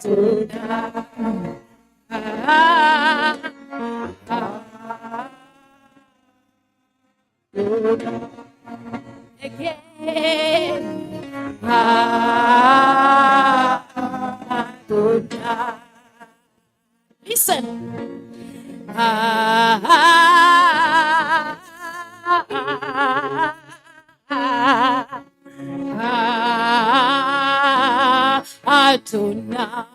Adonai. Adonai. Again. Adonai. Listen. Adonai.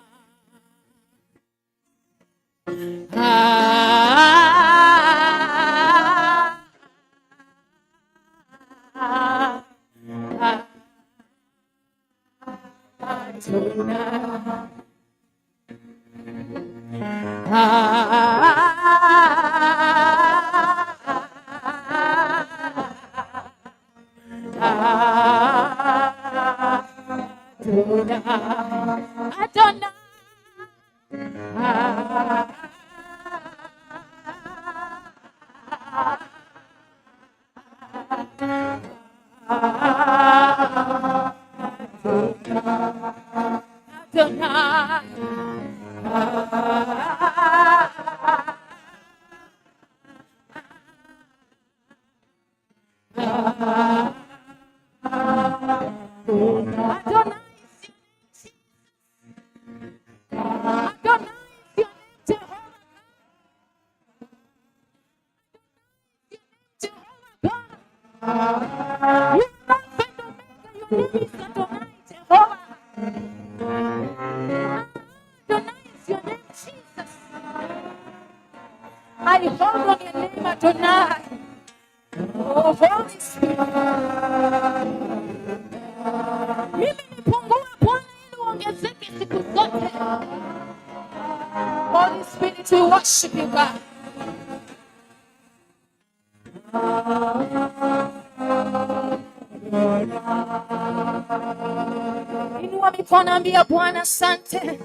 Adonai. Adonai. Adonai. Adonai is your name, Jesus. Adonai is your name, Jehovah God. You are Alpha and Omega. Your name is Adonai, Jehovah. Adonai is your name, Jesus. I hold on your name, Adonai. Oh, Holy Spirit. Mimi nipungue Bwana ili uongezeke siku zote. Holy Spirit, we worship you, God. Inua mikono, ambia Bwana asante.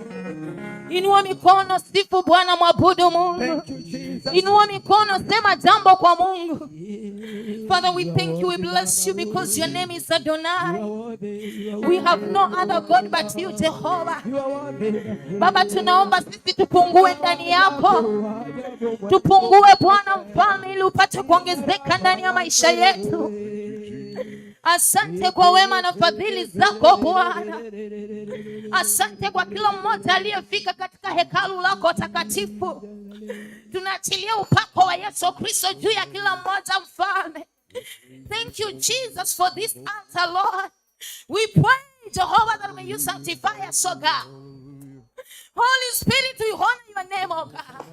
Inua mikono, sifu Bwana, mwabudu Mungu. Thank you, Jesus. Inua mikono, sema jambo kwa Mungu. Father, we thank you, we bless you because your name is Adonai. We have no other God but you, Jehovah. Baba, tunaomba sisi tupungue ndani yako, tupungue Bwana Mfalme, ili upate kuongezeka ndani ya maisha yetu. Asante kwa wema na fadhili zako Bwana. Asante kwa kila mmoja aliyefika katika hekalu lako takatifu. Tunaachilia upako wa Yesu Kristo juu ya kila mmoja Mfalme. Thank you, Jesus, for this altar, Lord. We pray, Jehovah, that may you sanctify us, oh God. Holy Spirit, we honor your name, oh God.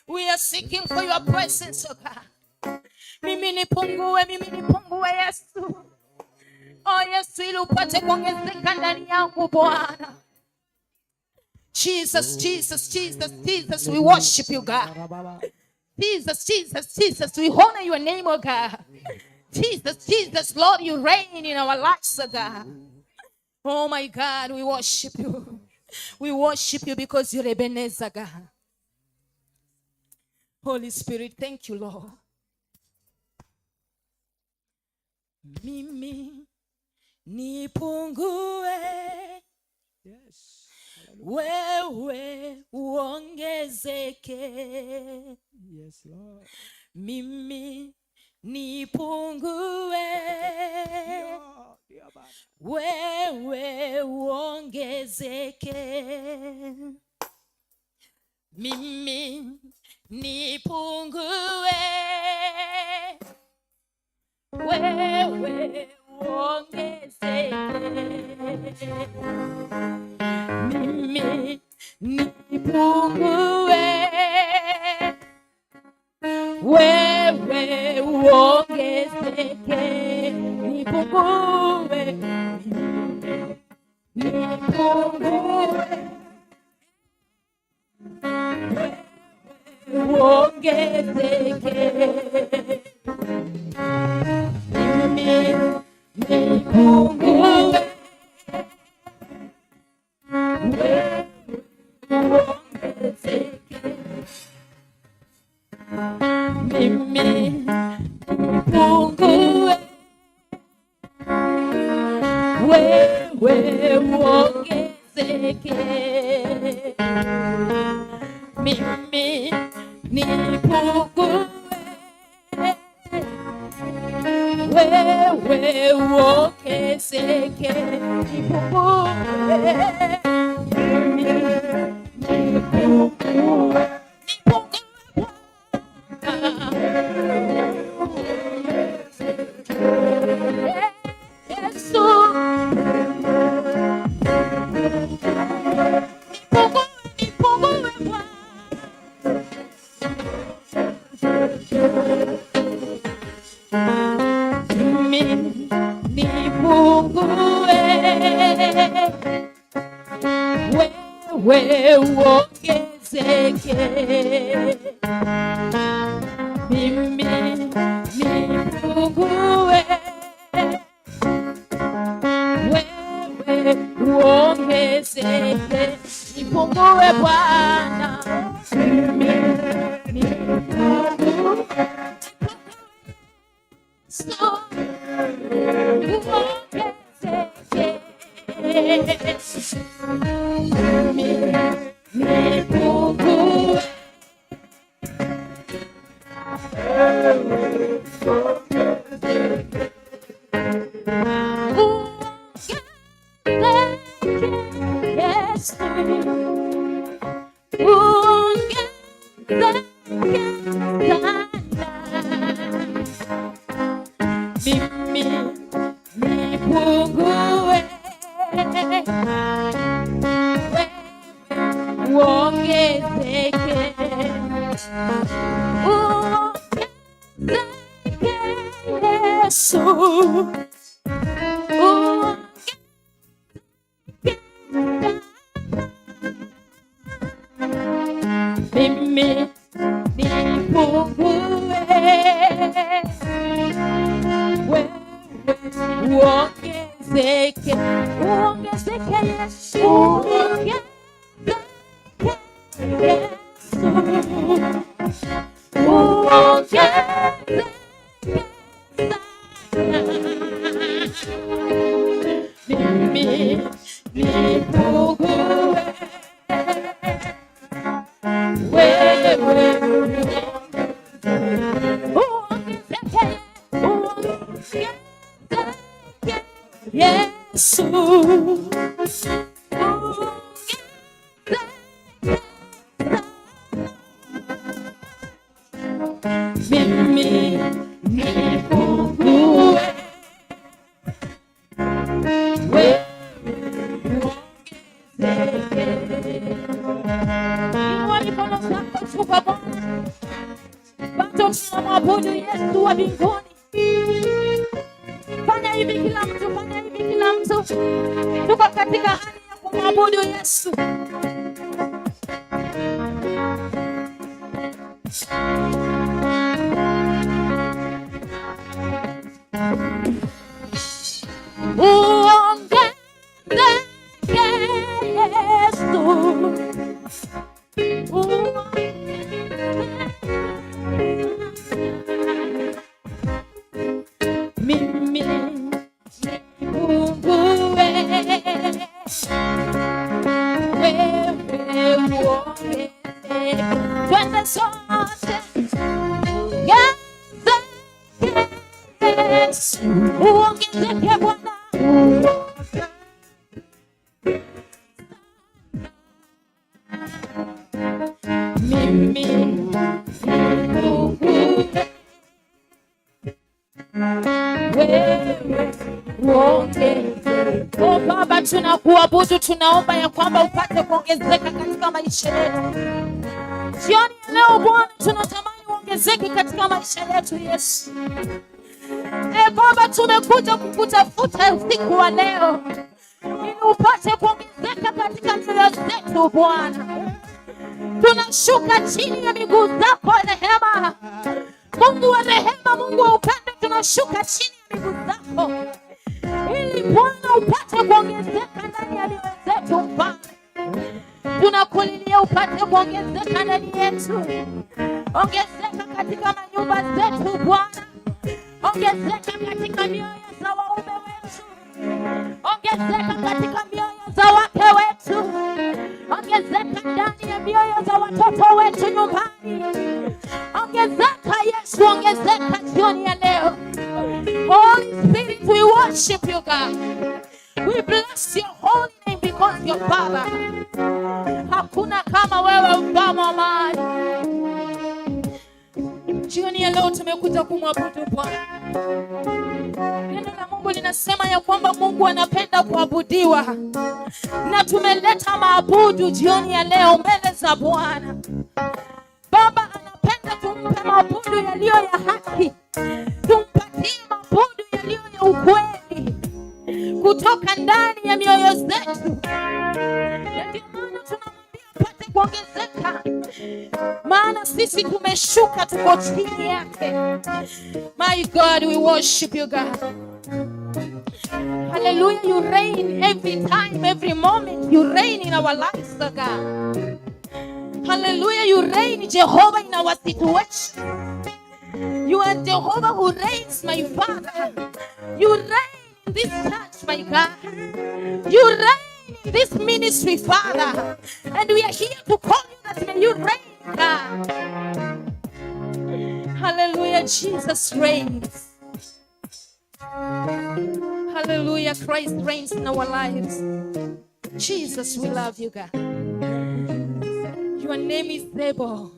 We are seeking for your presence, oh God. Mimi nipungue, mimi nipungue, Yesu. Oh Yesu, ili upate kuongezeka ndani yangu Bwana. Jesus, Jesus, Jesus, Jesus, we worship you, God. Jesus, Jesus, Jesus, we honor your name, oh God. Jesus, Jesus, Lord, you reign in our lives, oh God. Oh my God, we worship you. We worship you because you're Ebenezer, God. Holy Spirit, thank you, Lord. Mimi nipungue, Yes. wewe uongezeke. Yes, Lord. Mimi nipungue, Ndio, ndio Baba. Wewe uongezeke. Mimi nipungue, wewe uongezeke. Mimi nipungue, wewe uongezeke. Nipungue, nipungue, uongezeke. Mimi nipungue, wewe uongezeke. Mimi nipungue, wewe uongezeke. Uongezeke. Mimi nipungue, wewe uongezeke. Nipungue, mimi nipungue, nipungue Bwana. Yesu, nipungue, nipungue Bwana. Mimi nipungue, wewe uongezeke. Mimi nipungue, wewe uongezeke. Nipungue Bwana, mimi nipungue. So uongezeke. Mimi nipungue. Uongezeke Yesu, uongezeke sana. Mimi nipungue, wewe uongezeke. Uongezeke Yesu, uongezeke mimi nipungue, wewe uongezeke, uongezeke Yesu, uongezeke Yesu, uongezeke sana. Mimi nipungue, wewe uongezeke, uongezeke Yesu, uongezeke mimi nipungue, wewe uongezeke. Inua mikono zako juu kwa Bwana. Bado tunamwabudu Yesu wa mbinguni. Fanya hivi kila mtu, fanya hivi kila mtu. Tuko katika hali ya kumwabudu Yesu. Uongezeke Yesu. Uongezeke. Mimi nipungue, wewe uongezeke. Twende sote. Ongezeke Yesu, uongezeke Bwana. Mimi nipungue, wewe uongezeke. Oh Baba, tunakuabudu, tunaomba ya kwamba upate kuongezeka katika maisha yetu. Jioni ya leo Bwana, tunatamani uongezeke katika maisha yetu Yesu. E Baba, tumekuja kukutafuta usiku wa leo ili upate kuongezeka katika mioyo zetu Bwana. Tunashuka chini ya miguu zako rehema, Mungu wa rehema, Mungu wa upendo, tunashuka chini ya miguu zako ili Bwana upate kuongezeka ndani ya mioyo zetu Mfalme. Tunakulilia upate kuongezeka ndani yetu, ongezeka katika manyumba zetu Bwana, ongezeka katika mioyo za waume wetu, ongezeka katika mioyo za wake wetu. watoto wetu nyumbani. Ongezeka Yesu, ongezeka jioni ya leo. Holy Spirit, we worship you, God. We bless your holy name because you're Father. Hakuna kama wewe, mfalme wa amani. Jioni ya leo tumekuja kumwabudu Bwana. Neno la Mungu linasema ya kwamba Mungu anapenda kuabudiwa, na tumeleta maabudu jioni ya leo mbele za Bwana. Baba anapenda tumpe maabudu yaliyo ya haki, tumpatie maabudu yaliyo ya ukweli kutoka ndani ya mioyo zetu, na ndio maana tunamwambia apate kuongezeka, maana sisi tumeshuka, tuko chini yake. My God, we worship you, God. Hallelujah. You reign every time, every moment. You reign in our lives, oh God. Hallelujah. You reign, Jehovah, in our situation. You are Jehovah who reigns, my Father. You reign in this church, my God. You reign in this ministry, Father. And we are here to call you that may you reign, God. Hallelujah. Jesus reigns. Hallelujah. Christ reigns in our lives. Jesus, we love you, God. Your name is able.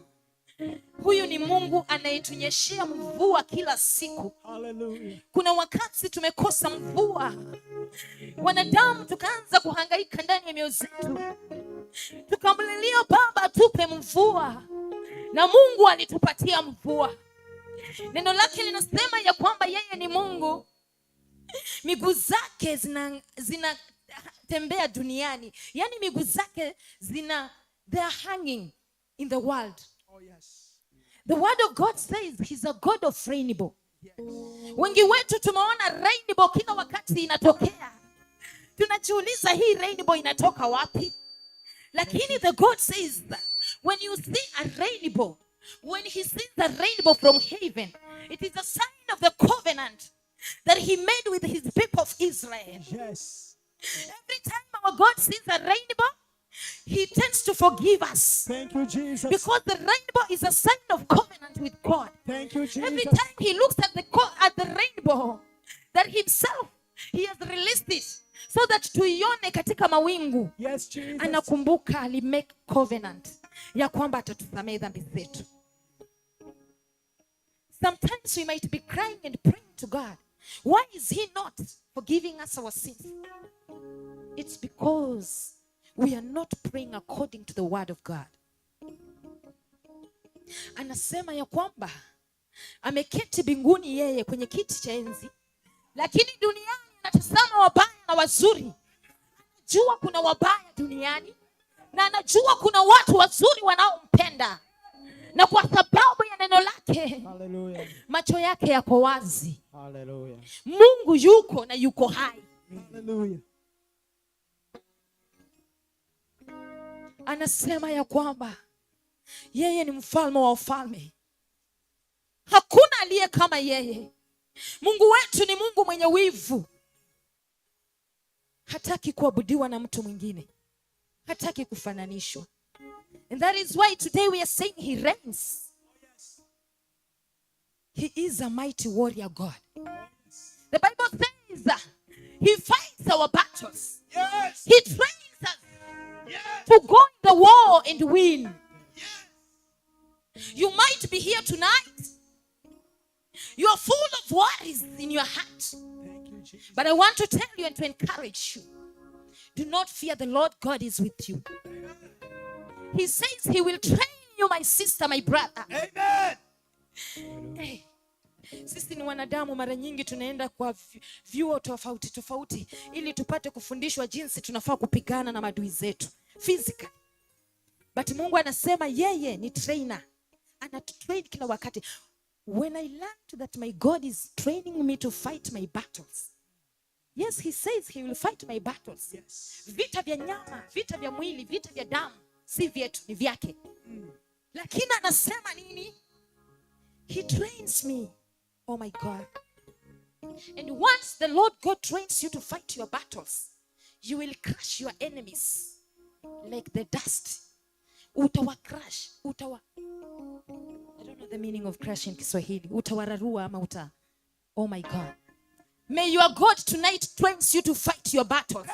Huyu ni Mungu anayetunyeshea mvua kila siku. Hallelujah. Kuna wakati tumekosa mvua, wanadamu tukaanza kuhangaika ndani ya mioyo zetu, tukamlilia Baba tupe mvua, na Mungu alitupatia mvua. Neno lake linasema ya kwamba yeye ni Mungu, miguu zake zinatembea duniani, yaani miguu zake zina, they are hanging in the world. Oh, yes. The word of God says he's a God of rainbow. Yes. Wengi wetu tumeona rainbow kila wakati inatokea, tunajiuliza hii rainbow inatoka wapi? Lakini the God says that when you see a rainbow, when he sees a rainbow from heaven, it is a sign of the covenant that he made with his people of Israel. Every time our God sees a rainbow, he tends to forgive us. Thank you, Jesus. Because the rainbow is a sign of covenant with God. Thank you, Every Jesus. time he looks at the rainbow, that himself he has released it so that tuione katika mawingu. Yes, Jesus. Anakumbuka alimake covenant ya kwamba atatusamehe dhambi zetu. Sometimes we might be crying and praying to God. Why is he not forgiving us our sins? It's because we are not praying according to the word of God. Anasema ya kwamba ameketi mbinguni yeye kwenye kiti cha enzi, lakini duniani anatazama wabaya na wazuri. Anajua kuna wabaya duniani na anajua kuna watu wazuri wanaompenda, na kwa sababu ya neno lake Hallelujah. Macho yake yako wazi. Hallelujah. Mungu yuko na yuko hai. Hallelujah. Anasema ya kwamba yeye ni mfalme wa wafalme, hakuna aliye kama yeye. Mungu wetu ni Mungu mwenye wivu, hataki kuabudiwa na mtu mwingine, hataki kufananishwa. And that is why today we are saying he reigns. He is a mighty warrior God. The Bible says he fights our battles. He trains us to go in the war and win. You might be here tonight. You are full of worries in your heart. Thank you, Jesus. But I want to tell you and to encourage you. Do not fear, the Lord God is with you. He says he will train you, my sister, my brother. Amen. Hey, sisi ni wanadamu, mara nyingi tunaenda kwa vyuo tofauti tofauti ili tupate kufundishwa jinsi tunafaa kupigana na madui zetu physically. But Mungu anasema yeye ni trainer, anatutrain kila wakati. When I learned that my God is training me to fight my battles. Yes, he says he will fight my battles. Vita vya nyama, vita vya mwili, vita vya damu si vyetu, ni vyake. Lakini anasema nini? He trains me. Oh my God. And once the Lord God trains you to fight your battles, you will crush your enemies like the dust. Utawa crush, utawa, I don't know the meaning of crush in Kiswahili. Utawararua ama uta, oh my God. May your God tonight trains you to fight your battles.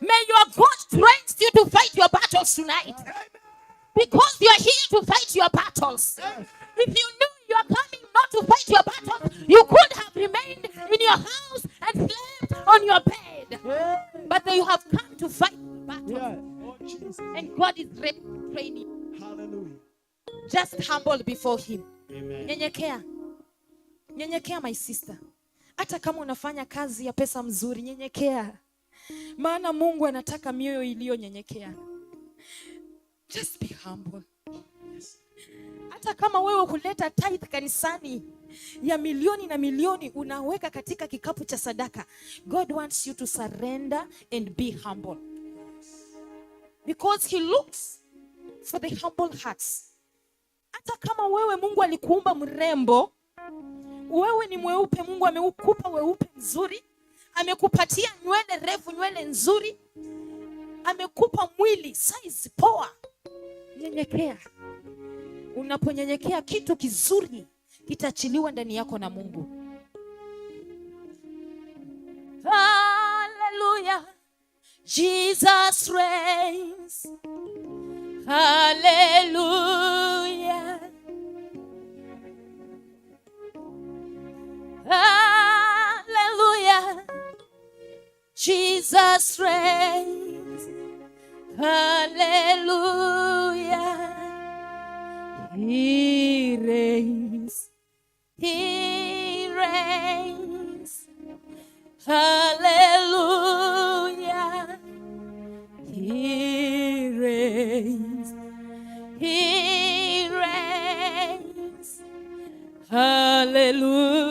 May your God trains you to fight your battles tonight. Because you are here to fight your battles. If you knew you are coming not to fight your battles, you could have remained in your house and slept on your bed. But you have come to fight battles. Yeah. Oh, Jesus. And God is ready to train you. Hallelujah. Just humble before him. Amen. Nyenyekea. Nyenyekea, my sister. Hata kama unafanya kazi ya pesa mzuri, nyenyekea. Maana Mungu anataka mioyo iliyonyenyekea. Just be humble. Hata kama wewe huleta tithe kanisani ya milioni na milioni unaweka katika kikapu cha sadaka, God wants you to surrender and be humble. Because he looks for the humble hearts. Hata kama wewe Mungu alikuumba mrembo, wewe ni mweupe, Mungu amekupa weupe mzuri, amekupatia nywele refu, nywele nzuri, amekupa mwili size poa. Nyenyekea. Unaponyenyekea, kitu kizuri kitaachiliwa ndani yako na Mungu. Hallelujah. Jesus reigns. Hallelujah. Hallelujah. Jesus reigns. Hallelujah. He reigns. He reigns. Hallelujah. He reigns. He reigns. Hallelujah.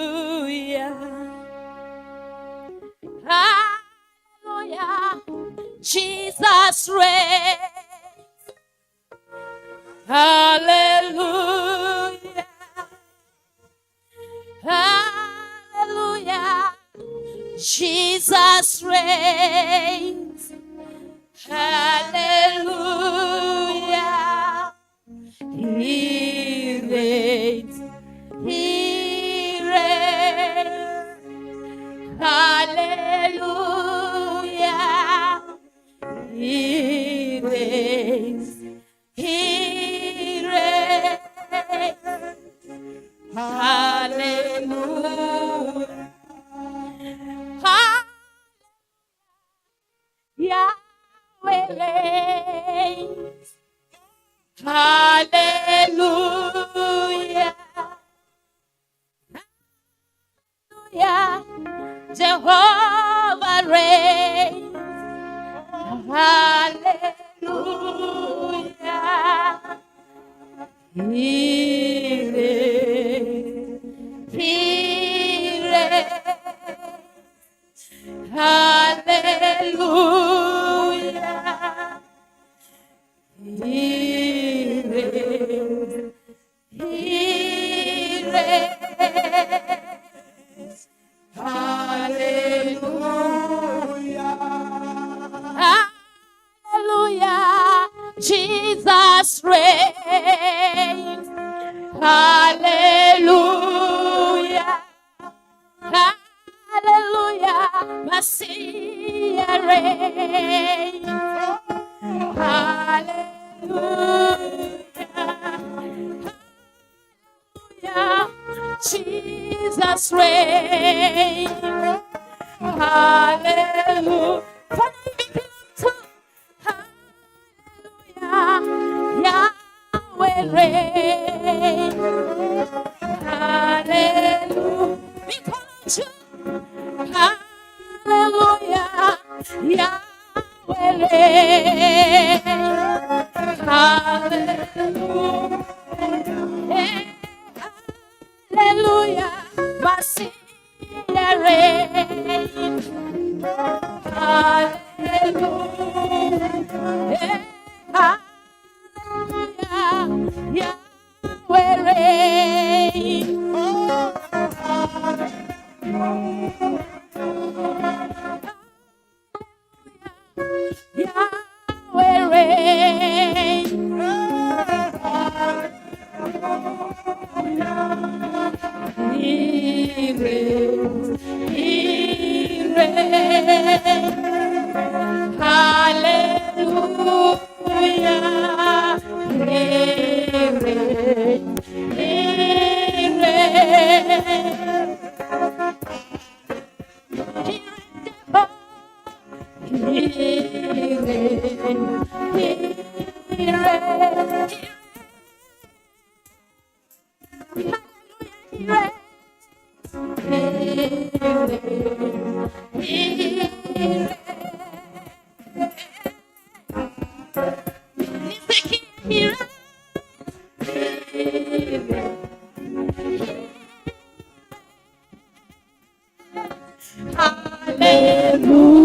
Hallelujah. Jesus reigns. Hallelujah. Hallelujah. Jesus reigns. Hallelujah. He reigns. He reigns. Hallelujah. He reigns. He reigns. Hallelujah. Yahweh reigns. Hallelujah. Hallelujah. Jehovah reigns. Hallelujah. He reigns. He reigns. Hallelujah. He reigns. He reigns. Hallelujah. Hallelujah. Jesus reigns. Hallelujah. Hallelujah. Messiah reigns. Hallelujah. Hallelujah. Jesus reigns. Hallelujah. Fanya hivi kila mtu. Hallelujah. Yahweh reigns. Hallelujah. Mikono juu. Hallelujah. Yahweh reigns. Hallelujah. Hallelujah. Messiah reigns. Hallelujah. Hallelujah. Yahweh reigns. Yahweh reigns. He reigns, He reigns, He reigns. He reigns. He reigns. Nisikie, he reigns.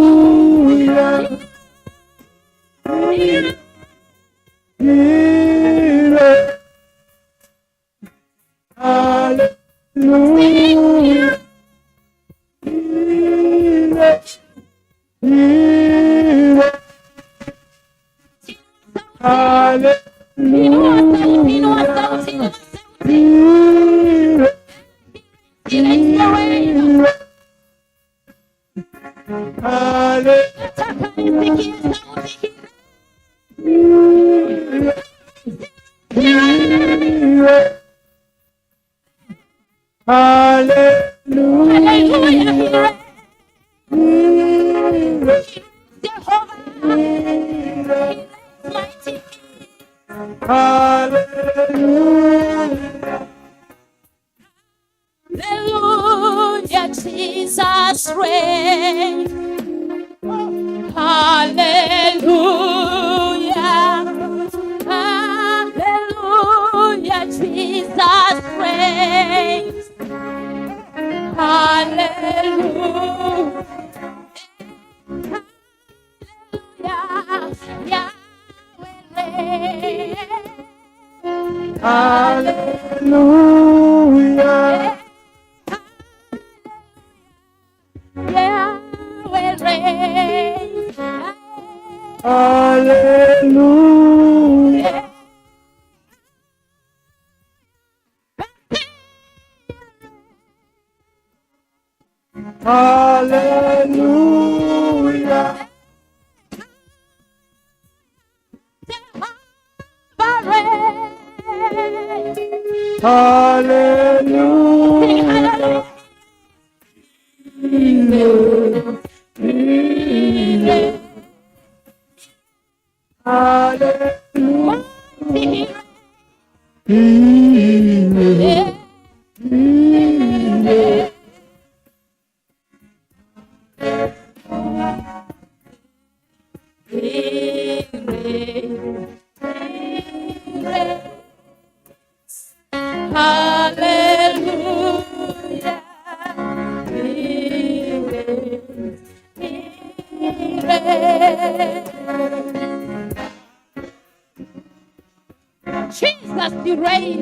Hallelujah. Hallelujah. Hallelujah. Hallelujah. Inua sauti, inua sauti, inua sauti. He reigns, the reign. Nataka nisikie sauti. He reigns. Hallelujah. He reigns. Jehovah. He reigns mighty. Hallelujah. Hallelujah, Jesus reigns. Hallelujah. Hallelujah, Jesus reigns. Hallelujah. Yahweh reigns. Hallelujah. Yahweh reigns. Hallelujah. Hallelujah. Jehovah reigns. Hallelujah. Hallelujah. Hallelujah. Mighty He reigns. He reigns. Hallelujah. He reigns. He reigns. Jesus, you reign.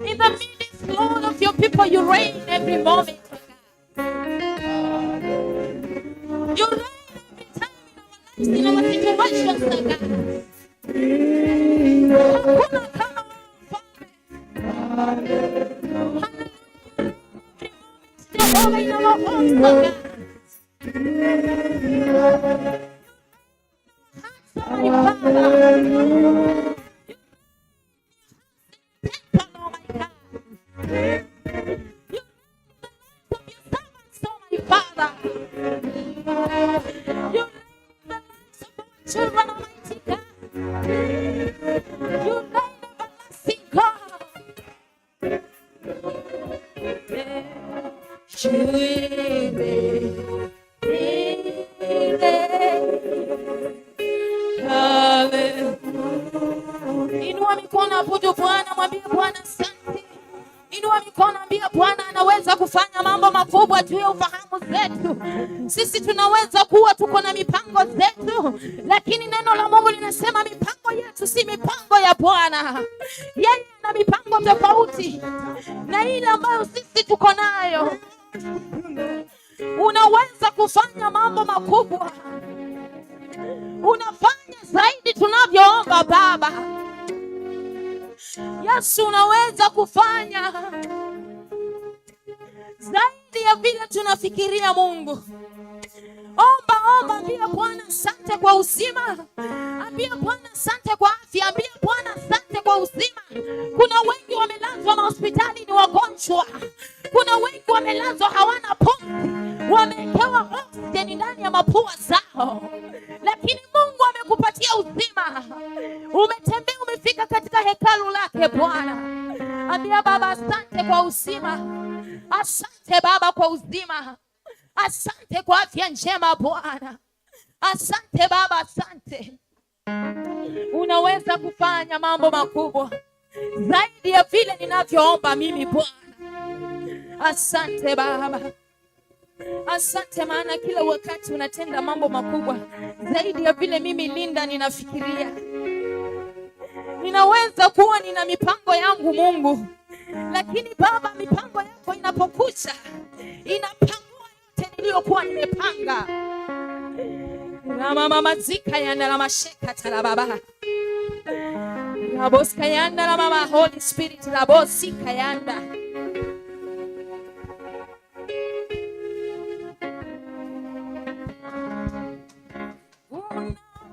In the midst, Lord, of your people, you reign every moment. You reign every time in our lives, in our situations, oh God. Hakuna kama wewe, Mfalme. Hallelujah. Jehovah, in our homes, oh God. Hearts, oh my Father. Temple, oh my God. You reign in the lives of your servants, oh my Father. You reign in the lives of our children, Almighty God. You reign, everlasting God. You reign, reign. Hallelujah. Inua mikono, abudu Bwana, mwambie Bwana asante. Inua mikono, ambia Bwana anaweza kufanya mambo makubwa juu ya ufahamu zetu. Sisi tunaweza kuwa tuko na mipango zetu, lakini neno la Mungu linasema mipango yetu si mipango ya Bwana. Yeye ana mipango tofauti na ile ambayo sisi tuko nayo. Unaweza kufanya mambo makubwa, unafanya zaidi tunavyoomba Baba. Yesu, unaweza kufanya zaidi ya vile tunafikiria. Mungu, omba, omba, ambia Bwana asante kwa uzima, ambia Bwana asante kwa afya, ambia Bwana asante kwa uzima. Kuna wengi wamelazwa mahospitali ni wagonjwa, kuna wengi wamelazwa hawana pumzi, wamewekewa Wamewekewa oksijeni ndani ya mapua zao, lakini Mungu amekupatia uzima. Umetembea, umefika katika hekalu lake Bwana. Ambia Baba, asante kwa uzima, asante Baba kwa uzima, asante kwa afya njema Bwana, asante Baba, asante. Unaweza kufanya mambo makubwa zaidi ya vile ninavyoomba mimi Bwana. Asante Baba, asante, maana kila wakati unatenda mambo makubwa zaidi ya vile mimi Linda ninafikiria. Ninaweza kuwa nina mipango yangu Mungu, lakini Baba, mipango yako inapokuja inapangua yote niliyokuwa nimepanga. Ramamamazika yanda ramasheka tarababa raboska yanda ramama Holy Spirit rabosika yanda.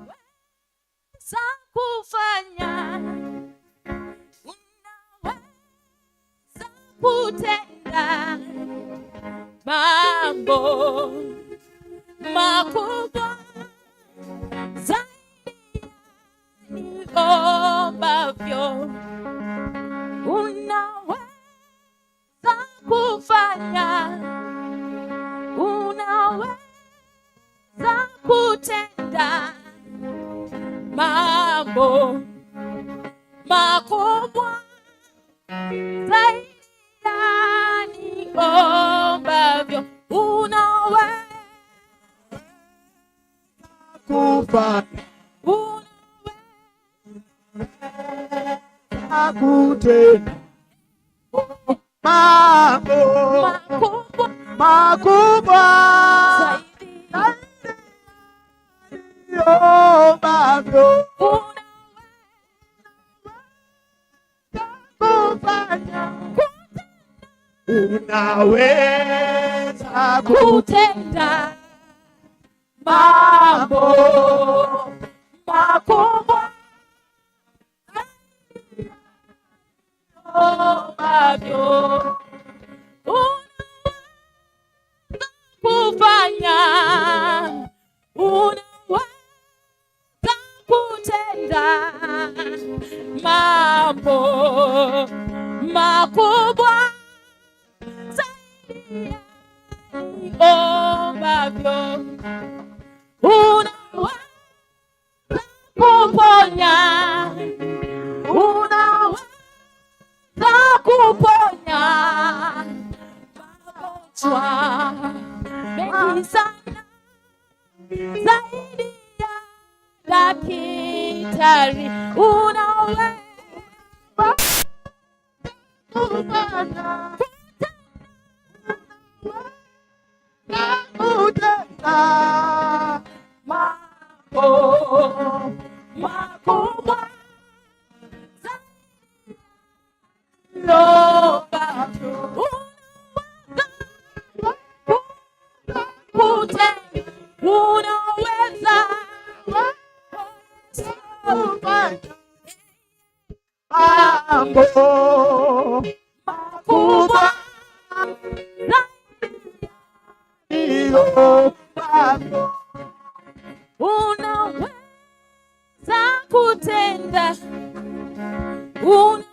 Unaweza kufanya, unaweza kutenda mambo makubwa zaidi niombavyo. Unaweza kufanya, unaweza kutenda mambo makubwa zaidi ya niombavyo. Unaweza Kufanya, unaweza kutenda mambo makubwa makubwa zaidi niombavyo. Unaweza Kufanya, unaweza kutenda mambo makubwa ambavyo unaweza kufanya, unaweza kutenda mambo makubwa zaidi ya niombavyo. Unaweza kuponya, unaweza kuponya magonjwa mengi sana zaidi ya daktari. Unaweza kufanya, kutenda mambo makubwa zaidi niombavyo. Unaweza kutenda, unaweza kufanya mambo makubwa niombavyo. Unaweza kutenda, unaweza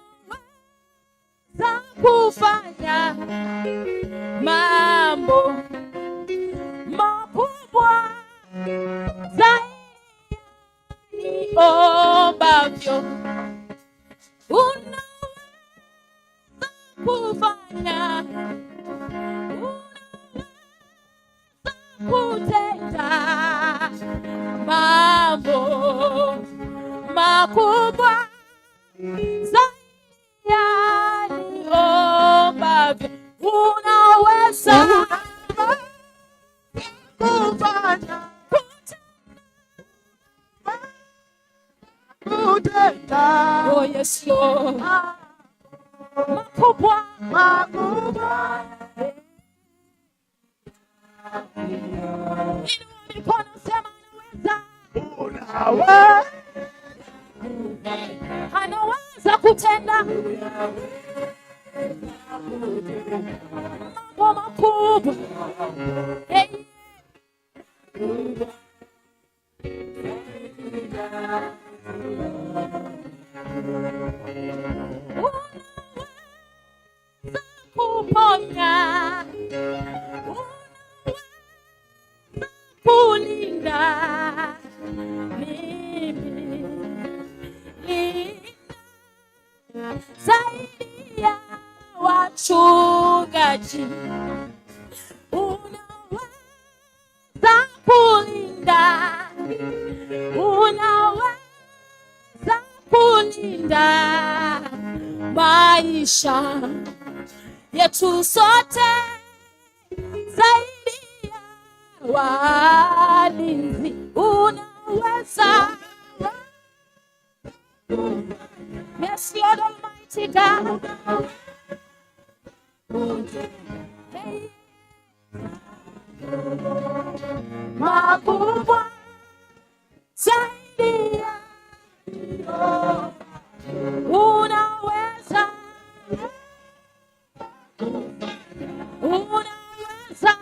kufanya mambo makubwa zaidi niombavyo. Unaweza kufanya, unaweza kutenda mambo makubwa zaidi ya niombavyo. Unaweza Kufanya, kutenda Oh yes Lord, makubwa makubwa Inua mikono, sema anaweza, unaweza anaweza kutenda mambo makubwa. Hey. na mimi, linda zaidi ya wachungaji. Unaweza kulinda, unaweza kulinda maisha yetu sote zaidi ya walinzi. Unaweza. Yes, Lord Almighty God. Hey. Makubwa zaidi ya unaweza, unaweza.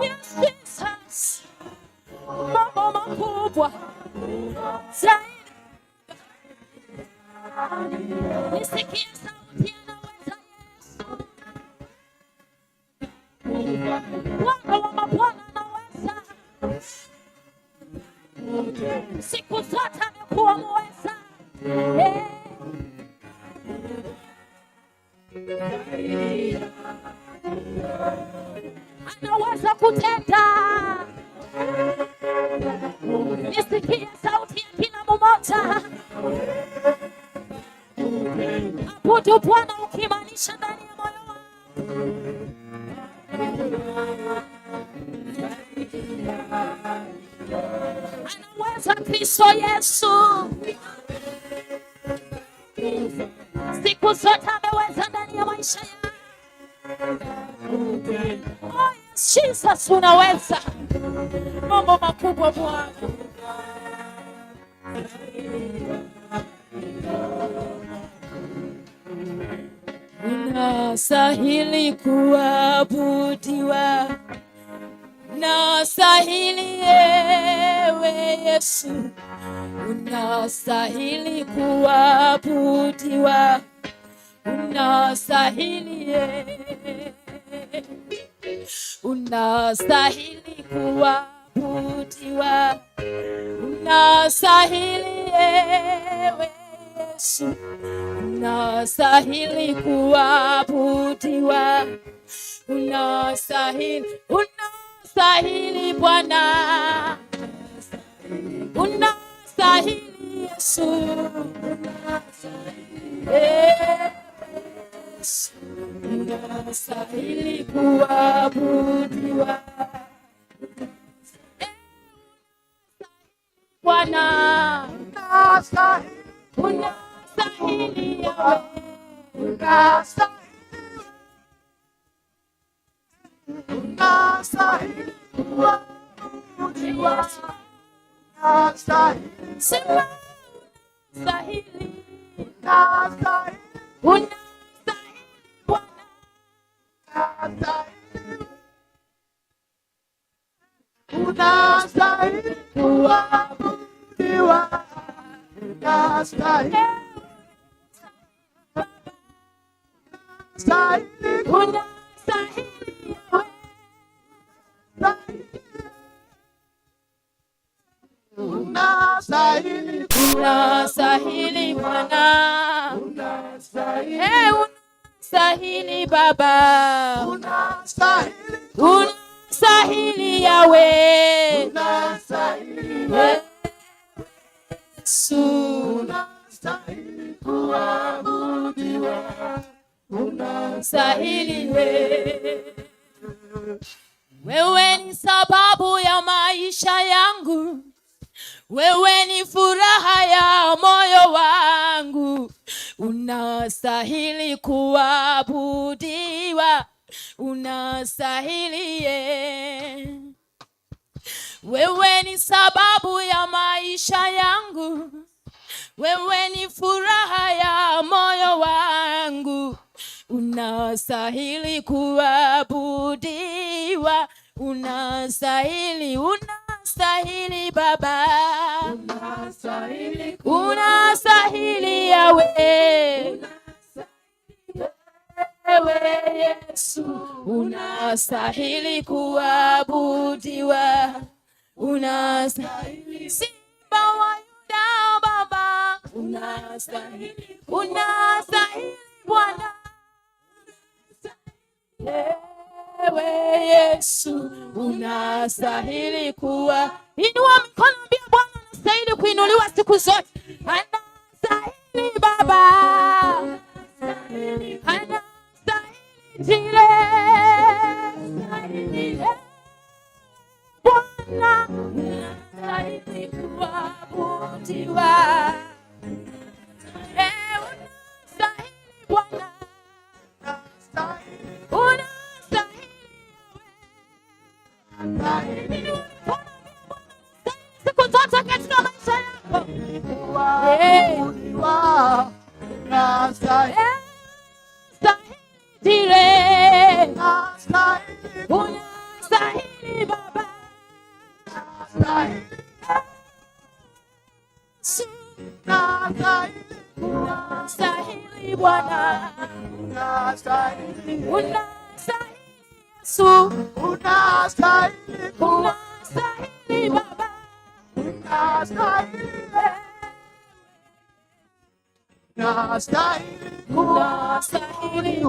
Yes, Jesus. Mambo makubwa zaidi. Nisikie sauti, anaweza Yesu. Bwana wa mabwana anaweza. Siku zote amekuwa muweza. Eh. Anaweza kutenda. Nisikie sauti ya kila mmoja. Abudu Bwana ukimaanisha ndani ya moyo wako. Anaweza Kristo Yesu. Siku zote ameweza ndani ya maisha yako. Oh, yes, Jesus, unaweza mambo makubwa Bwana. Unastahili kuabudiwa, unastahili ewe Yesu, unastahili kuabudiwa, unastahili, unastahili kuabudiwa, unastahili ewe Yesu, unastahili kuabudiwa, unastahili, unastahili Bwana, unastahili Yesu, Yesu, unastahili kuabudiwa Bwana, unastahili Yahweh, Unastahili kuabudiwa, unastahili, sema unastahili, unastahili, unastahili Bwana, unastahili, unastahili kuabudiwa, unastahili, unastahili, unastahili Yahweh, unastahili, unastahili Bwana, unastahili, eh, unastahili Baba, unastahili, unastahili Yahweh, unastahili, Yesu, unastahili kuabudiwa, unastahili wewe. Wewe ni sababu ya maisha yangu, wewe ni furaha ya moyo wangu, unastahili kuabudiwa, unastahili ye. Wewe ni sababu ya maisha yangu, wewe ni furaha ya moyo wangu, unastahili kuabudiwa, unastahili, unastahili Baba, unastahili, unastahili Yahweh, wewe Yesu, Unastahili kuabudiwa, unastahili. Simba wa Yuda Baba, unastahili, unastahili Bwana. Ewe Yesu, unastahili kuwa. Inua mikono, ambia Bwana anastahili kuinuliwa siku zote. Anastahili Baba, anastahili Jire, Bwana, unastahili kuabudiwa. Unastahili Bwana, unastahili. Siku zote katika maisha yako. Unastahili Jire, unastahili Baba, unastahili Bwana, unastahili Yesu, unastahili Baba, unastahili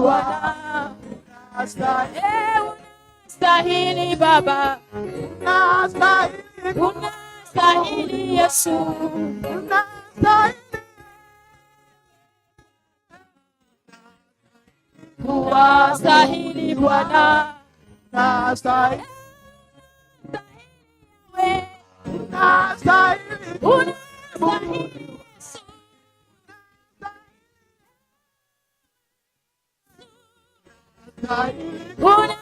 Bwana, unastahili Baba, unastahili Yesu, unastahili Bwana, unastahili Yesu. Unastahili Bwana,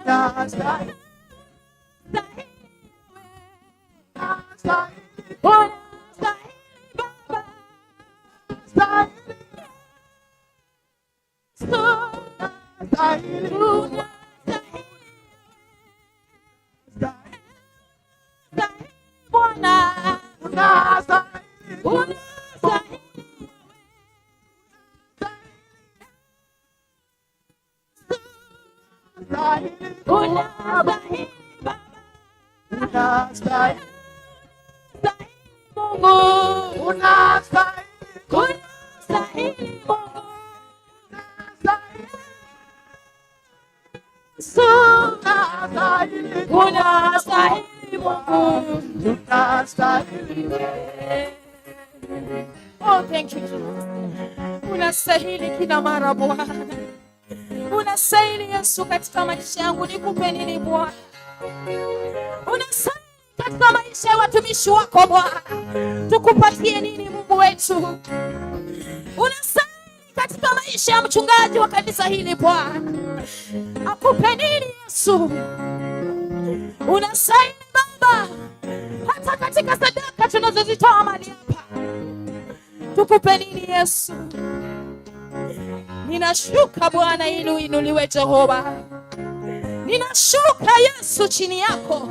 unastahili, unastahili Baba, unastahili Bwana, unastahili. Unastahili Baba, unastahili Mungu, unastahili Mungu, unastahili Mungu. Oh, thank you Jesus. Unastahili kila mara Bwana. Unastahili Yesu katika maisha yangu, nikupe nini Bwana? Unastahili katika maisha ya watumishi wako Bwana, tukupatie nini Mungu wetu? Unastahili katika maisha ya mchungaji wa kanisa hili Bwana, akupe nini Yesu? Unastahili Baba, hata katika sadaka tunazozitoa mahali hapa, tukupe nini Yesu? Ninashuka Bwana ili uinuliwe Jehova. Ninashuka Yesu chini yako.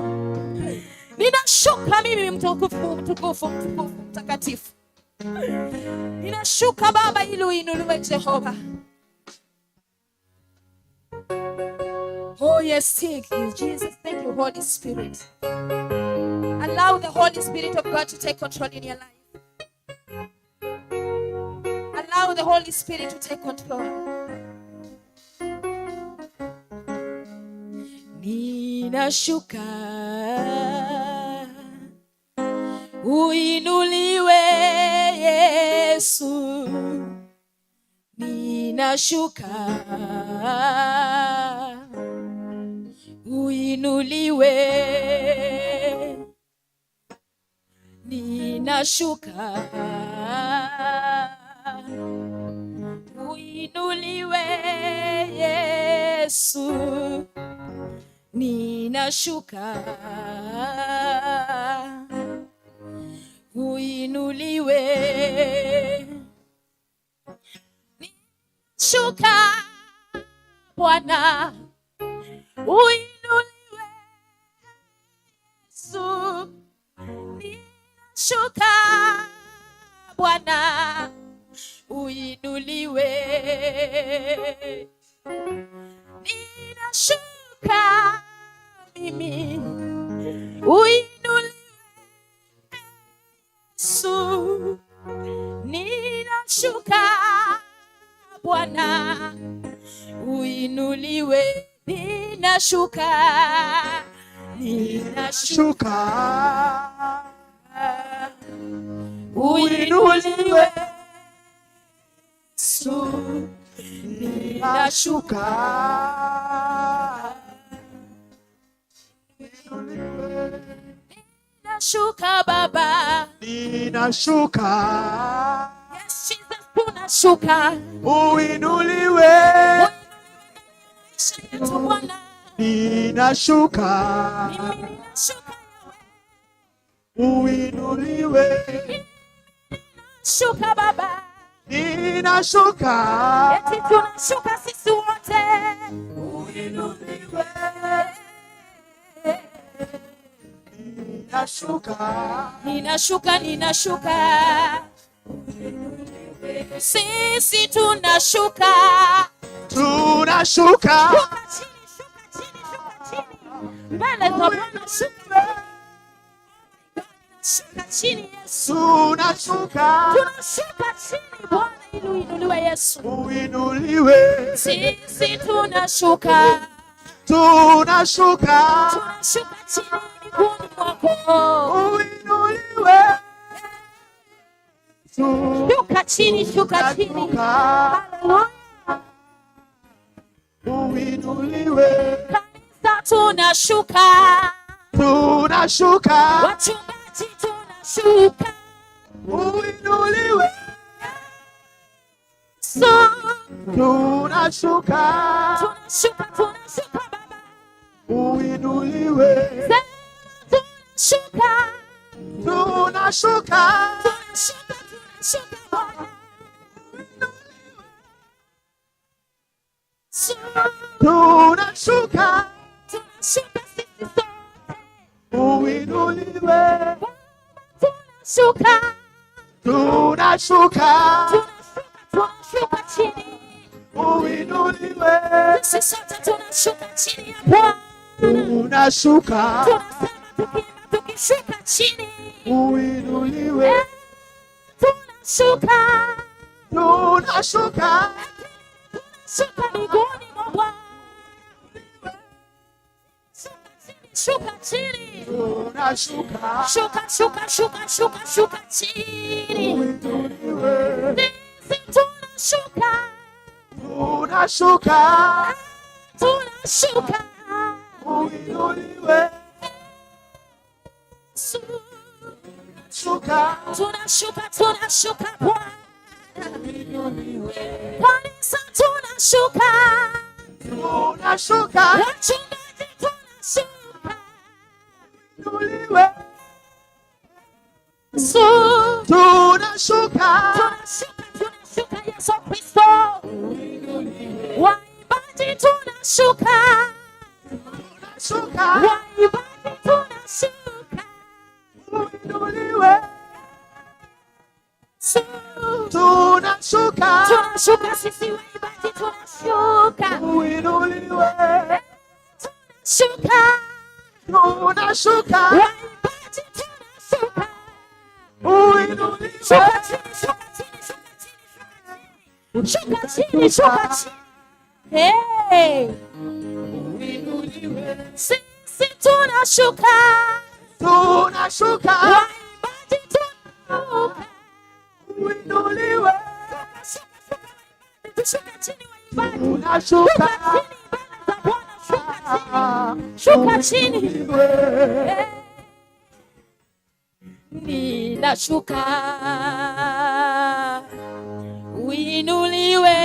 Ninashuka mimi mtukufu, mtukufu, mtukufu, mtakatifu. Ninashuka Baba ili uinuliwe Jehova. Oh yes, thank you Jesus, thank you Holy Spirit. Allow the Holy Spirit of God to take control in your life. Allow the Holy Spirit to take control. Ninashuka uinuliwe Yesu, ninashuka uinuliwe, ninashuka uinuliwe Yesu, ninashuka uinuliwe, ninashuka Bwana uinuliwe Yesu, ninashuka Bwana uinuliwe. Ninashuka mimi, uinuliwe Yesu. Ninashuka Bwana, uinuliwe. Ninashuka, ninashuka, Shuka. Uinuliwe Yesu. Ninashuka, ninashuka Baba. Ninashuka. Yes, Jesus, tunashuka. Uinuliwe. Maisha yetu Bwana. Ninashuka. Mimi ninashuka Yahweh. Uinuliwe. Shuka Baba. Ninashuka. Eti tunashuka sisi wote. Uinuliwe. Ninashuka. Ninashuka, ninashuka. Sisi tunashuka. Tunashuka. Shuka chini, shuka chini, shuka chini. Mbele za Bwana shuka. Shuka chini Yesu. Tunashuka. Tunashuka chini Bwana ili uinuliwe Yesu. Uinuliwe. Sisi tunashuka. Tunashuka. Tunashuka chini miguuni mwako. Uinuliwe. Shuka chini, shuka chini. Tunashuka. Haleluya. Uinuliwe. Kanisa tunashuka. Tunashuka. Wachungaji tunashuka. Uinuliwe. So, Tunashuka. Tunashuka, tunashuka Baba. Uinuliwe. Sema tunashuka. Tunashuka. Tunashuka, tunashuka Bwana. So, Tunashuka. Tunashuka sisi sote. Uinuliwe. Baba, tunashuka. Tunashuka. Tunashuka, tunashuka chini. Uinuliwe. Sisi sote tunashuka chini ya Bwana. Tunashuka. Tunasema tukiimba tukishuka chini. Uinuliwe. Tunashuka. Tunashuka. Tunashuka miguuni mwa Bwana. Shuka chini, shuka chini. Tunashuka. Shuka, shuka, shuka, shuka, shuka chini. Uinuliwe. Sisi tunashuka. Tunashuka. Tunashuka. Uinuliwe. Shuka. Tunashuka, tunashuka Bwana. Kanisa tunashuka. Tunashuka. Wachungaji tunashuka. Uinuliwe. So, Tunashuka. Tunashuka, tunashuka Yesu Kristo. Waimbaji tunashuka. Tunashuka. Waimbaji tunashuka. Uinuliwe. So, Tunashuka. Tunashuka sisi waimbaji tunashuka. Uinuliwe. Tunashuka. Tunashuka. Waimbaji tunashuka. Uinuliwe. Shuka chini, shuka chini, shuka chini, shuka chini, shuka chini. Hey. Sisi tunashuka. Tunashuka. Waimbaji tunashuka. Uinuliwe. Shuka, shuka, waimbaji, shuka chini waimbaji. Tunashuka. Shuka chini mbele za Bwana, shuka chini. Shuka chini. Uinuliwe. Eh. Ninashuka. Uinuliwe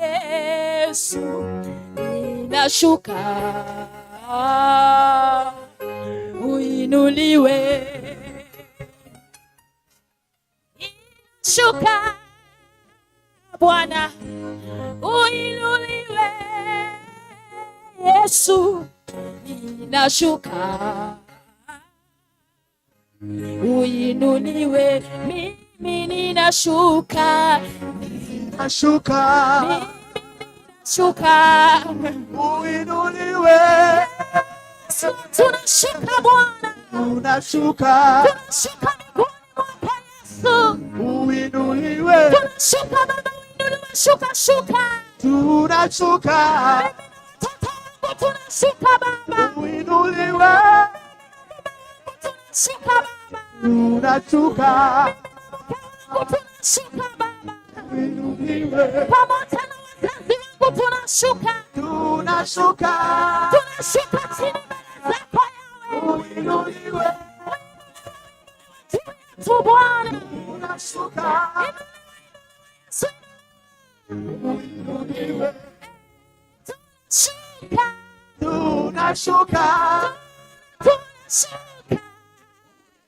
Yesu. Ninashuka. Uinuliwe. Shuka Bwana, uinuliwe Yesu. Ninashuka. Uinuliwe, mimi ninashuka. Nashuka. Mimi Shuka. Uinuliwe. Yesu, tunashuka Bwana. Tunashuka. Tunashuka miguuni mwako Yesu. Uinuliwe. Tunashuka Baba, uinuliwe, shuka, shuka. Tunashuka. Mimi na watoto wangu tunashuka Baba. Uinuliwe. Tunashuka Baba. Tunashuka. Mke wangu tunashuka Baba. Uinuliwe. Pamoja na wazazi wangu tunashuka. Tunashuka. Tunashuka chini mbele zako Yawe. Uinuliwe. Juu yetu Bwana. Tunashuka. Yesu, Uinuliwe. tunashuka. Tunashuka. Tunashuka.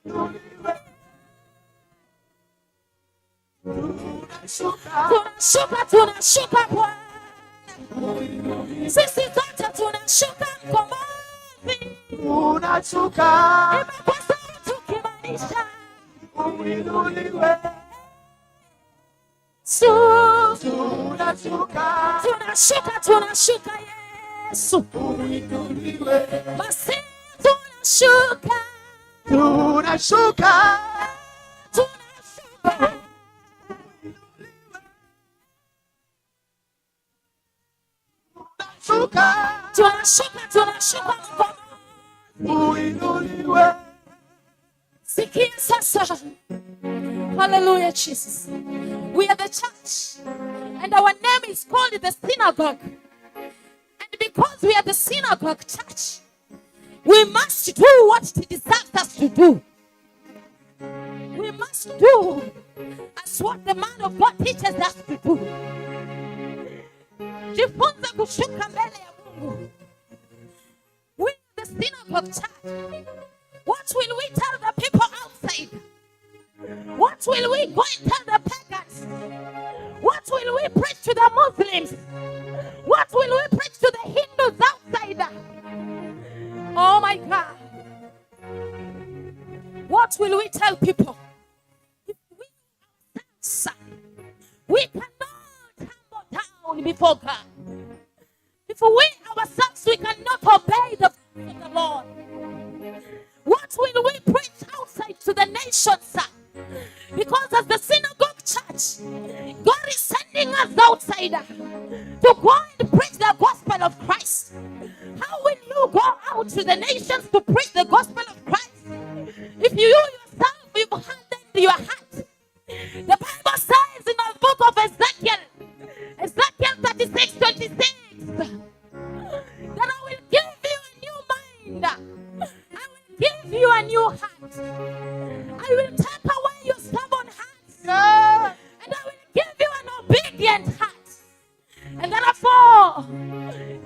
Uinuliwe. Tunashuka. Tunashuka, tunashuka Bwana. Sisi zote tunashuka mkombozi. Tunashuka. Imba kwa sauti ukimaanisha Uinuliwe. Yesu. Tunashuka. Tunashuka, tunashuka Yesu. Uinuliwe. Basi tunashuka. Tunashuka. Tunashuka. Tunashuka. Tunashuka, tunashuka mkombozi. Uinuliwe. Sikia sasa. Hallelujah, Jesus. We are the church, and our name is called the synagogue. And because we are the synagogue church, we must do what it deserves us to do. We must do as what the man of God teaches us to do. Jifunze kushuka mbele ya Mungu. We are the synagogue church. What will we tell the people outside? What will we go and tell the pagans? What will we preach to the Muslims? What will we preach to the Hindus outside? Oh my God. What will we tell people? If we ourselves, we cannot humble down before God. If we ourselves, we cannot obey the voice of the Lord. What will we preach outside to the nations, sir? Because as the synagogue church, God is sending us outside to go and preach the gospel of Christ. How will you go out to the nations to preach the gospel of Christ if you yourself, you've hardened your heart? The Bible says in the book of Ezekiel, Ezekiel 36:26, that I will give you a new mind. I will give you a new heart. I will take away your stubborn heart. Yeah. And I will give you an obedient heart. And therefore,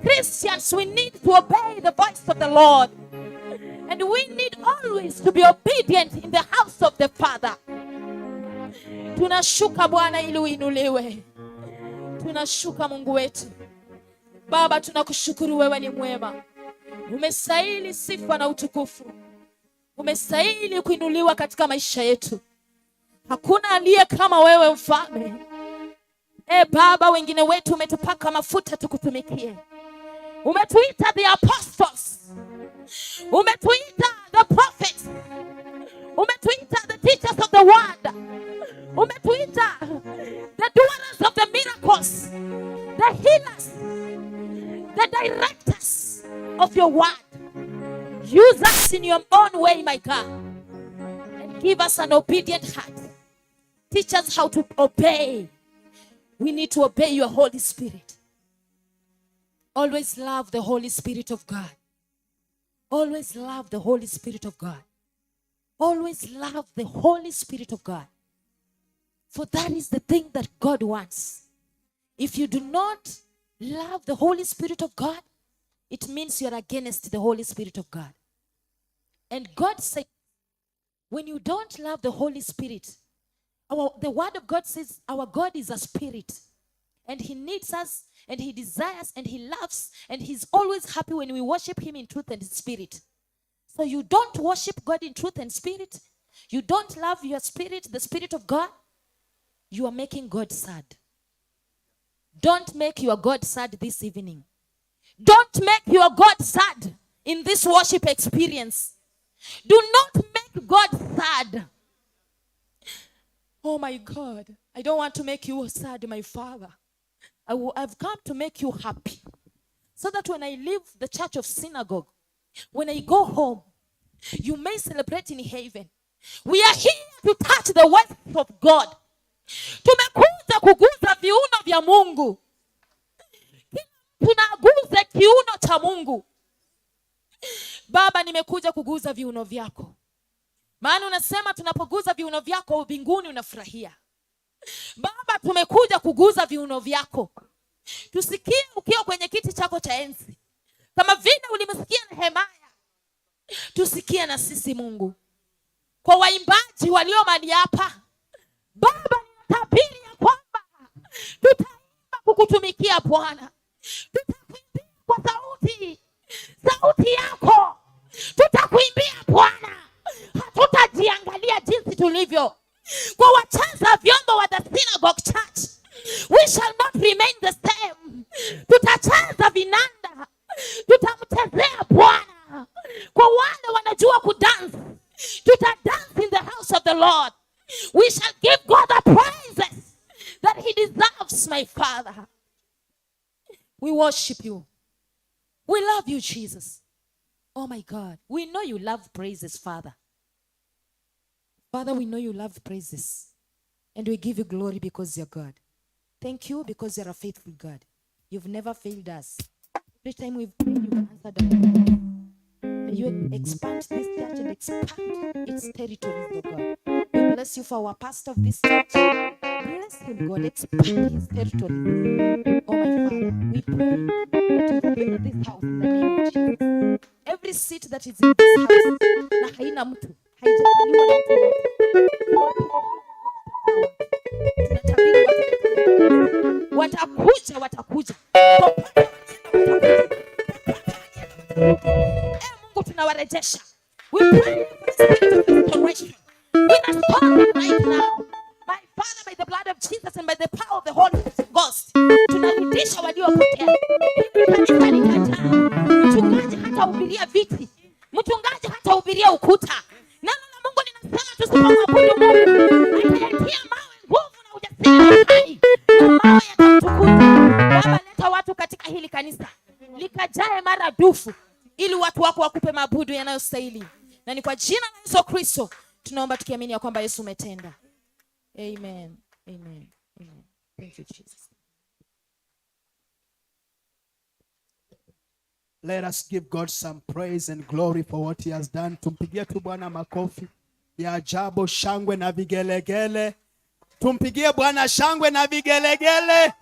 Christians, we need to obey the voice of the Lord. And we need always to be obedient in the house of the Father. Tunashuka Bwana ili uinuliwe. Tunashuka Mungu wetu. Baba, tunakushukuru wewe ni mwema. Umestahili sifa na utukufu. Umestahili kuinuliwa katika maisha yetu. Hakuna aliye kama wewe mfalme. E Baba, wengine wetu umetupaka mafuta tukutumikie. Umetuita the apostles. Umetuita the prophets. Umetuita the teachers of the word. Umetuita the doers of the miracles, the healers, the directors of your word. Use us in your own way, my God, and give us an obedient heart. Teach us how to obey. We need to obey your Holy Spirit. Always love the Holy Spirit of God. Always love the Holy Spirit of God. Always love the Holy Spirit of God. For that is the thing that God wants. If you do not love the Holy Spirit of God, it means you are against the Holy Spirit of God. And God said, when you don't love the Holy Spirit, the Word of God says our God is a spirit. And he needs us, and he desires, and he loves, and he's always happy when we worship him in truth and spirit. So you don't worship God in truth and spirit. You don't love your spirit, the Spirit of God. You are making God sad. Don't make your God sad this evening. Don't make your God sad in this worship experience. Do not make God sad. Oh my God, I don't want to make you sad, my Father. I've come to make you happy. So that when I leave the church of synagogue, when I go home, you may celebrate in heaven. We are here to touch the waist of God. Tumekuja kuguza viuno vya Mungu. Tunaguza kiuno cha Mungu. Baba, nimekuja kuguza viuno vyako. Maana unasema tunapoguza viuno vyako mbinguni unafurahia. Baba, tumekuja kuguza viuno vyako. Tusikie ukiwa kwenye kiti chako cha enzi. Kama vile ulimsikia Nehemia, tusikie na sisi Mungu. Kwa waimbaji walio mahali hapa, Baba, ninatabiri ya kwamba tutaimba kukutumikia Bwana. Tutakuimbia kwa sauti, sauti yako. Tutakuimbia Bwana, hatutajiangalia jinsi tulivyo. Kwa wacheza vyombo wa the synagogue church, we shall not remain the same. Tutacheza vinanda, tutamchezea Bwana. Kwa wale wanajua kudance, tutadance in the house of the Lord. We shall give God the praises that he deserves, my Father. We worship you. We love you, Jesus. Oh my God. We know you love praises, Father. Father, we know you love praises. And we give you glory because you're God. Thank you because you're a faithful God. You've never failed us. Every time we've prayed, you've answered our prayers. May you expand this church and expand its territories, oh God. We bless you for our pastor of this church. Bless him, God. Expand his territories. Oh, my Father, we pray that you fill this house in the name of Jesus. Every seat that is in this house, na haina mtu, haijakaliwa na mtu yoyote. Tunatabiri watakuja, watakuja. Popote walienda watakuja. Popote walienda watakuja. Eh, Mungu tunawarejesha. We pray for the spirit of restoration. We restore them right now. My Father, by the blood of Jesus and by the power of the Holy Ghost, tunarudisha waliopotea. Hili kanisa likajaa. Mchungaji hatahubiria viti, mchungaji hatahubiria ukuta. Neno la Mungu linasema tusipomwabudu Mungu atayatia mawe nguvu na ujasiri na uhai, na mawe yatamtukuza. Baba, leta watu katika hili kanisa likajae maradufu, ili watu wako wakupe maabudu yanayostahili, na ni kwa jina la Yesu Kristo tunaomba tukiamini ya kwamba Yesu umetenda. Amen. Amen. Amen. Thank you, Jesus. Let us give God some praise and glory for what he has done. Tumpigie tu Bwana makofi ya ajabu, shangwe na vigelegele. Tumpigie Bwana shangwe na vigelegele,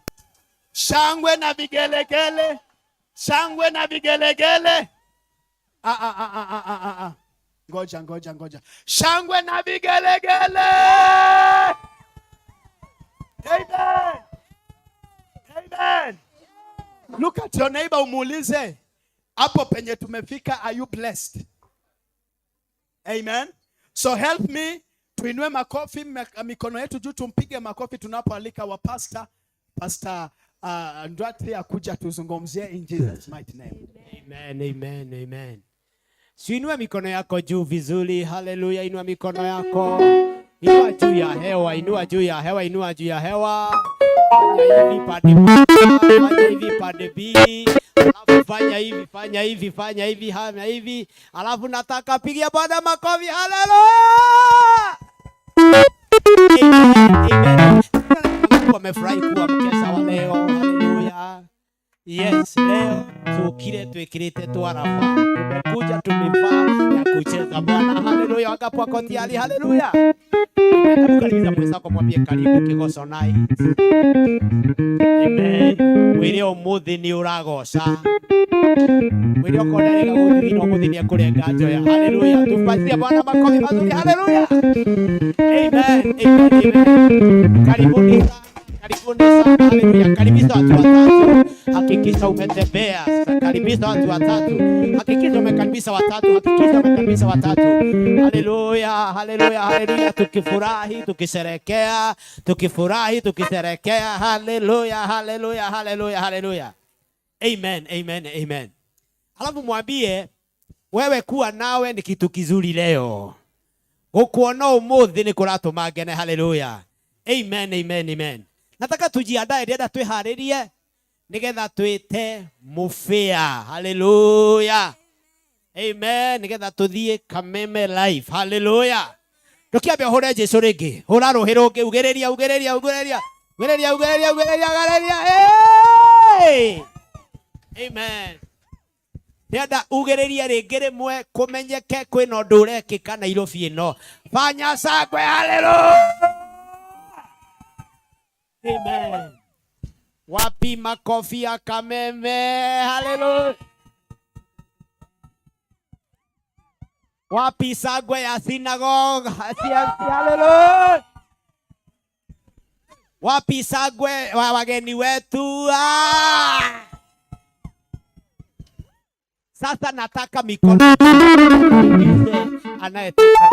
shangwe na vigelegele, shangwe na vigelegele. Ah, ah, ah, ah, ah, ah, ah. Ngoja, ngoja, ngoja. Shangwe na vigelegele. Amen. Amen. Look at your neighbor umuulize hapo penye tumefika, are you blessed? Amen. So help me tuinue makofi mikono yetu juu, tumpige makofi tunapoalika wa pastor, Pastor Ndwati akuja tuzungumzie in Jesus mighty name. Amen, amen, amen. Si inua mikono yako juu vizuri. Haleluya, inua mikono yako. Inua juu ya hewa, inua juu ya hewa, inua juu ya hewa. Fanya hivi pande moja, fanya hivi pande mbili. Alafu fanya hivi, fanya hivi, fanya hivi, fanya hivi. Alafu nataka pigia Bwana makofi. Haleluya! Amen, amen. Wamefurahi kuwa mkesha wa leo. Haleluya. Yes, leo tukire twikirite twaraba. Tumekuja tumevaa ya kucheza Bwana. Haleluya. Wangapi wako tayari? Haleluya. Hebu karibisha mwenzako mwambie karibu Kigoco night. Amen. Mwire umuthi ni uragoca. Mwire okorwo ndarega guthithina umuthi ni ekurenga njoya. Haleluya. Tupatie Bwana makofi mazuri. Haleluya. Amen. Amen. Amen. Karibuni sana. Karibuni sana. Haleluya. Karibisha watu watatu. Hakikisha umetembea, karibisha watu watatu. Hakikisha umekaribisha watatu, hakikisha umekaribisha watatu. Haleluya, haleluya, haleluya. Tukifurahi, tukisherekea, tukifurahi, tukisherekea. Haleluya, haleluya, haleluya, haleluya. Amen, amen, amen. Alafu mwambie wewe kuwa nawe ni kitu kizuri leo. Gukuona umuthi ni kuratuma ngene. Haleluya. Amen, amen, amen. Nataka tujiandae, ndĩrenda twĩharĩrie nigetha twĩte mũbĩa. Haleluya. Amen. Nigetha tuthiĩ Kameme Live. Haleluya. Ndũkĩambe ũhũre Jesu rĩngĩ. Hũra rũhĩ rũngĩ, ugĩrĩria, ugĩrĩria, ugĩrĩria. Ugĩrĩria, ugĩrĩria, ugĩrĩria, ugĩrĩria. Hey! Amen. Ndĩrenda ugĩrĩrie rĩngĩ rĩmwe kũmenyeke kwĩna ũndũ ũrekĩka Nairobi ĩno. Fanya shangwe, haleluya. Amen. Wapi makofi ya Kameme? Haleluya. Wapi shangwe ya synagogue? CMC, haleluya. Wapi shangwe wa wageni wetu? Ah! Sasa nataka mikono anayetaka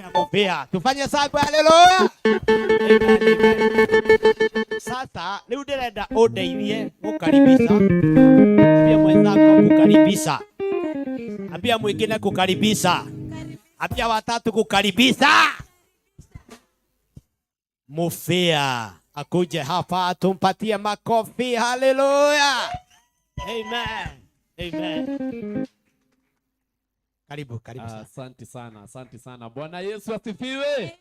ya kofia. Tufanye shangwe, haleluya. Amen, amen. Sasa rĩu ndĩrenda ũndeithie gũkaribisha. Ambia mwenzako kukaribisha. Ambia mwingine kukaribisha. Ambia watatu kukaribisha. Mufia akuje hapa tumpatie makofi. Haleluya. Amen. Amen. Karibu, karibu sana. Asante sana, asante sana. Bwana Yesu asifiwe.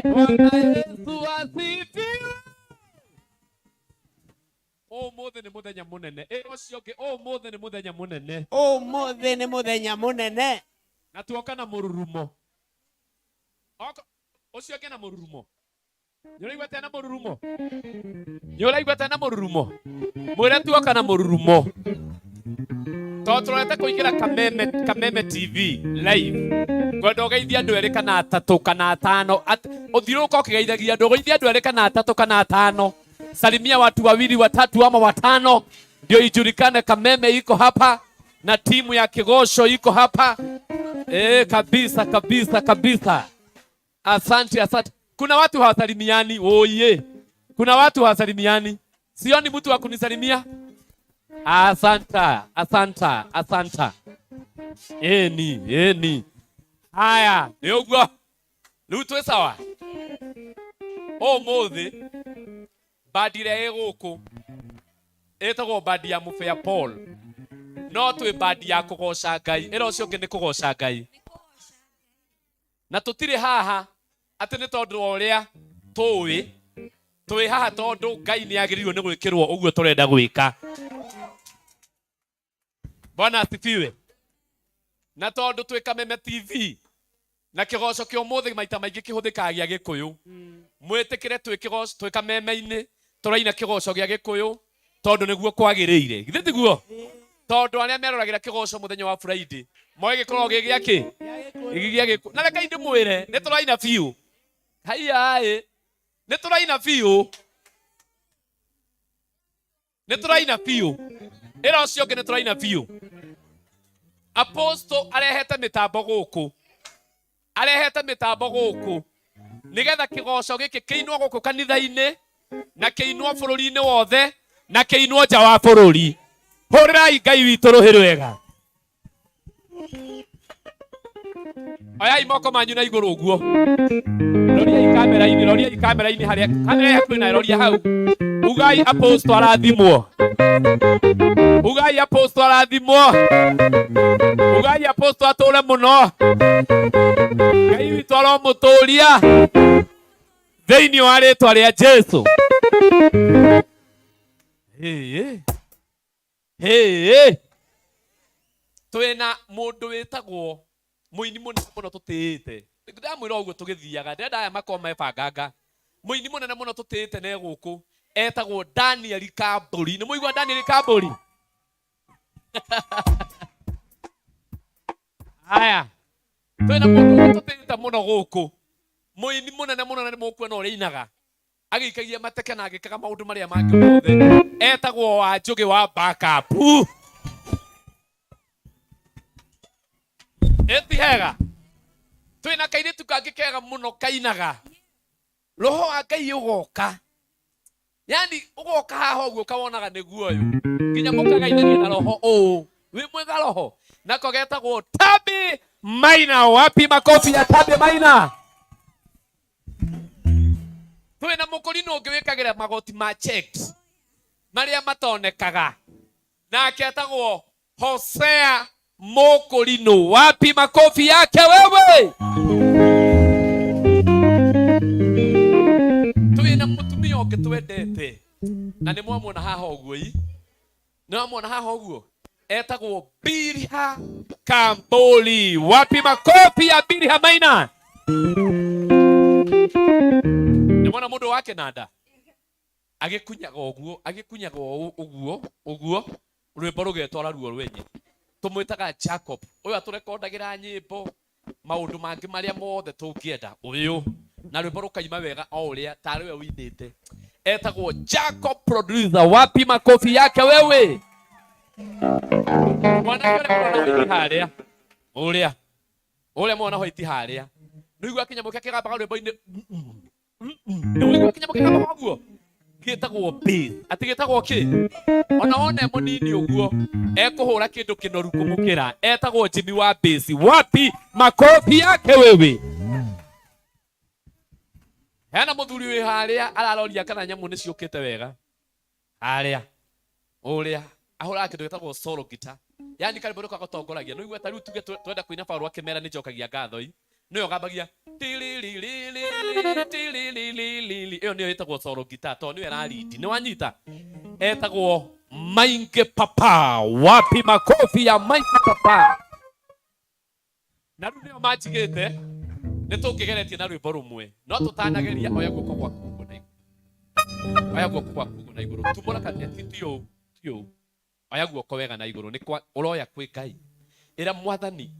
Bwana Yesu asifiwe. Umuthi nĩ mũthenya mũnene. Ĩ ũcio ũngĩ, ũmũthĩ nĩ mũthenya mũnene. Umuthi nĩ mũthenya mũnene. Na tuoka na mũrurumo. Ũcio ũngĩ na mũrurumo. Nĩ ũraigua tena mũrurumo? Nĩ ũraigua tena mũrurumo? Mwĩre tuoka na mũrurumo. Tondũ tũrorete kũingĩra Kameme, Kameme TV live. Ngwenda ũgeithie andũ erĩ kana atatũ kana atano. Ũthiũrũrũka ũkĩgeithagia andũ, ũgeithie andũ erĩ kana atatũ kana atano. Salimia watu wawili watatu ama watano ndio ijulikane Kameme iko hapa na timu ya Kigosho iko hapa. Kabisa kabisa kabisa. Asante, asante. Kuna watu hawasalimiani. Oye. Kuna watu hawasalimiani. Sioni mtu wa kunisalimia. Asante, asante, asante. Eni, eni. Haya, ni ũguo. Rĩu twĩ sawa. Ũmũthĩ bandi ĩrĩa ĩ gũkũ ĩtagwo bandi ya Mũbĩa Paul. No twĩ bandi ya kũgoca Ngai. Ĩra ũcio ũngĩ nĩ kũgoca Ngai. Na tũtirĩ haha atĩ nĩ tondũ wa ũrĩa tũĩ. Twĩ haha tondũ Ngai nĩ agĩrĩirwo nĩ gwĩkĩrwo ũguo tũrenda gwĩka. Bwana asifiwe. Na tondũ twĩ Kameme TV na kĩgoco kĩa ũmũthĩ maita maingĩ kĩhũthĩkaga gĩa Gĩkũyũ. Mwĩtĩkĩre twĩ kĩgoco, twĩ Kameme-inĩ tũraina kĩgoco gĩa Gĩkũyũ tondũ nĩguo kwagĩrĩire. Githĩ tiguo? Tondũ arĩa meroragĩra kĩgoco mũthenya wa Friday moĩ gĩkoragwo gĩ gĩa kĩ? Gĩ gĩa Gĩkũyũ. Na reke ndĩmwĩre nĩ tũraina biũ. Haiya ĩ. Nĩ tũraina biũ. Nĩ tũraina biũ. Ĩra ũcio ũngĩ nĩ tũraina biũ. Apostle arehete mĩtambo gũkũ. Arehete mĩtambo gũkũ. Nĩgetha kĩgoco gĩkĩ kĩinwo gũkũ kanitha-inĩ na kĩinwo bũrũri-inĩ wothe na kĩinwo nja wa bũrũri. Hũrĩrai Ngai witũ rũhĩ rwega. Oyai moko manyu na igũrũ ũguo. Roriai kamera-inĩ, roriai kamera-inĩ harĩa kamera ĩ hakuhĩ na roria hau. Ugai apostle arathimwo. Ugai apostle arathimwo. Ugai apostle atũre mũno. Ngai witũ aromũtũria thĩinĩ wa rĩtwa rĩa Jesu. Hĩ, hĩ. Twĩna mũndũ wĩtagwo mũini mũnene mũno tũtĩĩte. Ndamwĩra ũguo tũgĩthiaga, ndĩrenda aya makorwo mebanganga. Mũini mũnene mũno tũtĩĩte na gũkũ etagwo Daniel Kambũri. Nĩ mũigua Daniel Kambũri? Haya. Twĩna mũndũ ũmwe tũtĩĩte mũno gũkũ. Mũini mũnene mũno na nĩ mũkuona ũrĩa ainaga. Agĩikagia mateke na agĩkaga maũndũ marĩa mangĩ mothe. Etagwo Wanjũgĩ wa backup. Ĩti hega. Twĩna kairĩtu kangĩ kega mũno kainaga. Roho wa Ngai ũgoka. Yani ũgoka haha ũguo ũkawonaga nĩguo ũyũ. Nginya mũkagaithania na roho ũũ. Wĩ mwega roho. Nako getagwo Tabi Maina. Wapi makofi ya Tabi Maina? Twĩna mũkũrinũ ũngĩ wĩkagĩra magoti ma checks marĩa matonekaga. Nake etagwo Hosea Mũkũrinũ. Wapi makofi yake wewe? Twĩna mũtumia ũngĩ twendete na nĩ mwamuona haha ũguo i nĩ wamuona haha ũguo etagwo Bilha Kamboli. Wapi makofi ya Bilha Maina? Nĩ mwana mũndũ wa kĩnanda agĩkunyaga ũguo agĩkunyaga ũguo ũguo rwĩmbo rũgetwara ruo rwenye. Tũmwĩtaga Jacob. Ũyũ atũrekondagĩra nyĩmbo maũndũ mangĩ marĩa mothe tũngĩenda ũyũ na rwĩmbo rũkaima wega o ũrĩa tarĩ we ũinĩte. Etagwo Jacob producer. Wapi makofi yake wewe? Mwanake ũrĩa mũrona hoiti harĩa ũrĩa ũrĩa mũrona hoiti harĩa nĩũigua kĩnyamũ kĩrĩa kĩgambaga rwĩmbo-inĩ nĩũigua kĩnyamũ kĩgambaga ũguo gĩtagwo bass. Atĩ gĩtagwo kĩ? Ona wona e mũnini ũguo ekũhũra kĩndũ kĩnoru kũmũkĩra. Etagwo Jimmy wa bass. Wapi makofi yake wewe? Hena mũthuri wĩ harĩa araroria kana nyamũ nĩ ciũkĩte wega. Harĩa ũrĩa ahũraga kĩndũ gĩtagwo solo guitar. Yani karwĩmbo nĩko gatongoragia. Nĩũigua ta rĩu tuge twenda kũina Paul wa Kĩmera nĩ njokagia ngatho i. Nĩwe ũgambagia tilililili tilililili. Ĩyo nĩyo ĩtagwo solo guitar tondũ nĩyo ĩrarindi. Nĩ wanyita? Etagwo Mainge Papa. Wapi makofi ya Mainge Papa? Na rĩu nĩo manjigĩte nĩ tũngĩgeretie na rwĩmbo rũmwe no tũtanageria oya guoko gwaku ũguo na igũrũ. Oya guoko gwaku ũguo na igũrũ. Tumũra kanua ti ũũ ti ũũ. Oya guoko wega na igũrũ nĩ kwa ũroya kwĩ Ngai. Ĩra Mwathani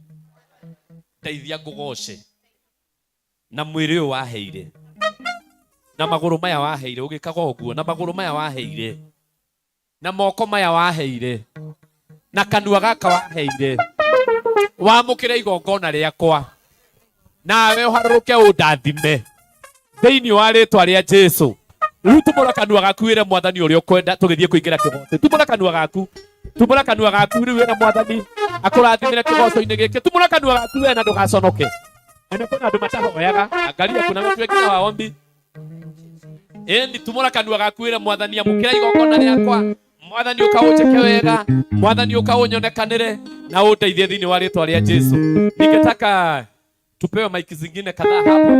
ndeithia ngũgoce na mwĩrĩ ũyũ waheire na magũrũ maya waheire ũgĩkaga ũguo na magũrũ maya waheire na moko maya waheire na kanua gaka waheire wamũkĩre igongona rĩakwa nawe ũharũrũke ũndathime thĩinĩ wa rĩtwa rĩa Jesu. Rĩu tumũra kanua gaku wĩre Mwathani ũrĩa ũkwenda tũgĩthiĩ kũingĩra kĩgoco. Tumũra kanua gaku. Tumũra kanua gaku rĩu wĩre Mwathani akũrathimĩre kĩgoco-inĩ gĩkĩ. Tumũra kanua gaku we na ndũgaconoke. Na kwĩna andũ matahoyaga. Angalia kuna watu wengine hawaombi. Ĩni tumũra kanua gaku wĩre Mwathani amũkĩra igongona rĩakwa. Mwathani ũkaũnjĩke wega. Mwathani ũkaũnyonekanĩre na ũndeithie thĩinĩ wa rĩtwa rĩa Jesu. Ningetaka tupewe maiki zingine kadhaa hapo.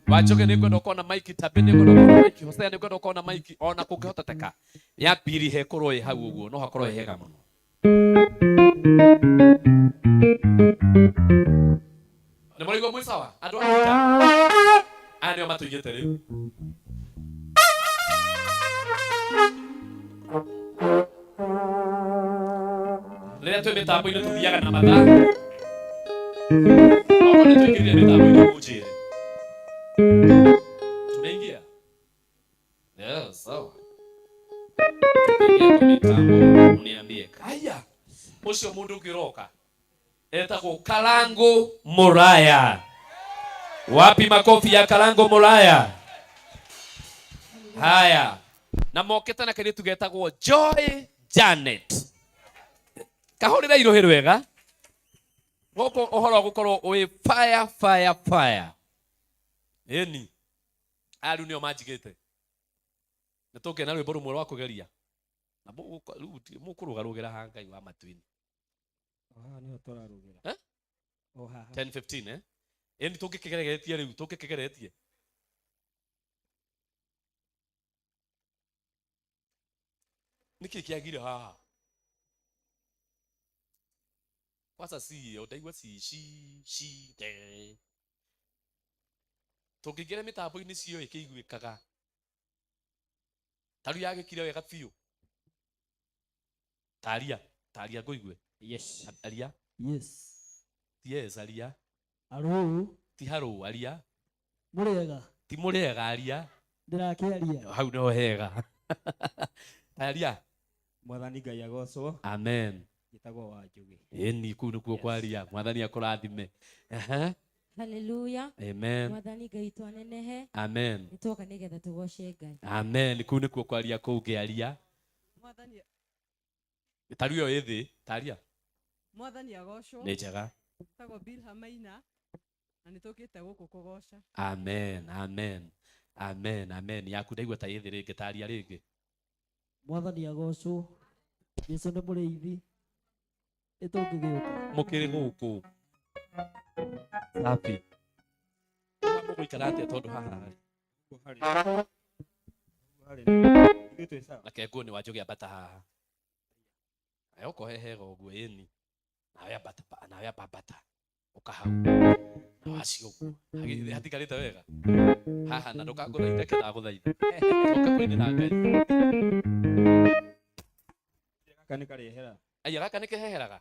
Wachoge nĩngwenda ũkorwo na maiki, Tabe nĩngwenda ũkorwo na maiki, Hosea nĩngwenda ũkorwo na maiki, ona kũngĩhoteteka ya pili hekorwo ĩ hau ũguo no hakorwo he hega mũno. Nĩ mũraigua mwĩ sawa andũ a gita? Aya nĩo matũigĩte rĩu. Rĩrĩa twĩ mĩtambo-inĩ tũthiaga na mathaa. Okorwo nĩ tũingĩrire mĩtambo-inĩ mũnjĩre. Tumeingia? Yes, sawa. Tukiingia kwa mitambo uniambie. Haya. Ũcio mũndũ ũngĩ ũroka etagwo Karango Muraya. Wapi makofi ya Karango Muraya? Haya. Na mokĩte na kairĩtu getagwo Joy Janet. Kahũrĩra irũhĩ rwega. Gũkũ ũhoro ũgũkorwo wĩ fire fire fire. Ĩni. Aya rĩu nĩo manjigĩte. Nĩ tũngĩona rwĩmbo rũmwe rwa kũgeria. Na rĩu mũkũrũgarũgĩra haha Ngai wa matu-inĩ. O haha nĩho tũrarũgĩra. Eh? O haha. 10:15 eh? Ĩni tũngĩkĩgeretie rĩu, tũngĩkĩgeretie. Nĩkĩ kĩagire haha? Kwanza si ĩyo, ndaigua ci ci ci de. Tũngĩingĩra mĩtambo-inĩ cio ĩkĩiguĩkaga. Ta rĩu yagĩkire wega biũ. Taria, taria ngũigue. Yes. Aria. Yes. Ti yes, aria. Arũ. Ti harũ, aria. Mũrĩega. Ti mũrĩega, aria. Ndĩrakĩaria. Hau no hega. Taria. Mwathani Ngai agocwo. Amen. Njĩtagwo Wanjũgĩ. Ĩni kũu nĩkuo kwaria. Mwathani akũrathime. Ehe. Haleluya. Amen. Mwathani Ngai twanenehe. Amen. Nĩtwoka nĩgetha tũgoce Ngai. Amen. Kũu nĩkuo kwaria kũu ngĩaria. Mwathani Taria ĩyo ĩ thĩ. Taria. Mwathani agocwo. Nĩ njega. Tagwo Bilha Maina na nĩtũkĩte gũkũ kũgoca. Amen. Amen. Amen. Amen. Yaku ndaigua ta ĩ thĩ rĩngĩ. Taria rĩngĩ. Mwathani agocwo. Jesu nĩ mũrĩithi. Ĩtũngĩgĩũka. Mũkĩrĩ gũkũ. Safi. Mũgũikara atĩa tondũ haha Harĩ. Harĩ. Ithuĩ twĩ sawa. Reke nguo nĩ Wanjũgĩ ambata haha. Nawe ũkohe hega ũguo ĩni. Nawe ambata nawe ambata. Ũka hau. Na wacio ũguo. Hatigarĩte wega. Haha na ndũkangũthaithe reke ndagũthaitha. Ũka kũinĩra Ngai. Gaka nĩ karĩehera. Aya gaka nĩ keheraga.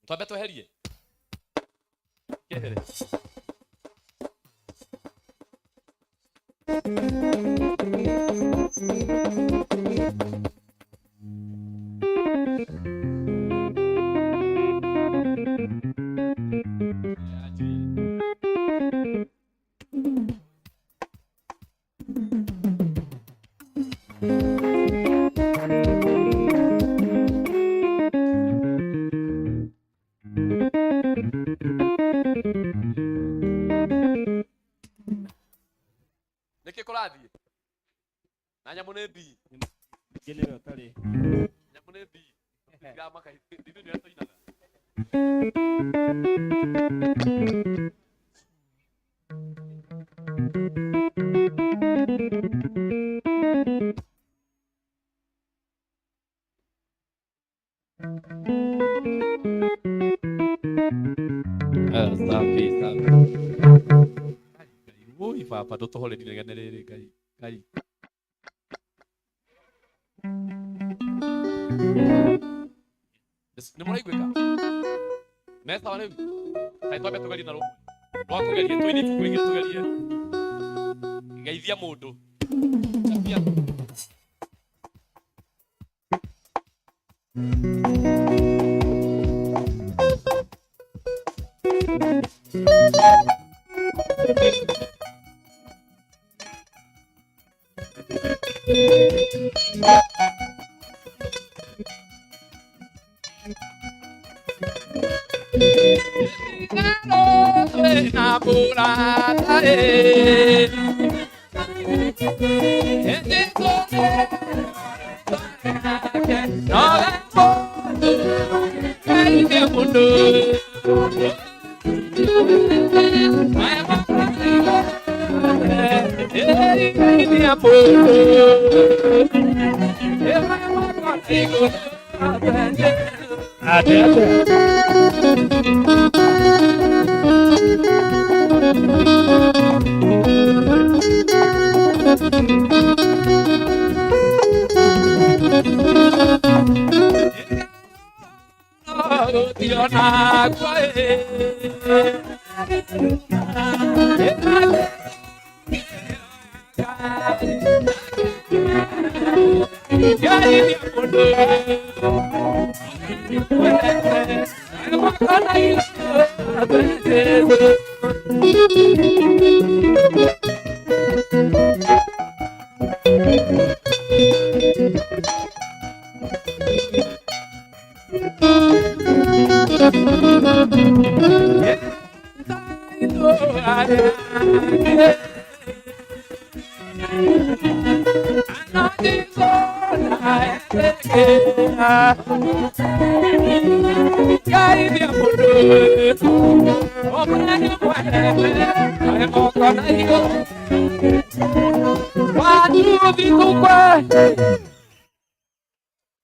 Twambe tweherie. Kehere. Nĩkĩ kũrathiĩ? Na nyamũ nĩ mbii. Ningĩ nĩwe ũtarĩ. Nyamũ nĩ mbii. Tũtiramaka ithuĩ nĩwe tũinaga. Safi, safi. Ngai, woi baba ndũtũhorerie inegene rĩrĩ Ngai. Ngai. Nĩ mũraiguĩka? Me sawa rĩu? Kaĩ twambe tũgerie na rũmwe. Rwa kũgeria tũine ibuku rĩngĩ tũgerie. Geithia mũndũ. Cabia.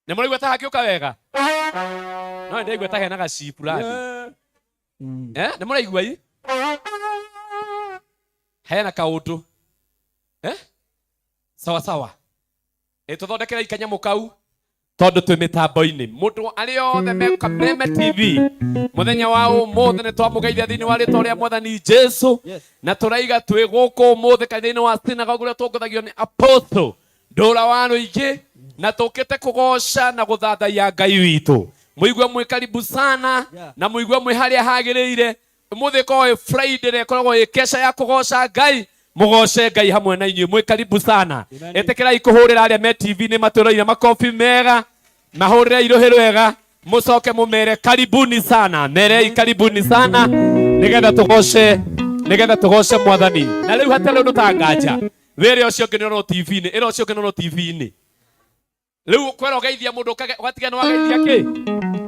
Nĩ mũraigua ta hakĩũka wega? No ndaigua ta hena gaci fulani. Nĩ mũraigua i? Hena kaũndũ. Sawa sawa. Tũthondekere kanyamũ kau. Tondu twi mitambo-ini mundu aria othe me Kameme TV muthenya wa umuthi ni twamugeithia thiini wa ritwa ria Mwathani Jesu na turaiga twi guku umuthi kanitha-ini wa synagogue uria tũngũthagio ni apostle Ndura wa Ruingĩ na tukite kugoca na guthathaiya Ngai witu. Muigue mwi karibu sana na muigue mwi haria hagiriire. Umuthi ĩkoragwo ĩ Friday na ĩkoragwo ĩ kesha ya kugoca Ngai. Mugoce Ngai hamwe na inyuĩ, mwi karibu sana. Ĩtĩkĩrai kũhũrĩra arĩa me TV nĩ matũroire makobi mega, mahũrĩre iruhĩ rwega, mucoke mumere karibuni sana, merei karibuni sana nigetha tugoce, nigetha tugoce Mwathani. Na rĩu hatarĩ ũndũ ta nganja, wĩre ũcio ũngĩ nĩorwo TV-inĩ, ĩra ũcio ũngĩ nĩorwo TV-inĩ. Rĩu kwera ũgeithia mũndũ ũgatiga nĩ wageithia kĩ?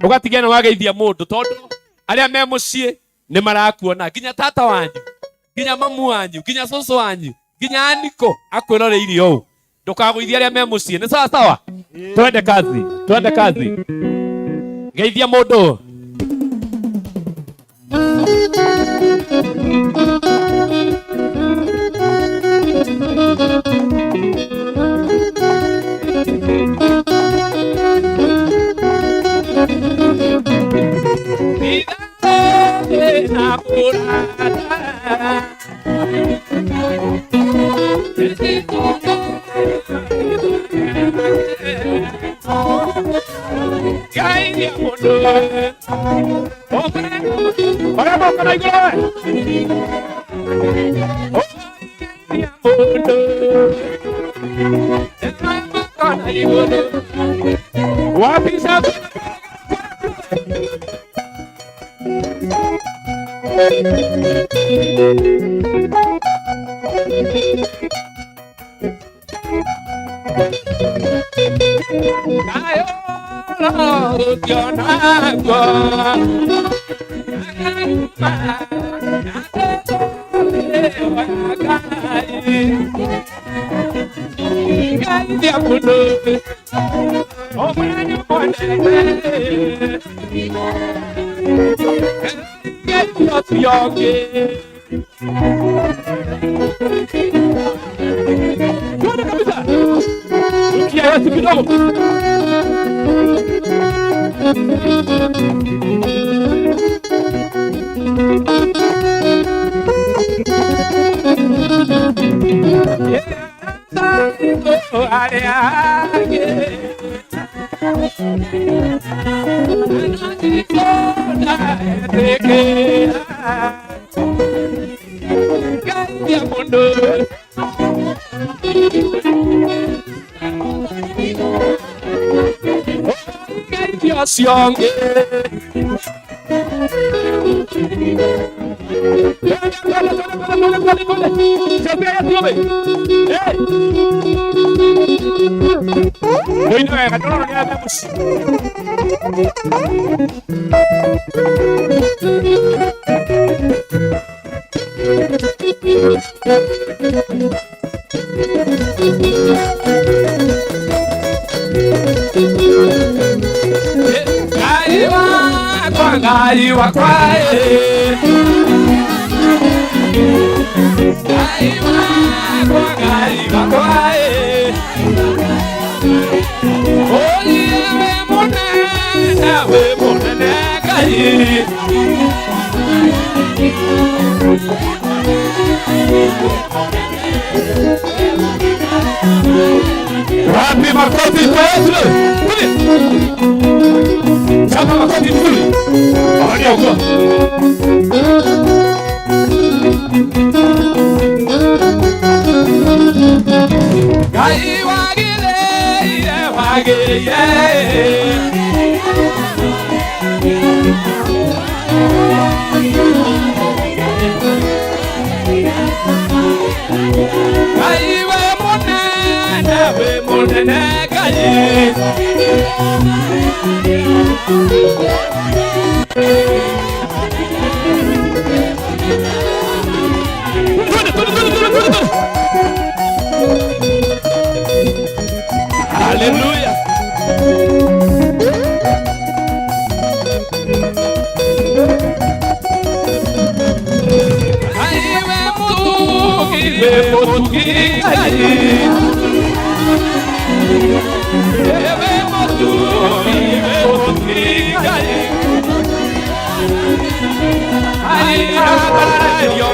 Ũgatiga nĩ wageithia mũndũ tondũ arĩa me mũciĩ nĩ marakuona, nginya tata wanyu, nginya mamu wanyu, nginya cũcũ wanyu, nginya aniko akwĩroreirie ũũ. Ndũkagũithie arĩa me mũciĩ. Nĩ sawa sawa? Twende kazi, twende kazi. Geithia mũndũ. Wapi makofi kwa Yesu? Chapa makofi vizuri. Angalia huko. Ngai wagire, wagire. Ngai we munene, we munene Ngai. Hallelujah.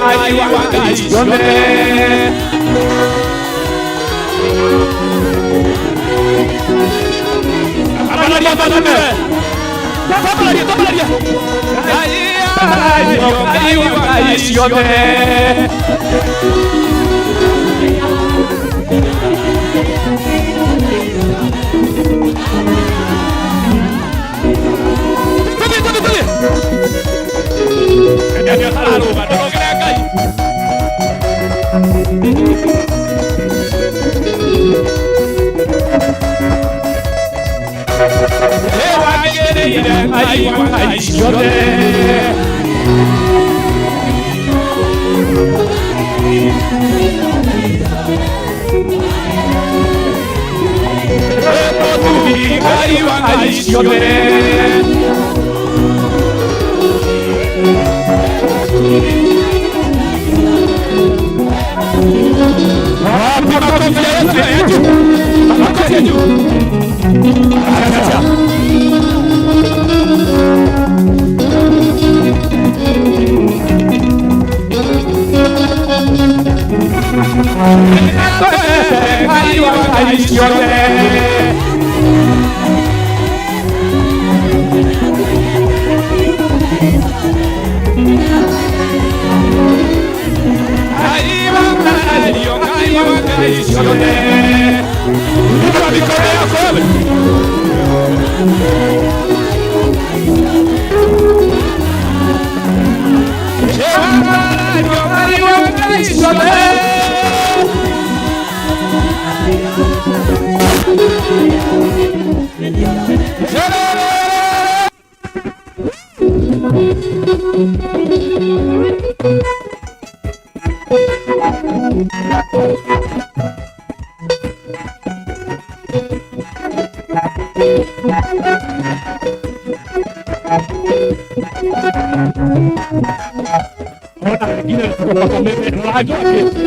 Ngai wa Ngai ciothe. Tambalaria, tambalaria. Tambalaria, tambalaria. Ngai Ngai wa Ngai ciothe. Tuthi, tuthi, tuthi. Ndio tararuga, ndũrũgĩre Ngai. Wagĩrĩire Ngai wa Ngai ciothe. Mũtugi Ngai wa Ngai ciothe. Wapi makofi ya Yesu ya juu? Makofi ya juu. Acha. Ngai wa Ngai ciothe. Ngai wa Ngai, Ngai wa Ngai ciothe. Inua mikono yako wewe. Ngai wa Ngai ciothe. Ona wengine tuko kwa kameme, tunajua kameme.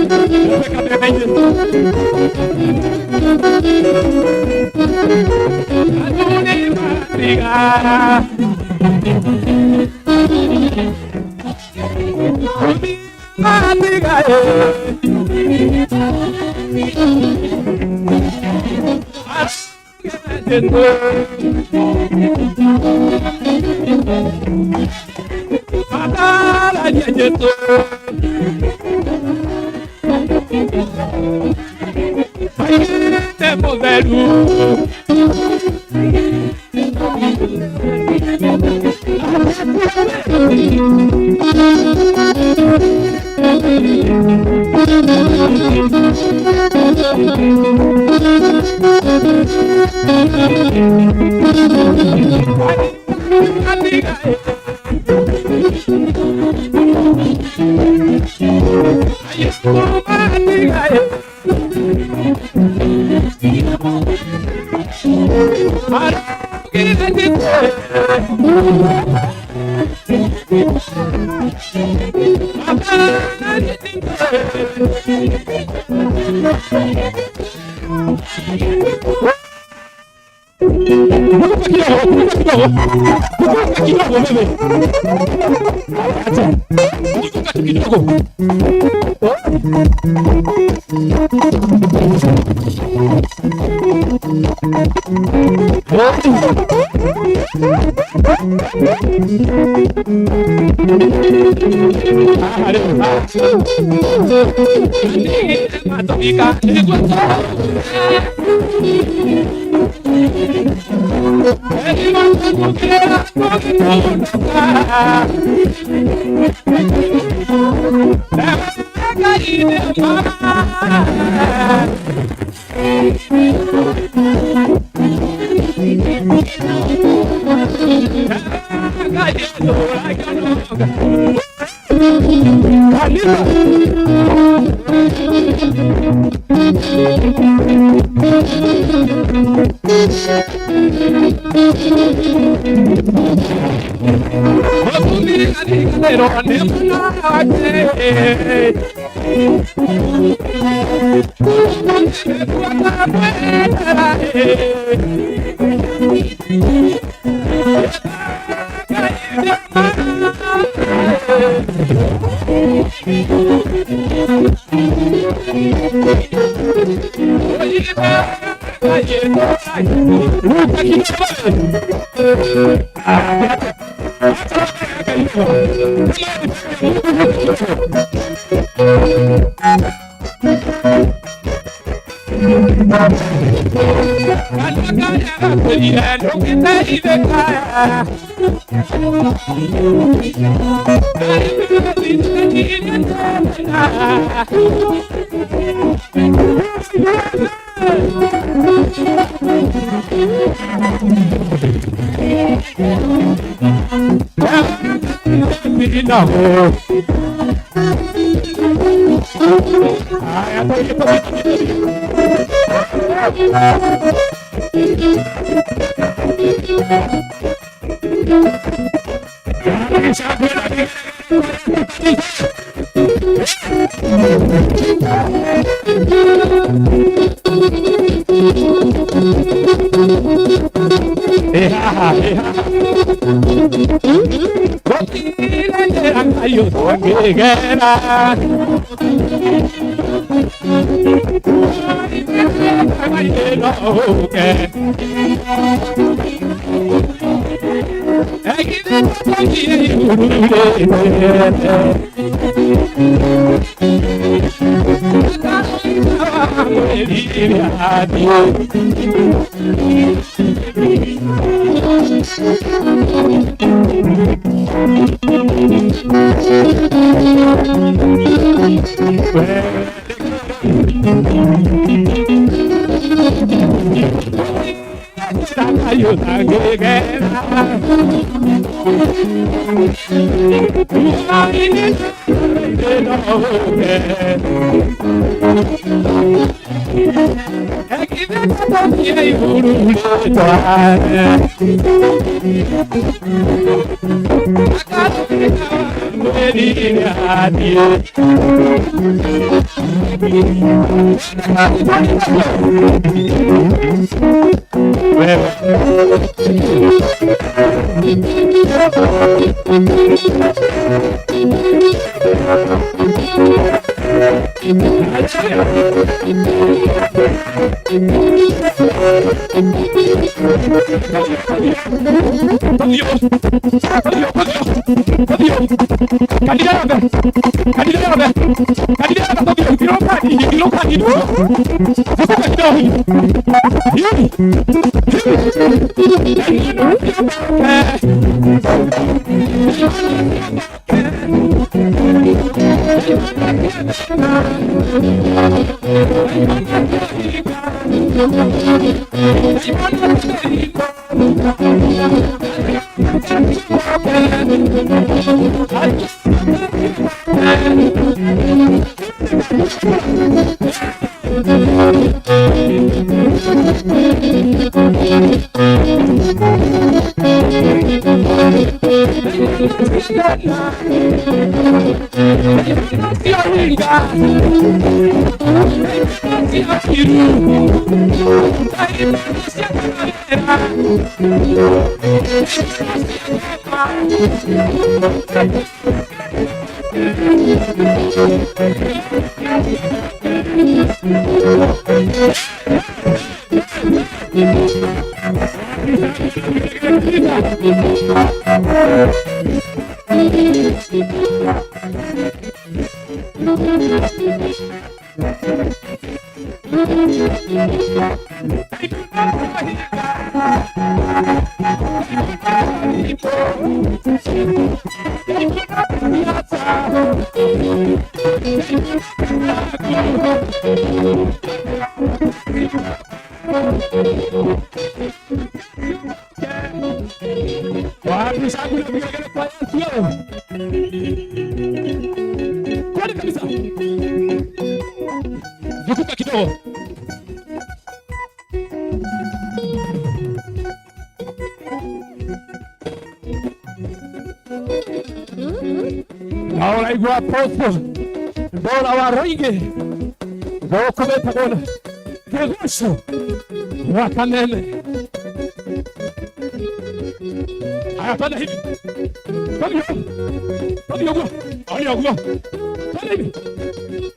Twende hivi.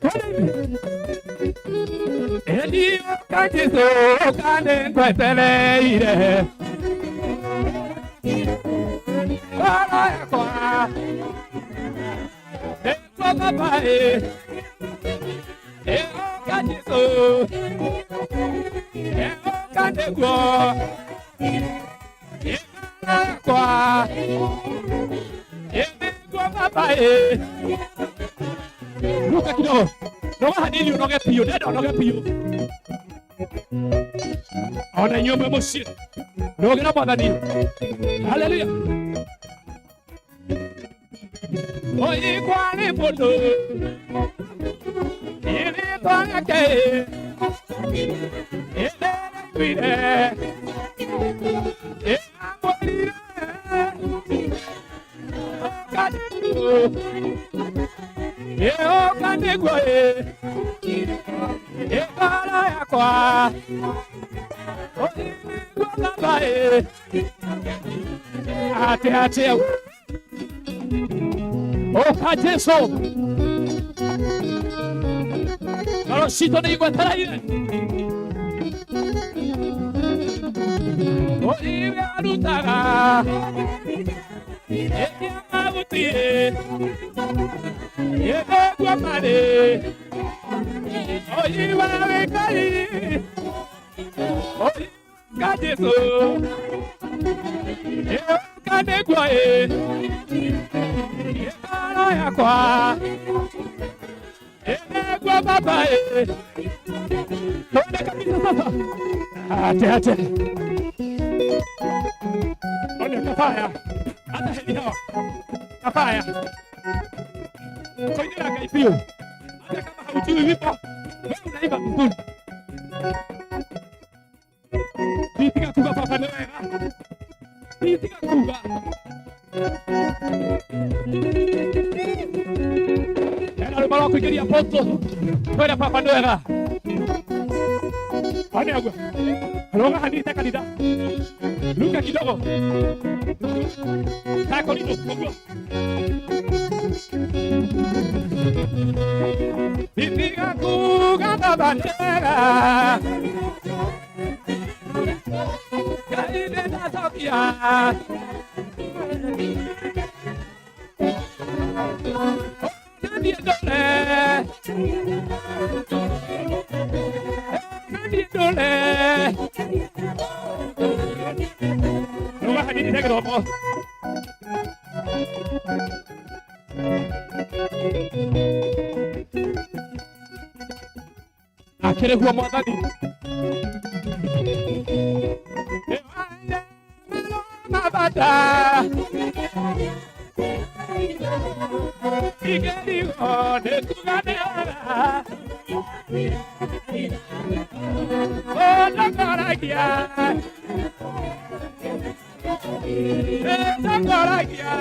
Twende hivi. Eni oka Jesu kane ngwetereire. Ngoro yakwa. Nĩguo baba ĩ. Oka Jesu. Oka nĩguo. Ngoro yakwa. Nĩguo baba ĩ. Ruka kidogo. Noga hanini unoge piũ, ndenda ũnoge piũ. Ona inyuĩ mwĩ mũciĩ. Rũgĩra Mwathani. Haleluya. Oi kwari mũndũ. Irĩtwa rĩake. Ĩndĩraiguire. Ĩramwĩrire. Ũka Jesũ. Ĩũka nĩguo ĩ. Ĩngoro yakwa. Oi nĩguo baba ĩ. Ate ate. Ũka Jesũ. Ngoro citũ nĩ igwetereire. Oi arutaga. Ĩtia mahuti ĩ. Ĩnĩguo marĩ. Oi wa Ngai. Oi ka Jesũ. Ĩũka nĩguo ĩ. Ĩngoro yakwa. Ĩnĩguo baba ĩ. Twende kabisa sasa. Ate ate. One kafaya. Hata heri hawa. Kafaya. Koinĩra Ngai biũ. Hata kama haujui wimbo, wewe unaimba vizuri. Tiga kuga baba nĩ wega. Tiga kuga. Ena rwĩmbo rwa kũingĩria apostle. Twende baba nĩ wega. One ũguo. Roga hanini ta kanitha. Ruka kidogo. Ta Korinto ũguo. Tiga kuga baba nĩ wega. Ngai nĩ ndacokia. Nani ndole. Nani ndole. Roga hanini ta gĩthomo. Akĩrĩ guo Mwathani. Mabata. Igerigo nĩ kuga nĩ wega. Ũtongoragia. Ũtongoragia.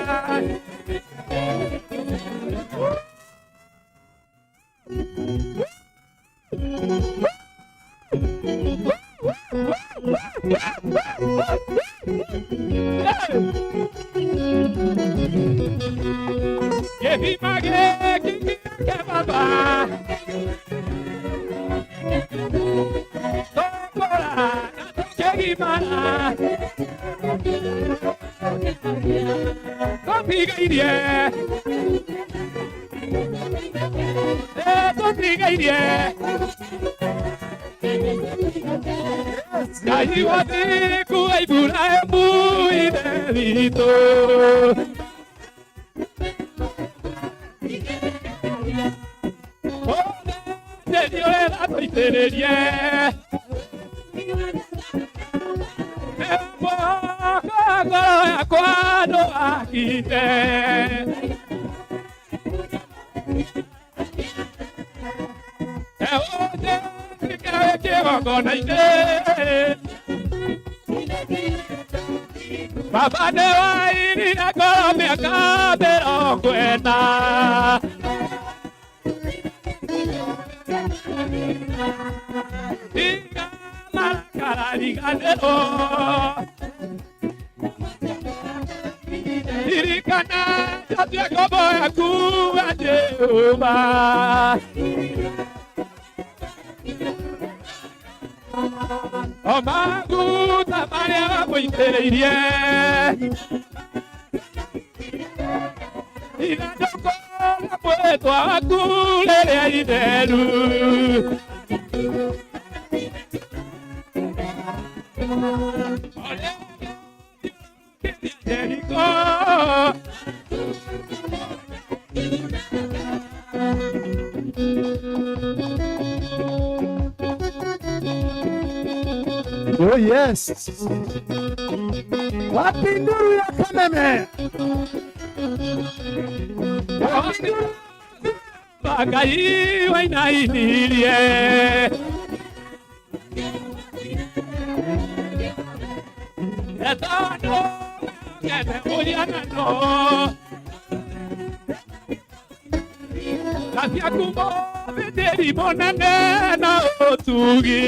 Gĩthima gĩkĩ kĩa baba. Tũkũra na tũkĩgimara. Tũtigairie. Tũtigairie. Ngai wa thingu wa Iburahĩmu ithe witũ. Ũnene ũrĩa tũitĩrĩrie. Ngoro yakwa ndũgakite. Kĩgongona-inĩ. Baba nĩ wairire ngoro mĩaka 40. Tiga marakara riganĩrwo. Ririkana Ndatue ngombo yaku we Jehova. O maguta marĩa wamũitĩrĩirie ithandũkũ rĩa mwĩtwa waku rĩrĩa itheru. Jeriko. Oh yes. Wapi nduru ya Kameme? Wapi nduru Ngai wainainirie. Etano kene mũhianano. Tha ciaku mũthĩnjĩri mũnene na ũtugi.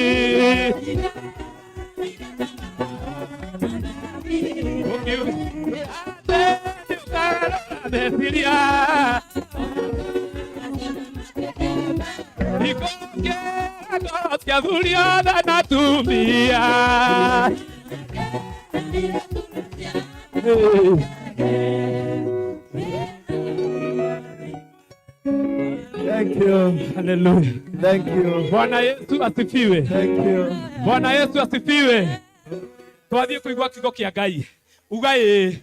Meciria ikũngĩra ngoro cia athuri othe na atumia. Thank you. Hallelujah. Thank you. Bwana Yesu asifiwe. Thank you. Bwana Yesu asifiwe. Twathiĩ kũigua kiugo kĩa Ngai. Uga ĩĩ.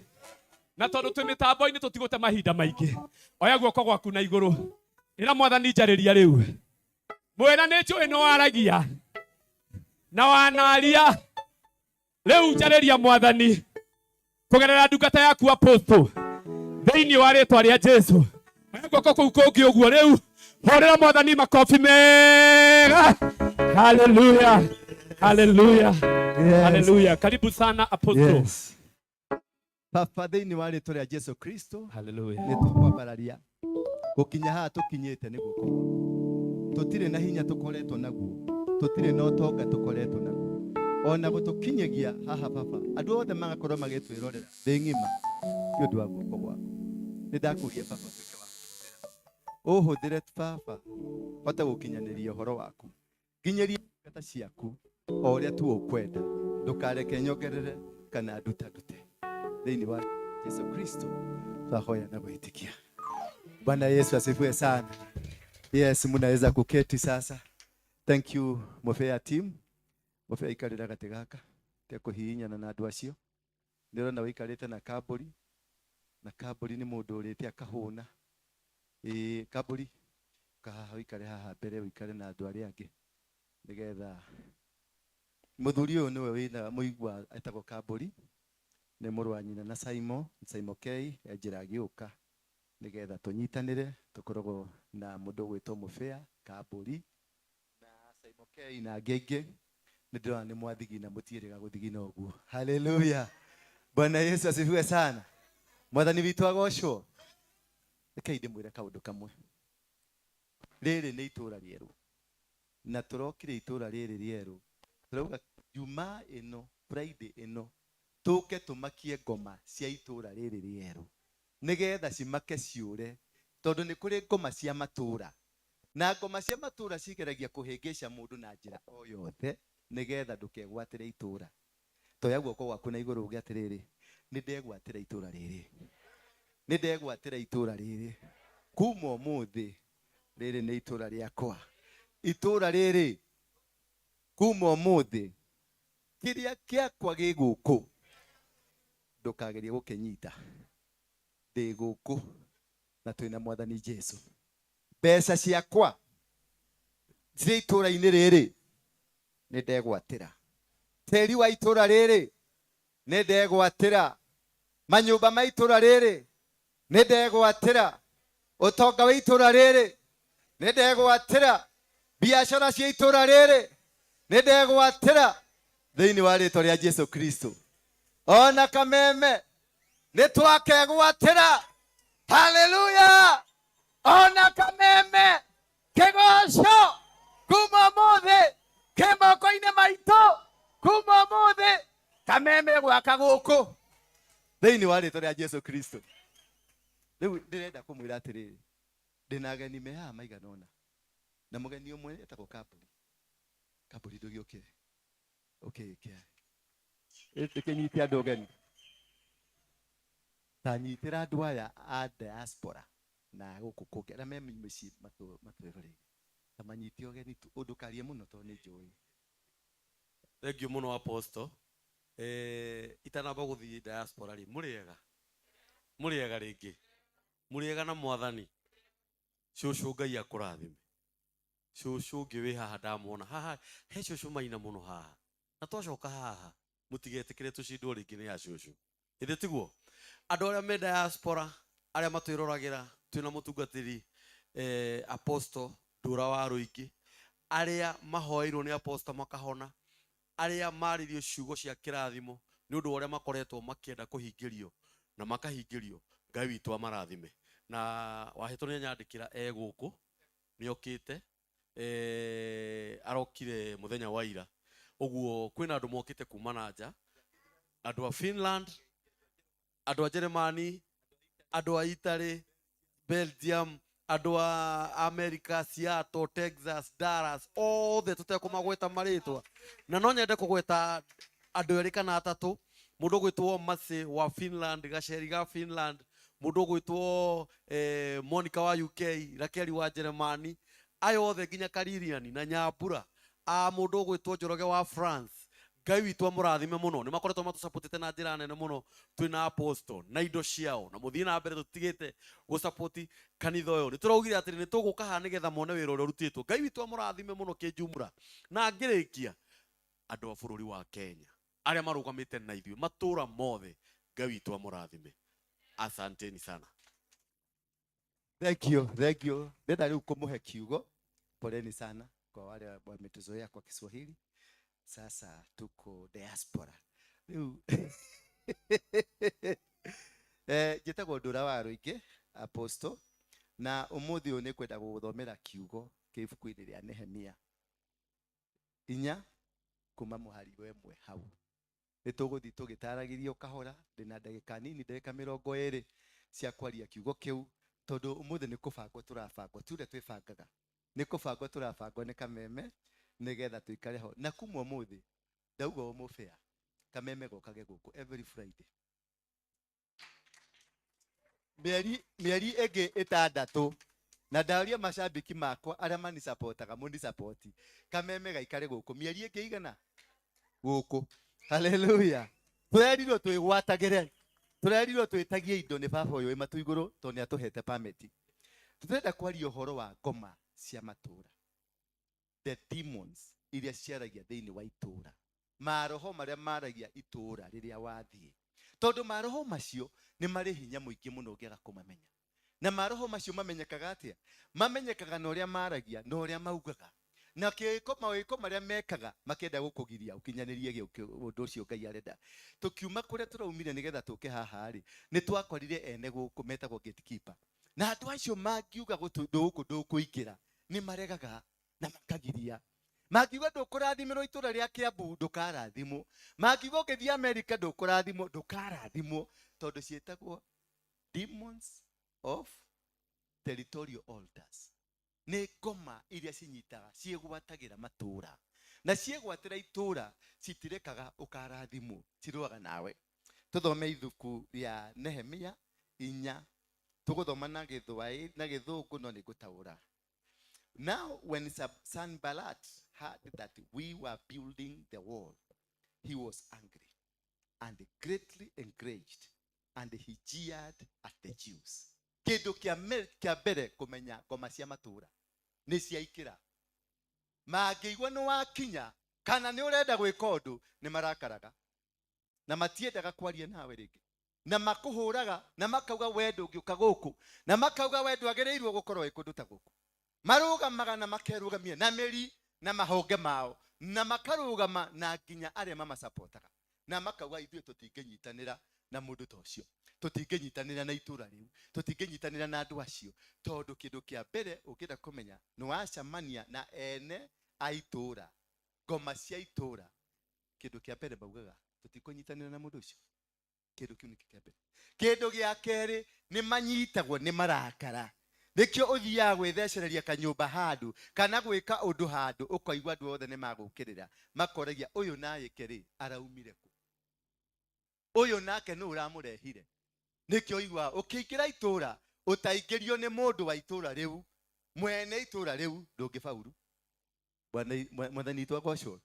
Na tondũ twĩ mĩtambo-inĩ tũtigũte mahinda maingĩ. Oya guoko gwaku na igũrũ. Ĩra Mwathani njarĩria rĩu. Mwĩra nĩ njũĩ nĩ waragia. Na wanaria. Rĩu njarĩria Mwathani. Kũgerera ndungata yaku apostle. Thĩinĩ wa rĩtwa rĩa Jesu. Oya guoko kũu kũngĩ ũguo rĩu. Hũrĩra Mwathani makobi mega. Hallelujah. Hallelujah. Yes. Hallelujah. Karibu sana apostle. Yes. Baba thĩinĩ wa rĩtwa rĩa Jesu Kristo Hallelujah. nĩ tũkwambararia gũkinya haha tũkinyĩte nĩ guoko gwaku. Tũtirĩ na hinya tũkoretwo naguo, tũtirĩ na ũtonga tũkoretwo naguo, ona gũtũkinyagia haha baba andũ othe magakorwo magĩtwĩrorera thĩ ng'ima nĩ ũndũ wa guoko gwaku. Nĩ ndakũria baba ũtuĩke wa kũhũthĩra, ũhũthĩre baba hote gũkinyanĩria ũhoro waku, nginyĩria ndungata ciaku o ũrĩa tu ũkwenda, ndũkareke nyongerere kana ndutandute. Thĩinĩ wa Jesu Kristo twahoya na gwĩtĩkia. Bwana Yesu asifiwe sana. Yes, mnaweza kuketi sasa. Thank you Mofea team. Mofea ikarĩra gatĩ gaka tekũhihinyana na andũ acio. Ndĩrona wĩikarĩte na Kambũri, na Kambũri nĩ mũndũ ũrĩte akahũna. Ĩĩ Kambũri, ũka haha ũikare haha mbere ũikare na andũ arĩa angĩ nĩgetha mũthuri ũyũ nĩwe wĩna mũigua etagwo Kambũri, nĩ mũrũ wa nyina na Simon, Simon K e njĩra agĩũka nĩgetha tũnyitanĩre. Tũkoragwo na mũndũ ũgwĩtwo Mũbĩa Kambũri na Simon K na angĩ aingĩ. Nĩ ndĩrona nĩ mwathigina, mũtiĩrĩga gũthigina ũguo. Haleluya. Bwana Yesu asifiwe sana. Mwathani witũ agocwo. Rekei ndĩmwĩre kaũndũ kamwe. Rĩrĩ nĩ itũũra rĩerũ, na tũrokire itũũra rĩrĩ rĩerũ tũrauga Jumaa ĩno, Friday ĩno, tũke tũmakie ngoma cia itũũra rĩrĩ rĩerũ nĩgetha cimake ciũre, tondũ nĩ kũrĩ ngoma cia matũũra, na ngoma cia matũũra cigeragia kũhĩngĩca mũndũ na njĩra o yothe nĩgetha ndũkegwatĩre itũũra. Toya guoko gwaku na igũrũ uge atĩrĩrĩ, nĩ ndegwatĩra itũũra rĩrĩ, nĩ ndegwatĩra itũũra rĩrĩ kuma ũmũthĩ. Rĩrĩ nĩ itũũra rĩakwa, itũũra rĩrĩ kuma ũmũthĩ, kĩrĩa kĩakwa gĩ gũkũ ndũkagerie gũkĩnyita, ndĩ gũkũ na twĩna Mwathani Jesu. Mbeca ciakwa cirĩ itũũra-inĩ rĩrĩ nĩ ndegwatĩra, tĩri wa itũũra rĩrĩ nĩ ndegwatĩra, manyũmba ma itũũra rĩrĩ nĩ ndegwatĩra, ũtonga wa itũũra rĩrĩ nĩ ndegwatĩra, biacara cia itũũra rĩrĩ nĩ ndegwatĩra, thĩinĩ wa rĩtwa rĩa Jesu Kristo. Ona Kameme nĩ twakegwatĩra. Haleluya. Ona Kameme kĩgoco kuma ũmũthĩ kĩ moko-inĩ maitũ, kuma ũmũthĩ Kameme gwaka gũkũ thĩinĩ wa rĩtwa rĩa Jesu Kristo. Rĩu ndĩrenda kũmwĩra atĩrĩrĩ, ndĩna ageni me haha maigana ũna, na mũgeni ũmwe etagwo Kambũri. Kambũri ndũgĩũkĩre. Ũkĩĩke. Ĩtĩkĩnyite andũ ũgeni. Ta nyitĩra andũ aya a diaspora na gũkũ kũngĩ arĩa me mĩciĩ matwĩroreire. Ta manyite ũgeni tu, ndũkarie mũno tondũ nĩ njũĩ. Thank you mũno Apostle. Itanamba gũthiĩ diaspora rĩ, mũrĩega? Mũrĩega rĩngĩ? Mũrĩega na mwathani? Cũcũ Ngai akũrathime. Cũcũ ũngĩ wĩ haha ndamuona. Haha he cũcũ maina mũno haha. Na twacoka haha mũtigetĩkĩre tũcindwo rĩngĩ nĩ ya cũcũ. Ĩthĩ tiguo? Andũ arĩa me diaspora, arĩa matwĩroragĩra, twĩna mũtungatĩri Apostle Ndũra wa Rũingĩ, arĩa mahoeirwo nĩ Apostle makahona, arĩa maririo ciugo cia kĩrathimo nĩ ũndũ wa ũrĩa makoretwo makĩenda kũhingĩrio na makahingĩrio, Ngai witũ amarathime. Na wahĩtwo nĩ anyandĩkĩra e gũkũ, nĩ okĩte, arokire mũthenya wa ira. Ũguo kwĩna andũ mokĩte kuma na nja, andũ a Finland, andũ a Germany, andũ a Italy, Belgium, andũ a America, Seattle, Texas, Dallas, othe tũtekũmagweta marĩtwa. Na no nyende kũgweta andũ erĩ kana atatũ, mũndũ ũgwĩtwo Mercy wa Finland, Gaceri ga Finland, mũndũ ũgwĩtwo Monica wa UK, Rakeli wa Germany, aya othe nginya Kaririani na Nyambura, a mũndũ ũgwĩtwo Njoroge wa France. Ngai witũ amũrathime mũno, nĩ makoretwo matũsupportĩte na njĩra nene mũno, twĩna Apostle na indo ciao, na mũthiĩ na mbere tũtigĩte gũsupport kanitha ũyũ. Nĩ tũraugire atĩrĩ nĩ tũgũka haha nĩgetha mone wĩra ũrĩa ũrutĩtwo. Ngai witũ amũrathime mũno kĩnjumra. Na ngĩrĩkia, andũ a bũrũri wa Kenya arĩa marũgamĩte na ithuĩ matũra mothe, Ngai witũ amũrathime. Asanteni sana. Thank you, thank you. Ndĩrenda rĩu kũmũhe kiugo. Poleni sana kwa wale wametuzoea kwa Kiswahili. Sasa tuko diaspora. Rĩu njĩtagwo Ndũra wa Rũingĩ Apostle, na ũmũthĩ ũyũ nĩ kwenda gũgũthomera kiugo kĩ ibuku-inĩ rĩa Nehemia 4 kuma mũhari wa 1 hau. Nĩ tũgũthiĩ tũgĩtaragĩrio kahora, ndĩna ndagĩka nini, ndagĩka 20 cia kwaria kiugo kĩu, tondũ ũmũthĩ nĩ kũbangwo tũrabangwo, ti ũrĩa twĩbangaga, nĩ kũbangwo tũrabangwo nĩ Kameme nĩgetha tũikare ho. Na kuma ũmũthĩ ndauga ũmũbĩa Kameme gokage gũkũ every Friday mĩeri ĩngĩ 6, na ndaũria macambĩki makwa arĩa manisapotaga mũnisapoti, Kameme gaikare gũkũ mĩeri ĩngĩ igana gũkũ. Haleluya. Tũrerirwo twĩgwatagĩre, tũrerirwo twĩtagie indo nĩ baba ũyũ wĩ matu igũrũ, tondũ nĩ atũhete permit. Tũrenda kwaria ũhoro wa ngoma cia matũra, the demons iria ciaragia thĩinĩ wa itũra, maroho marĩa maragia itũra rĩrĩa wathiĩ, tondũ maroho macio nĩ marĩ hinya mũingĩ mũno ũngĩaga kũmamenya. Na maroho macio mamenyekaga atĩa? Mamenyekaga na ũrĩa maragia na ũrĩa maugaga, na kĩko mawĩko marĩa mekaga makĩenda gũkũgiria ũkinyanĩrie ũndũ ũcio Ngai arenda. Tũkiuma kũrĩa tũraumire nĩgetha tũke haha rĩ, nĩ twakorire ene gũkũ metagwo gatekeeper, na andũ acio mangiuga gũkũ ndũkũingĩra nĩ maregaga na makagiria. Mangiuga ndũkũrathimĩrwo itũra rĩa Kiambu ndũkarathimwo, mangiuga ũngĩthiĩ America ndũkũrathimwo, ndũkarathimwo, tondũ ciĩtagwo demons of territorial altars. Nĩ ngoma iria cinyitaga ciĩgwatagĩra matũra, na ciĩgwatĩra itũra citirekaga ũkarathimwo, cirũaga nawe. Tũthome ithuku rĩa Nehemia 4, tũgũthoma na Gĩthwaĩri na Gĩthũngũ, no nĩngũtaũra. Now when Sanballat heard that we were building the wall, he was angry and greatly enraged, and he jeered at the Jews. Kĩndũ kĩa mbere kũmenya ngoma cia matũra nĩ ciaikĩra. Mangĩigua nĩ wakinya kana nĩ ũrenda gwĩka ũndũ, nĩ marakaraga na matiendaga kwaria nawe rĩngĩ, na makũhũraga na makauga we ndũngĩũka gũkũ, na makauga we ndwagĩrĩirwo gũkorwo wĩ kũndũ ta gũkũ. Marũgamaga na makerũgamia na mĩri na mahonge mao, na makarũgama na nginya arĩa mamasapotaga, na makauga ithuĩ tũtingĩnyitanĩra na mũndũ ta ũcio, tũtingĩnyitanĩra na itũra rĩu, tũtingĩnyitanĩra na andũ acio, tondũ kĩndũ kĩa mbere ũngĩenda kũmenya nĩ wacemania na ene a itũra, ngoma cia itũra, kĩndũ kĩa mbere maugaga tũtikũnyitanĩra na mũndũ ũcio. Kĩndũ kĩu nĩkĩo kĩa mbere. Kĩndũ gĩa kerĩ nĩ manyitagwo nĩ marakara. Nĩkĩo ũthiaga gwĩthecereria kanyũmba handũ kana gwĩka ũndũ handũ ũkaigua andũ othe nĩ magũkĩrĩra, makoragia ũyũ nayĩke rĩ araumire kũ, ũyũ nake nũ ũramũrehire. Nĩkĩo ũiguaga ũkĩingĩra itũra ũtaingĩrio nĩ mũndũ wa itũra rĩu, mwene itũra rĩu, ndũngĩbauru. Mwathani witũ agocwo.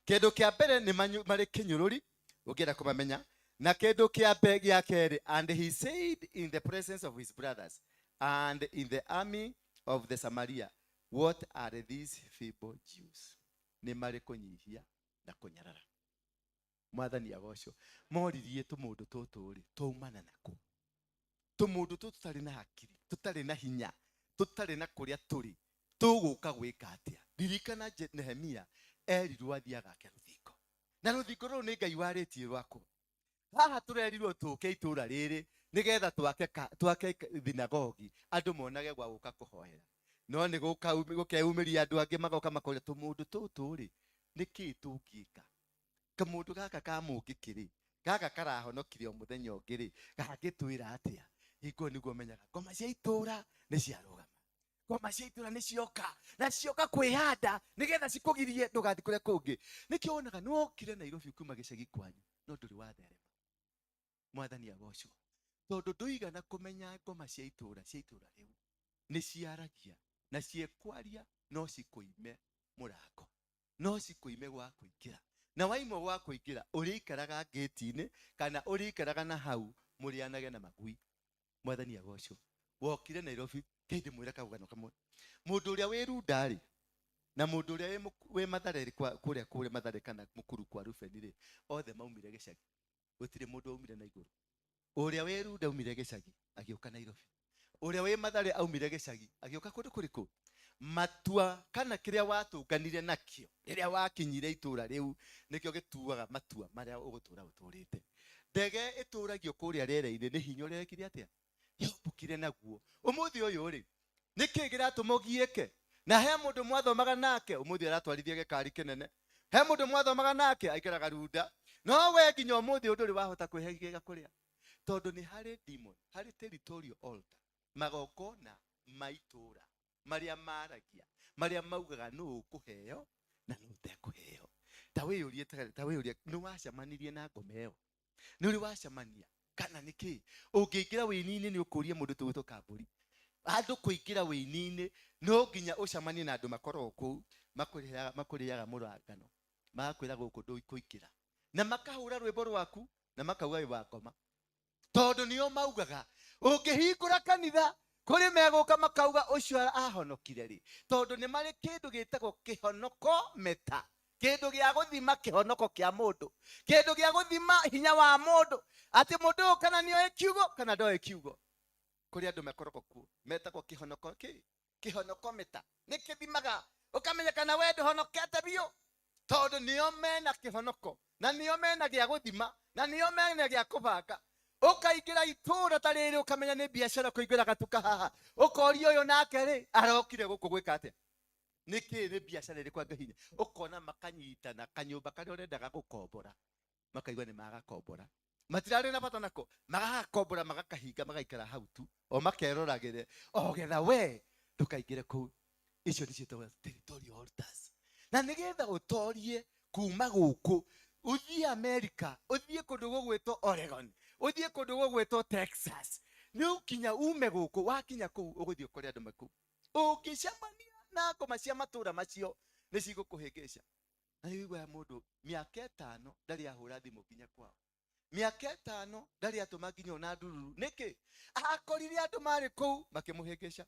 Kĩndũ kĩa mbere nĩ marĩ kĩnyũrũri ũngĩenda kũmamenya, na kĩndũ kĩa gĩa kerĩ, and he said in the presence of his brothers and in the army of the Samaria, what are these feeble Jews? Nĩ marĩ kũnyihia na kũnyarara. Mwathani agocwo. Moririe tũmũndũ tũtũ rĩ twaumana nakũ, tũmũndũ tũtũ tũtarĩ na hakiri, tũtarĩ na hinya, tũtarĩ na kũrĩa tũrĩ, tũgũka gwĩka atĩa? Ririkana Nehemia erirwo athiĩ agake rũthingo, na rũthingo rũrũ nĩ Ngai warĩtie rwakwo. Haha tũrerirwo tũke itũra rĩrĩ nĩgetha twake thinagogi, andũ monage gwa gũka kũhoera. No nĩ gũkeumĩria andũ angĩ magoka makoria tũmũndũ tũtũ rĩ nĩkĩĩ tũngĩka? Kamũndũ gaka ka mũngĩkĩ rĩ, gaka karahonokire o mũthenya ũngĩ rĩ, gangĩtwĩra atĩa? Hingo nĩguo menyaga ngoma cia itũra nĩ ciarũgama, ngoma cia itũra nĩ cioka, na cioka kwĩhanda nĩgetha cikũgirie ndũgathiĩ kũrĩa kũngĩ. Nĩkĩo wonaga nĩ wokire Nairobi kuma gĩcagi kwanyu no ndũrĩ watherema. Mwathani agocwo. Tondũ ndũigana kũmenya ngoma cia itũra cia itũra rĩu nĩ ciaragia na ciekwaria no cikũime mũrango, no cikũime gwa kũingĩra, na waimwo gwa kũingĩra ũrĩikaraga ngĩti-inĩ kana ũrĩikaraga na hau mũrĩanage na magui. Mwathani agocwo. Wokire Nairobi kĩndĩ mwĩra kaũgano kamwe, mũndũ ũrĩa wĩ Runda rĩ na mũndũ ũrĩa wĩ Mathare rĩ, kũrĩa kũrĩa Mathare kana Mũkuru kwa Rubeni rĩ, othe maumire gĩcagi, gũtirĩ mũndũ aumire na igũrũ. Ũrĩa wĩ Runda aumire gĩcagi agĩũka Nairobi, ũrĩa wĩ Mathare aumire gĩcagi agĩũka kũndũ kũrĩkũ. Matua kana kĩrĩa watũnganire nakĩo rĩrĩa wakinyire itũra rĩu nĩkĩo gĩtuaga matua marĩa ũgũtũra ũtũrĩte. Ndege ĩtũragio kũrĩa rĩera-inĩ nĩ hinya ũrĩa ĩkire atĩa, yombũkire naguo. Ũmũthĩ ũyũ rĩ nĩkĩ kĩratũma ũgiĩke? Na he mũndũ mwathomaga nake ũmũthĩ aratwarithia gĩkari kĩnene, he mũndũ mwathomaga nake aikaraga Runda, no we nginya ũmũthĩ ũndũ ũrĩ wahota kwĩhe gĩga kũrĩa, tondũ nĩ harĩ demon, harĩ territorial altar, magongona ma itũra marĩa maragia, marĩa maugaga nũ ũkũheo na nũ ũtekũheo. Ta wĩyũrie, ta wĩyũrie, nĩ wacemanirie na ngoma ĩyo? Nĩ ũrĩ wacemania kana nĩ kĩ? Ũngĩingĩra wĩini-inĩ nĩ ũkũria mũndũ tũgwĩtwo Kambũri. Andũ kũingĩra wĩini-inĩ no nginya ũcemanie na andũ makoragwo kũu, makũrĩaga mũrangano, magakwĩra gũkũ ndũkũingĩra, na makahũra rwĩmbo rwaku na makauga wĩ wa ngoma, tondũ nĩo maugaga ũngĩhingũra kanitha kũrĩ megũka makauga ũcio ahonokire rĩ, tondũ nĩ marĩ kĩndũ gĩtagwo kĩhonoko meta, kĩndũ gĩa gũthima kĩhonoko kĩa mũndũ, kĩndũ gĩa gũthima hinya wa mũndũ, atĩ mũndũ ũyũ kana nĩoĩ kiugo kana ndoĩ kiugo. Kũrĩ andũ makoragwo kuo metagwo kĩhonoko kĩ, kĩhonoko meta, nĩ kĩthimaga ũkamenya kana we ndũhonokete biũ, tondũ nĩo mena kĩhonoko na nĩo mena gĩa gũthima na nĩo mena gĩa kũbanga. Ũkaingĩra itũra ta rĩrĩ ũkamenya nĩ biacara kũingĩra gatuka haha, ũkoria ũyũ nake rĩ arokire gũkũ gwĩka atĩa, nĩkĩ nĩ biacara ĩrĩkũ angĩhinya. Ũkona makanyitana kanyũmba karĩa ũrendaga gũkombora, makaigua nĩ magakombora, matirarĩ na bata nako, magagakombora magakahinga magaikara hau tu o makeroragĩre o getha we ndũkaingĩre kũu. Icio nĩcio ciĩtagwo territorial altars. Na nĩgetha ũtorie kuma gũkũ ũthiĩ America, ũthiĩ kũndũ gũgwĩtwo Oregon, ũthiĩ kũndũ gũgwĩtwo Texas, nĩ ũkinya ume gũkũ, wakinya kũu ũgũthiĩ ũkore andũ makũu. Ũngĩcemania na ngoma cia matũra macio nĩ cigũkũhĩngĩca. Na nĩ ũiguaga mũndũ mĩaka ĩtano ndarĩ ahũra thimũ nginya kwao, mĩaka ĩtano ndarĩ atũma nginya ona ndururu. Nĩkĩ? Akorire andũ marĩ kũu makĩmũhĩngĩca,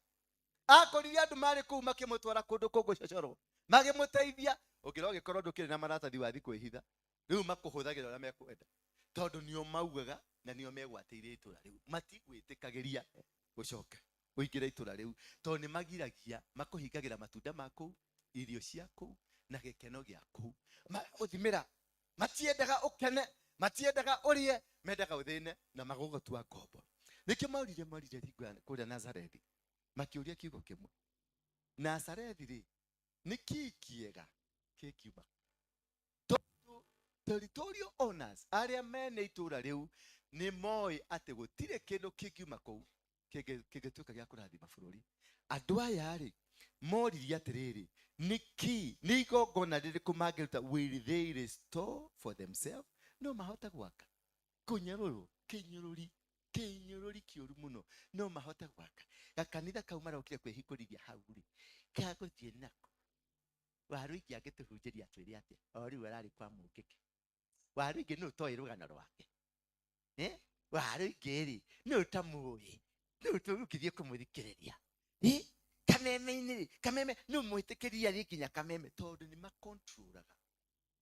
akorire andũ marĩ kũu makĩmũtwara kũndũ kũngĩ magĩmũteithia. Ũngĩra ũgĩkorwo ndũkĩrĩ na maratathi wathiĩ kwĩhitha, rĩu makũhũthagĩra ũrĩa mekwenda, tondũ nĩo maugaga na nĩo megwatĩire itũra rĩu, matigwĩtĩkagĩria gũcoka ũingĩre itũra rĩu, tondũ nĩ magiragia, makũhingagĩra matunda ma kũu, irio cia kũu na gĩkeno gĩa kũu. Magagũthimĩra, matiendaga ũkene, matiendaga ũrĩe, mendaga ũthĩne na magũgũtua ngombo. Nĩkĩo maurire kũrĩa Nazarethi, makĩũria kiugo kĩmwe, Nazarethi rĩ nĩ kĩĩ kĩega kĩkiuma? Tondũ territorial owners arĩa mene itũra rĩu Nĩ moĩ atĩ gũtirĩ kĩndũ kĩngiuma kũu kĩngĩtuĩka gĩa kũrathima bũrũri. Andũ aya rĩ moririe atĩrĩrĩ, nĩkĩ nĩ igongona rĩrĩkũ mangĩruta? Will they restore for themselves? No mahote gwaka kũnyarũrwo kĩnyũrũri kĩnyũrũri kĩũru mũno, no mahote gwaka gakanitha kau marokire kwĩhingũrithia hau rĩ, kagũthiĩ nako Waruingi angĩtũhunjĩria atwĩre atĩa? O rĩu ararĩ kwa Mũngĩkĩ. Waruingi nũ ũtoĩ rũgano rwake? Eh? Waruingi rĩ nũ ũtamũĩ? Nũ tũgũkĩthiĩ kũmũthikĩrĩria? Eh? Kameme-inĩ rĩ, Kameme nũ mwĩtĩkĩria rĩ nginya Kameme, tondũ nĩ makontrolaga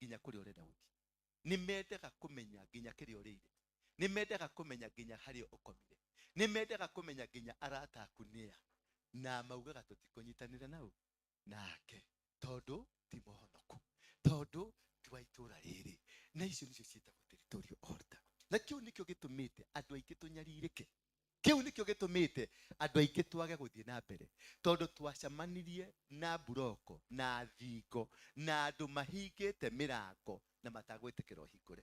nginya kũrĩa ũrenda gũthiĩ. Nĩ mendaga kũmenya nginya kĩrĩa ũrĩire, nĩ mendaga kũmenya nginya harĩa ũkomire, nĩ mendaga kũmenya nginya arata aku nĩa, na maugaga tũtikũnyitanĩra nao nake tondũ ti mũhonoku, tondũ ti wa itũra rĩrĩ. Na icio nĩcio ciĩtagwo territorial altar, na kĩu nĩkĩo gĩtũmĩte andũ aingĩ tũnyarirĩke. Kĩu nĩkĩo gĩtũmĩte andũ aingĩ twage gũthiĩ na mbere, tondũ twacemanirie na mburoko na thingo na andũ mahingĩte mĩrango na matagwĩtĩkĩra ũhingũre.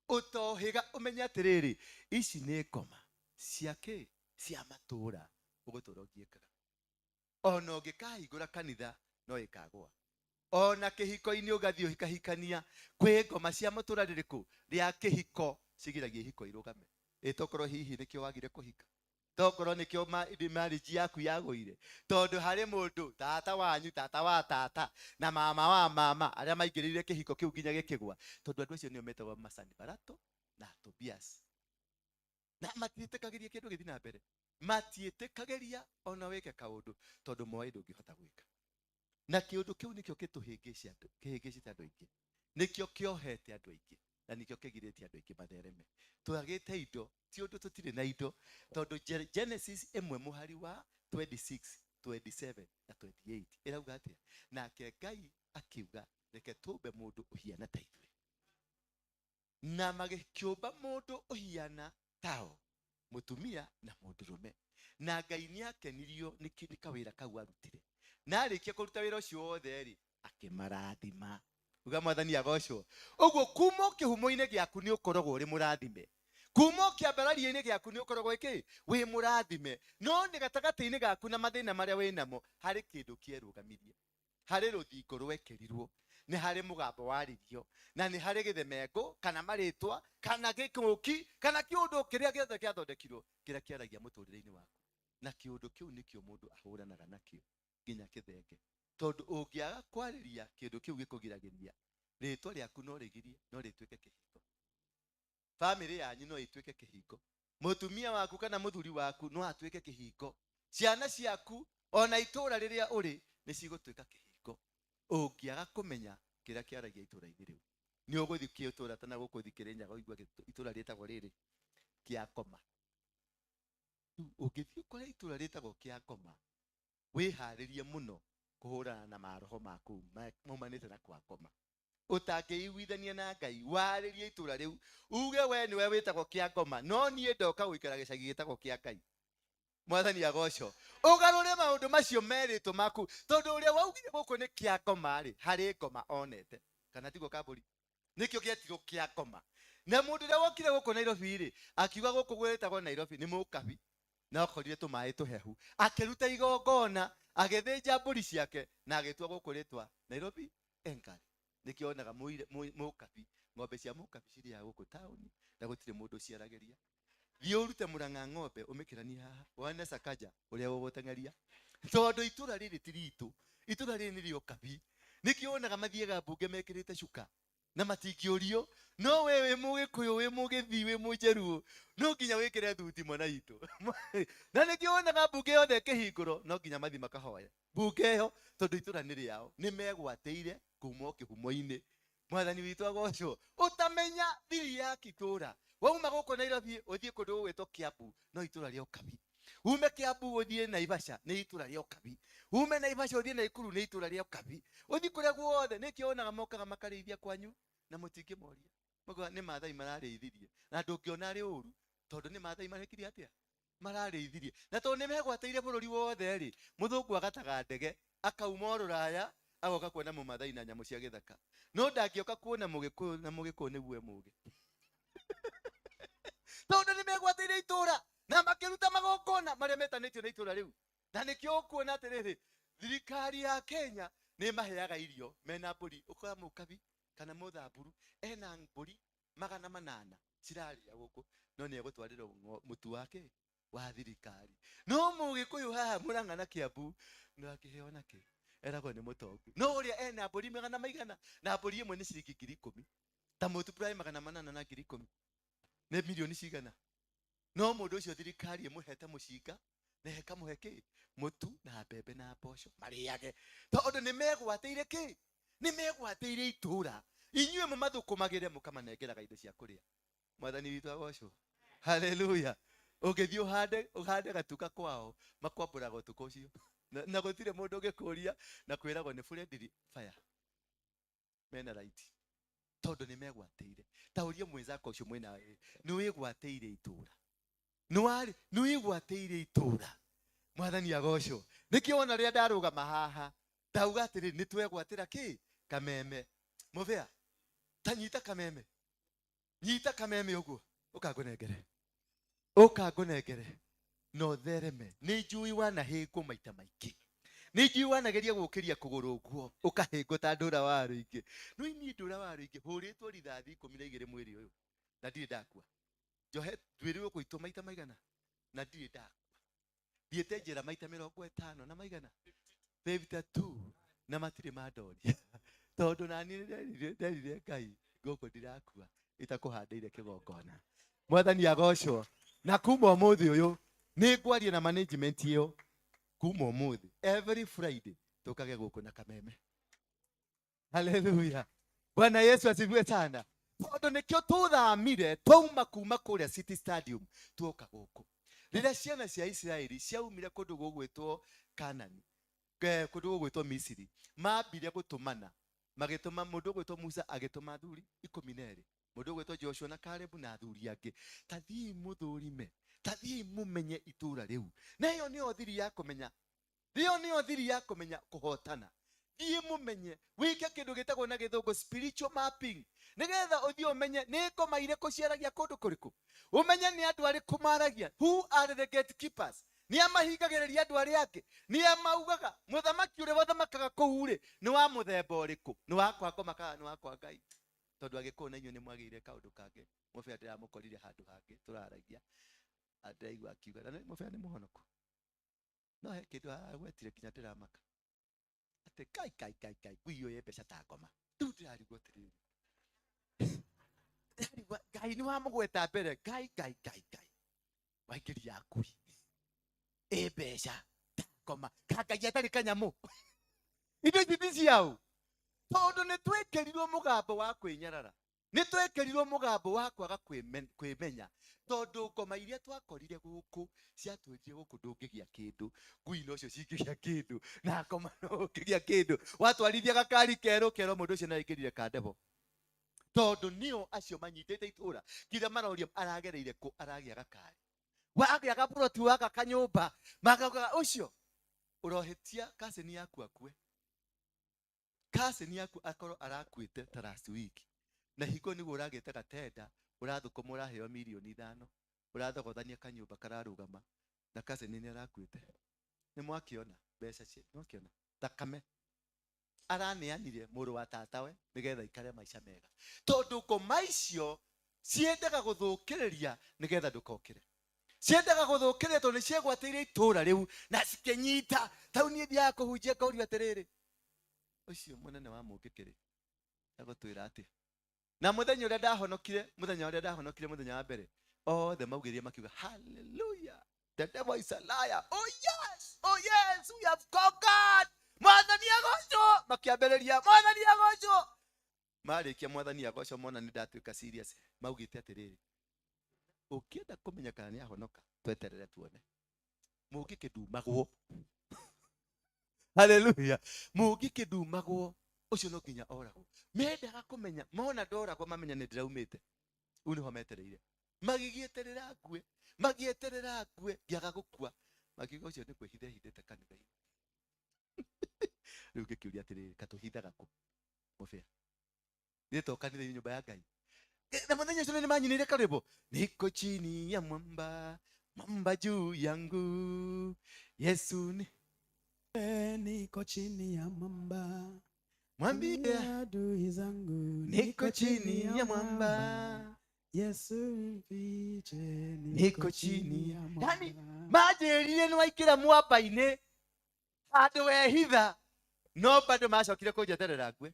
Ũtohĩga ũmenye atĩrĩrĩ, ici nĩ ngoma cia kĩ? Cia matũra ũgũtũra ũgiĩkaga. Ona ũngĩkahingũra kanitha no ĩkagũa, ona kĩhiko-inĩ ũgathiĩ ũkahikania, kwĩ ngoma cia matũra rĩrĩkũ rĩa kĩhiko cigiragia ihiko irũgame. Ĩ tokorwo hihi nĩkĩo wagire kũhika, tokorwo nĩkĩo marriage yaku yagũire, tondũ harĩ mũndũ tata wanyu, tata wa tata na mama wa mama arĩa maingĩrĩire kĩhiko kĩu nginya gĩkĩgwa, tondũ andũ acio nĩo metagwo Masanibarato na Tobias, na matiĩtĩkagĩria kĩndũ gĩthiĩ na mbere, matiĩtĩkagĩria ona wĩke kaũndũ tondũ moĩ ndũngĩhota gwĩka. Na kĩũndũ kĩu nĩkĩo kĩhĩngĩcĩte andũ aingĩ, nĩkĩo kĩohete andũ aingĩ, na nĩkĩo kĩgirĩtie andũ aingĩ mathereme. Twagĩte indo, ti ũndũ tũtirĩ na indo, tondũ Genesis ĩmwe mũhari wa 26, 27 na 28 ĩrauga atĩa? Nake Ngai akiuga reke tũmbe mũndũ ũhiana ta ithuĩ, na magĩkĩũmba mũndũ ũhiana tao, mũtumia na mũndũrũme. Na Ngai nĩakenirio nĩ kawĩra kau arutire, na arĩkia kũruta wĩra ũcio wothe rĩ, akĩmarathima. Uga Mwathani agocwo. Ũguo kuma kĩhumo-inĩ gĩaku nĩ ũkoragwo ũrĩ mũrathime, kuma kĩambararia-inĩ gĩaku nĩ ũkoragwo ĩkĩ wĩ mũrathime, no nĩ gatagatĩ-inĩ gaku na mathĩna marĩa wĩ namo harĩ kĩndũ kĩerũgamirie, harĩ rũthingo rwekĩrirwo, nĩ harĩ mũgambo waririo, na nĩ harĩ gĩthemengũ kana marĩtwa kana gĩkũki kana kĩũndũ kĩrĩa gĩothe gĩathondekirwo kĩrĩa kĩaragia mũtũrĩre-inĩ waku. Na kĩũndũ kĩu nĩkĩo mũndũ ahũranaga nakĩo nginya kĩthenge, tondũ ũngĩaga kwarĩria kĩndũ kĩu gĩkũgiragĩria, rĩtwa rĩaku no rĩgirie, no rĩtuĩke kĩhingo, bamĩrĩ yanyu no ĩtuĩke kĩhingo, mũtumia waku kana mũthuri waku no atuĩke kĩhingo, ciana ciaku ona itũra rĩrĩa ũrĩ nĩ cigũtuĩka kĩhingo. Ũngĩaga kũmenya kĩrĩa kĩaragia itũra-inĩ rĩu, nĩ ũgũthiĩ kĩũtũra ta na gũkũ ũthiĩ Kĩrĩnyaga ũigue itũra rĩtagwo rĩrĩ Kĩangoma. Rĩu ũngĩthiĩ ũkore itũra rĩtagwo Kĩangoma, wĩharĩrie mũno kũhũrana na maroho maku maumanĩte na kwa ngoma. Ũtangĩiguithania na Ngai, warĩrie itũra rĩu uge we nĩwe wĩtagwo Kĩangoma, no niĩ ndoka gũikara gĩcagi gĩtagwo kĩa Ngai. Mwathani agocwo. Ũgarũre maũndũ macio merĩtwo maku, tondũ ũrĩa waugire gũkũ nĩ Kĩangoma rĩ, harĩ ngoma onete, kana tiguo Kambũri? Nĩkĩo gĩetirwo Kĩangoma. Na mũndũ ũrĩa wokire gũkũ Nairobi rĩ, akiuga gũkũ gwĩtagwo Nairobi nĩ Mũkabi, na okorire tũmaĩ tũhehu, akĩruta igongona, agĩthĩnja mbũri ciake, na agĩtua gũkũ rĩtwa Nairobi Enkare. Nĩkĩo onaga Mũkabi, ng'ombe cia Mũkabi cirĩaga gũkũ taũni, na gũtirĩ mũndũ ũciaragĩria. Thiĩ ũrute mũrang'a ng'ombe ũmĩkĩranie haha, wone Sakaja ũrĩa ũgũteng'eria, tondũ itũra rĩrĩ ti ritũ, itũra rĩrĩ nĩ rĩa Ũkabi. Nĩkĩo wonaga mathiaga mbunge mekĩrĩte cuka na matingĩũrio, no we wĩ Mũgĩkũyũ, wĩ Mũgĩthii, wĩ Mũnjaruo, no nginya wĩkĩre thuti mwana witũ. Na nĩkĩo wonaga mbunge yothe ĩkĩhingũrwo, no nginya mathiĩ makahoe mbunge ĩyo, tondũ itũra nĩ rĩao, nĩ megwatĩire kuma o kĩhumo-inĩ. Mwathani witũ agocwo. Ũtamenya thiri ya itũra, wauma gũkũ Nairobi ũthiĩ kũndũ gũgwĩtwo Kiambu, no itũra rĩa Ũkabi. Ume Kiambu ũthiĩ Naivasha, nĩ itũra rĩa Ũkabi. Ume Naivasha ũthiĩ Naikuru, nĩ itũra rĩa Ũkabi. Ũthiĩ kũrĩa guothe, nĩkĩo wonaga mokaga makarĩithia kwanyu na mũtingĩmoria. Makauga nĩ Maathai mararĩithirie, na ndũngĩona arĩ ũru, tondũ nĩ Maathai marekire atĩa? Mararĩithirie. Na tondũ nĩ megwatĩire bũrũri wothe rĩ, mũthũngũ agataga ndege, akauma o rũraya, agoka kuona Mũmathai na nyamũ cia gĩthaka. No ndangĩoka kuona Mũgĩkũyũ na Mũgĩkũyũ nĩguo e mũũgĩ. Tondu ni megwatĩire itũra na makĩruta magongona marĩa metanĩtio na itũra rĩu. Na nĩkĩo ũkuona atĩrĩrĩ, thirikari ya Kenya nĩ maheaga irio mena mbũri, ũkora mũkabi kana mũthamburu ena mbũri 800 cirarĩa gũkũ, no nĩ egũtwarĩrwo mũtu wake wa thirikari. No mũgĩkũyũ haha Murang'a na Kiambu no akĩheo nakĩ, eragwo nĩ mũtongu. No ũrĩa ena mbũri 100 na mbũri ĩmwe nĩ ciringi 10,000, ta multiply 800 na 10,000 nĩ milioni cigana. No mũndũ ũcio thirikari ĩmũhete mũcinga na ĩkamũhe kĩ, mũtu na mbembe na mboco marĩage, tondũ nĩ megwatĩire kĩ, nĩ megwatĩire itũra. Inyuĩ mũmathũkũmagĩre mũkamanengeraga indo cia kũrĩa. Mwathani witũ agocwo. Haleluya. Ũngĩthiĩ ũhande gatuka kwao, makwambũraga ũtukũ ũcio na gũtirĩ mũndũ ũngĩkũria, na kwĩragwo nĩ friendly fire, mena right, tondũ nĩ megwatĩire. Ta ũria mwenzako ũcio mwĩna nĩ wĩgwatĩire itũra, nĩ wĩgwatĩire itũra. Mwathani agocwo. Nĩkĩo wona rĩrĩa ndarũgama haha ndauga atĩrĩ, nĩ twegwatĩra kĩ, kameme. Mũbĩa, ta nyita kameme, nyita kameme ũguo, ũkangũnengere, ũkangũnengere no thereme. Nĩ njũĩ wanahĩngwo maita maingĩ, nĩ njũĩ wanageria gũkĩria kũgũrũ ũguo ũkahĩngwo ta ndũra wa rũingĩ. No niĩ ndũra wa rũingĩ hũrĩtwo rithathi 12 mwĩrĩ ũyũ na ndirĩ ndakua. Njohe nduĩrĩirwo kũitwo maita maigana na ndirĩ ndakua. Thiĩte njĩra maita 50 na maigana 52 na matirĩ mandoria, tondũ nani nderire Ngai gũkũ ndirakua itakũhandĩire kĩgongona. Mwathani agocwo. Na kuma ũmũthĩ ũyũ nĩ ngwaria na management ĩyo, kuma ũmũthĩ every Friday tũkage gũkũ na kameme. Haleluya. Bwana Yesu asifiwe sana. Tondũ nĩkĩo tũthamire twauma kuma kũrĩa City Stadium tuoka gũkũ. Rĩrĩa ciana cia Isiraeli ciaumire kũndũ gũgwĩtwo Kanani, kũndũ gũgwĩtwo Misiri, mambire gũtũmana, magĩtũma mũndũ ũgwĩtwo Musa agĩtũma athuri 12, mũndũ ũgwĩtwo Joshua na Kalebu na athuri angĩ, ta thiĩi mũthũrime, ta thiĩi mũmenye itũra rĩu. Na ĩyo nĩyo thiri ya kũmenya, ĩyo nĩyo thiri ya kũmenya kũhotana. Thiĩ mũmenye, wĩke kĩndũ gĩtagwo na gĩthũngũ spiritual mapping, nĩgetha ũthiĩ ũmenye nĩ ngoma irĩkũ ciaragia kũndũ kũrĩkũ, ũmenye nĩ andũ arĩkũ maragia, who are the gatekeepers, nĩ a mahingagĩrĩria andũ arĩa angĩ, nĩ a maugaga mũthamaki ũrĩa wathamakaga kũu rĩ nĩ wa mũthemba ũrĩkũ, nĩ wa kwa ngoma kana nĩ wa kwa Ngai. Tondũ agĩkũyũ na inyuĩ nĩ mwagĩire kaũndũ kangĩ. Mũbĩa ndĩramũkorire handũ hangĩ tũraragia, ndĩraigua akiuga na mũbĩa nĩ mũhonoku, no he kĩndũ agwetire nginya ndĩramaka atĩ kai kai kai kai ngui ĩyo mbeca ta ngoma. Rĩu ndĩrarigwo atĩrĩrĩ, ndĩrarigwo Ngai nĩ wamũgweta mbere, Ngai Ngai Ngai Ngai waingĩria ngui ĩ mbeca ta ngoma, ka Ngai atarĩ kanyamũ. Indo ici ti ciao, tondũ nĩ twĩkĩrirwo mũgambo wa kwĩnyarara, nĩ twĩkĩrirwo mũgambo wa kwaga kwĩmenya, tondũ ngoma iria twakorire gũkũ ciatwĩrire gũkũ ndũngĩgĩa kĩndũ, ngui nocio cingĩgĩa kĩndũ na ngoma no ũngĩgĩa kĩndũ. Watwarithia gakari kerũ kerwo mũndũ ũcio nĩaraingĩrire kandebo, tondũ nĩo acio manyitĩte itũra kiria maroria aragereire kũ aragĩa gakari, wagĩa gaburoti waga kanyũmba, makaugaga ũcio ũrohĩtia kacini yaku akue, kacini yaku akorwo arakuĩte ta last week, na hingo nĩguo ũragĩte gatenda, ũrathũkũma ũraheo milioni 5, ũrathogothania kanyũmba kararũgama na kacini nĩ arakuĩte. Nĩ mwakĩona mbeca cia, nĩ mwakĩona thakame araneanire mũrũ wa tatawe nĩgetha ikare maica mega, tondũ ngoma icio ciendaga gũthũkĩrĩria nĩgetha ndũkokĩre, ciendaga gũthũkĩrĩria tondũ nĩ ciegwatĩire itũra rĩu na cikĩnyita. Tau niĩ thiaga kũhunjia ngorio atĩrĩrĩ, ũcio mũnene wa mũngĩkĩrĩ egũtwĩra atĩa? Na mũthenya ũrĩa ndahonokire, mũthenya ũrĩa ndahonokire mũthenya wa mbere, othe maugĩrĩrie makiuga hallelujah, the devil is a liar, oh yes, oh yes, we have conquered, mwathani agocwo. Makĩambĩrĩria mwathani agocwo. Marĩkia mwathani agocwo mona nĩ ndatuĩka serious, maugĩte atĩrĩrĩ, ũngĩenda kũmenya kana nĩ ahonoka tweterere tuone. Mũngĩkĩ ndumagwo. Hallelujah. Mũngĩkĩ ndumagwo, ũcio no nginya oragwo. Mendaga kũmenya, mona ndoragwo mamenya nĩ ndĩraumĩte. Rĩu nĩho metereire. Magĩgĩeterera ngue, magĩeterera ngue, ngĩaga gũkua. Makiuga ũcio nĩ kwĩhitha ehithĩte kanitha-inĩ. Rĩu ngĩkĩũria atĩrĩrĩ, katũhithaga kũ? Mũbĩa. Nĩ to kanitha-inĩ nyũmba ya Ngai. Na muthenya ucio ni manyinire karwimbo, niko chini ya mwamba, mwamba juu yangu, Yesu ni niko chini ya mwamba, mwambie adui zangu, niko chini ya mwamba, Yesu mfiche, niko chini ya mwamba. Yani manjĩrire nĩ waingĩra mwamba-inĩ handũ wehitha, no bado macokire kũnjeterera ngue,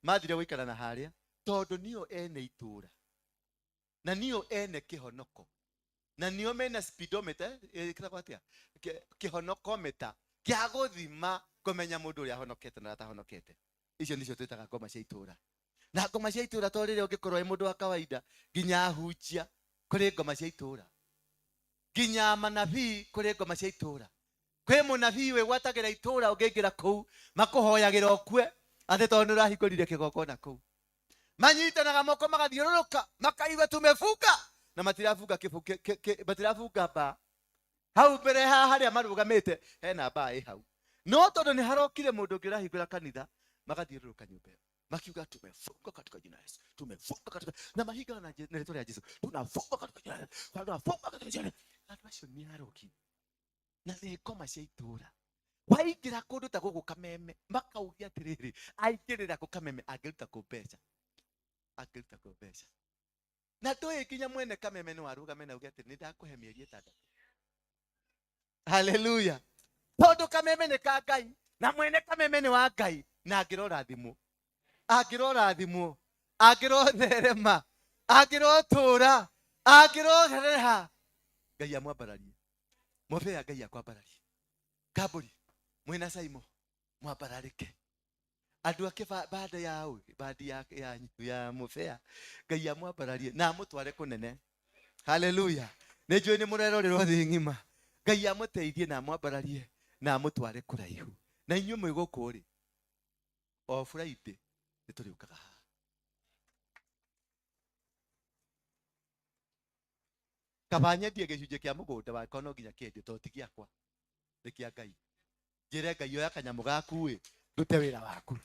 mathire gũikara na harĩa tondũ nĩo ene itũra na nĩo ene kĩhonoko na nĩo mena speedometer, ĩtagwo atĩa, kĩhonokometer kĩa gũthima kũmenya mũndũ ũrĩa ahonokete na atahonokete. Icio nicio twĩtaga ngoma cia itũra. Na ngoma cia itũra to rĩrĩa ũngĩkorwo wĩ mũndũ wa kawaida, nginya ahunjia kũrĩ ngoma cia itũra, nginya manabii kũrĩ ngoma cia itũra. Kwĩ mũnabii wĩgwatagĩra itũra, ũngĩingĩra kũu makũhoyagĩra ũkue atĩ tondũ nĩ ũrahingũrire kĩgongona kũu. Manyitanaga moko magathiũrũrũka makaigua tumefunga, na matirafunga matirafunga mbaa hau mbere ha harĩa marũgamĩte hena mbaa ĩ hau, no tondũ nĩ harokire mũndũ ũngĩ ũrahingũra kanitha magathiũrũrũka nyũmba ĩyo makiuga tumefunga katika jina la Yesu, tumefunga katika, na mahinga na rĩtwa rĩa Jesu, tunafunga katika jina la Yesu, tunafunga katika jina la Yesu. Andũ acio nĩ arogi na nĩ ngoma cia itũra. Waingĩra kũndũ ta gũkũ Kameme makaugia atĩrĩrĩ, aingĩrĩra kũ Kameme angĩruta kũ mbeca, angĩruta kũ mbeca. Na ndũĩ nginya mwene Kameme no arũgame na auge atĩ nĩ ndakũhe mĩeri 6. Haleluya. Tondũ Kameme nĩ ka Ngai na mwene Kameme nĩ wa Ngai, na angĩrorathimwo, angĩrorathimwo, angĩrotherema, angĩrotũra, angĩroreha, Ngai amwambararie. Mwambea Ngai akwambararie. Kambũri mwĩna Saimo mwambararĩke. Andũ ake banda ya bandi ya Mũbea, Ngai amwambararie na amũtware kũnene. Haleluya. Nĩ njũĩ nĩ mũrerorerwo thĩ ng'ima. Ngai amũteithie na amwambararie na amũtware kũraihu. Na inyuĩ mwĩ gũkũ rĩ, o Friday nĩ tũrĩũkaga haha. Kaba nyendie gĩcunjĩ kĩa mũgũnda wakwa no nginya kĩendio tondũ ti gĩakwa, nĩ kĩa Ngai. Njĩre Ngai oya kanyamũ gaku ĩ, ndute wĩra waku.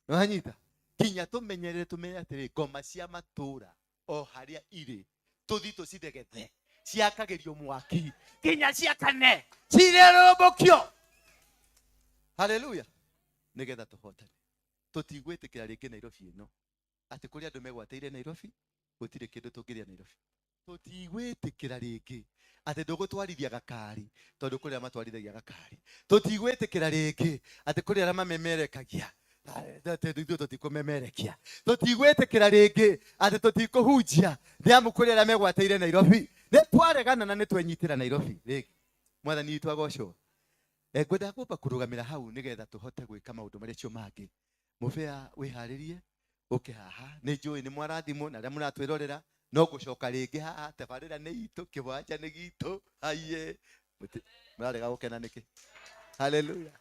Nĩwanyita? Nginya tũmenyerere, tũmenye atĩrĩ, ngoma cia matũra o harĩa irĩ tũthiĩ tũcithegethe, ciakagĩrio mwaki nginya ciakane, cirerũmbũkio. Haleluya. Nĩgetha tũhotane. Tũtigwĩtĩkĩra rĩngĩ Nairobi ĩno atĩ kũrĩ andũ megwatĩire Nairobi, gũtirĩ kĩndũ tũngĩrĩa Nairobi. Tũtigwĩtĩkĩra rĩngĩ atĩ ndũgũtwarithia gakari tondũ kũrĩ arĩa matwarithagia gakari. Tũtigwĩtĩkĩra rĩngĩ atĩ kũrĩ arĩa mamemerekagia, ithuĩ tũtikũmemerekia. Tũtigwĩtĩkĩra rĩngĩ atĩ tũtikũhunjia nĩ amu kũrĩ arĩa megwatĩire Nairobi. Nĩ twaregana na nĩ twenyitĩra Nairobi rĩngĩ. Mwathani witũ agocwo. Ngwendaga kwamba kũrũgamĩra hau nĩgetha tũhote gwĩka maũndũ marĩa cio mangĩ. Mũbea wĩharĩrie ũke haha, nĩ njũĩ nĩ mwarathimwo na arĩa mũratwĩrorera no gũcoka rĩngĩ haha. Tabarĩra nĩ itũ, kĩwanja nĩ gitũ. Haiye, mũrarega gũkena nĩkĩ? Haleluya.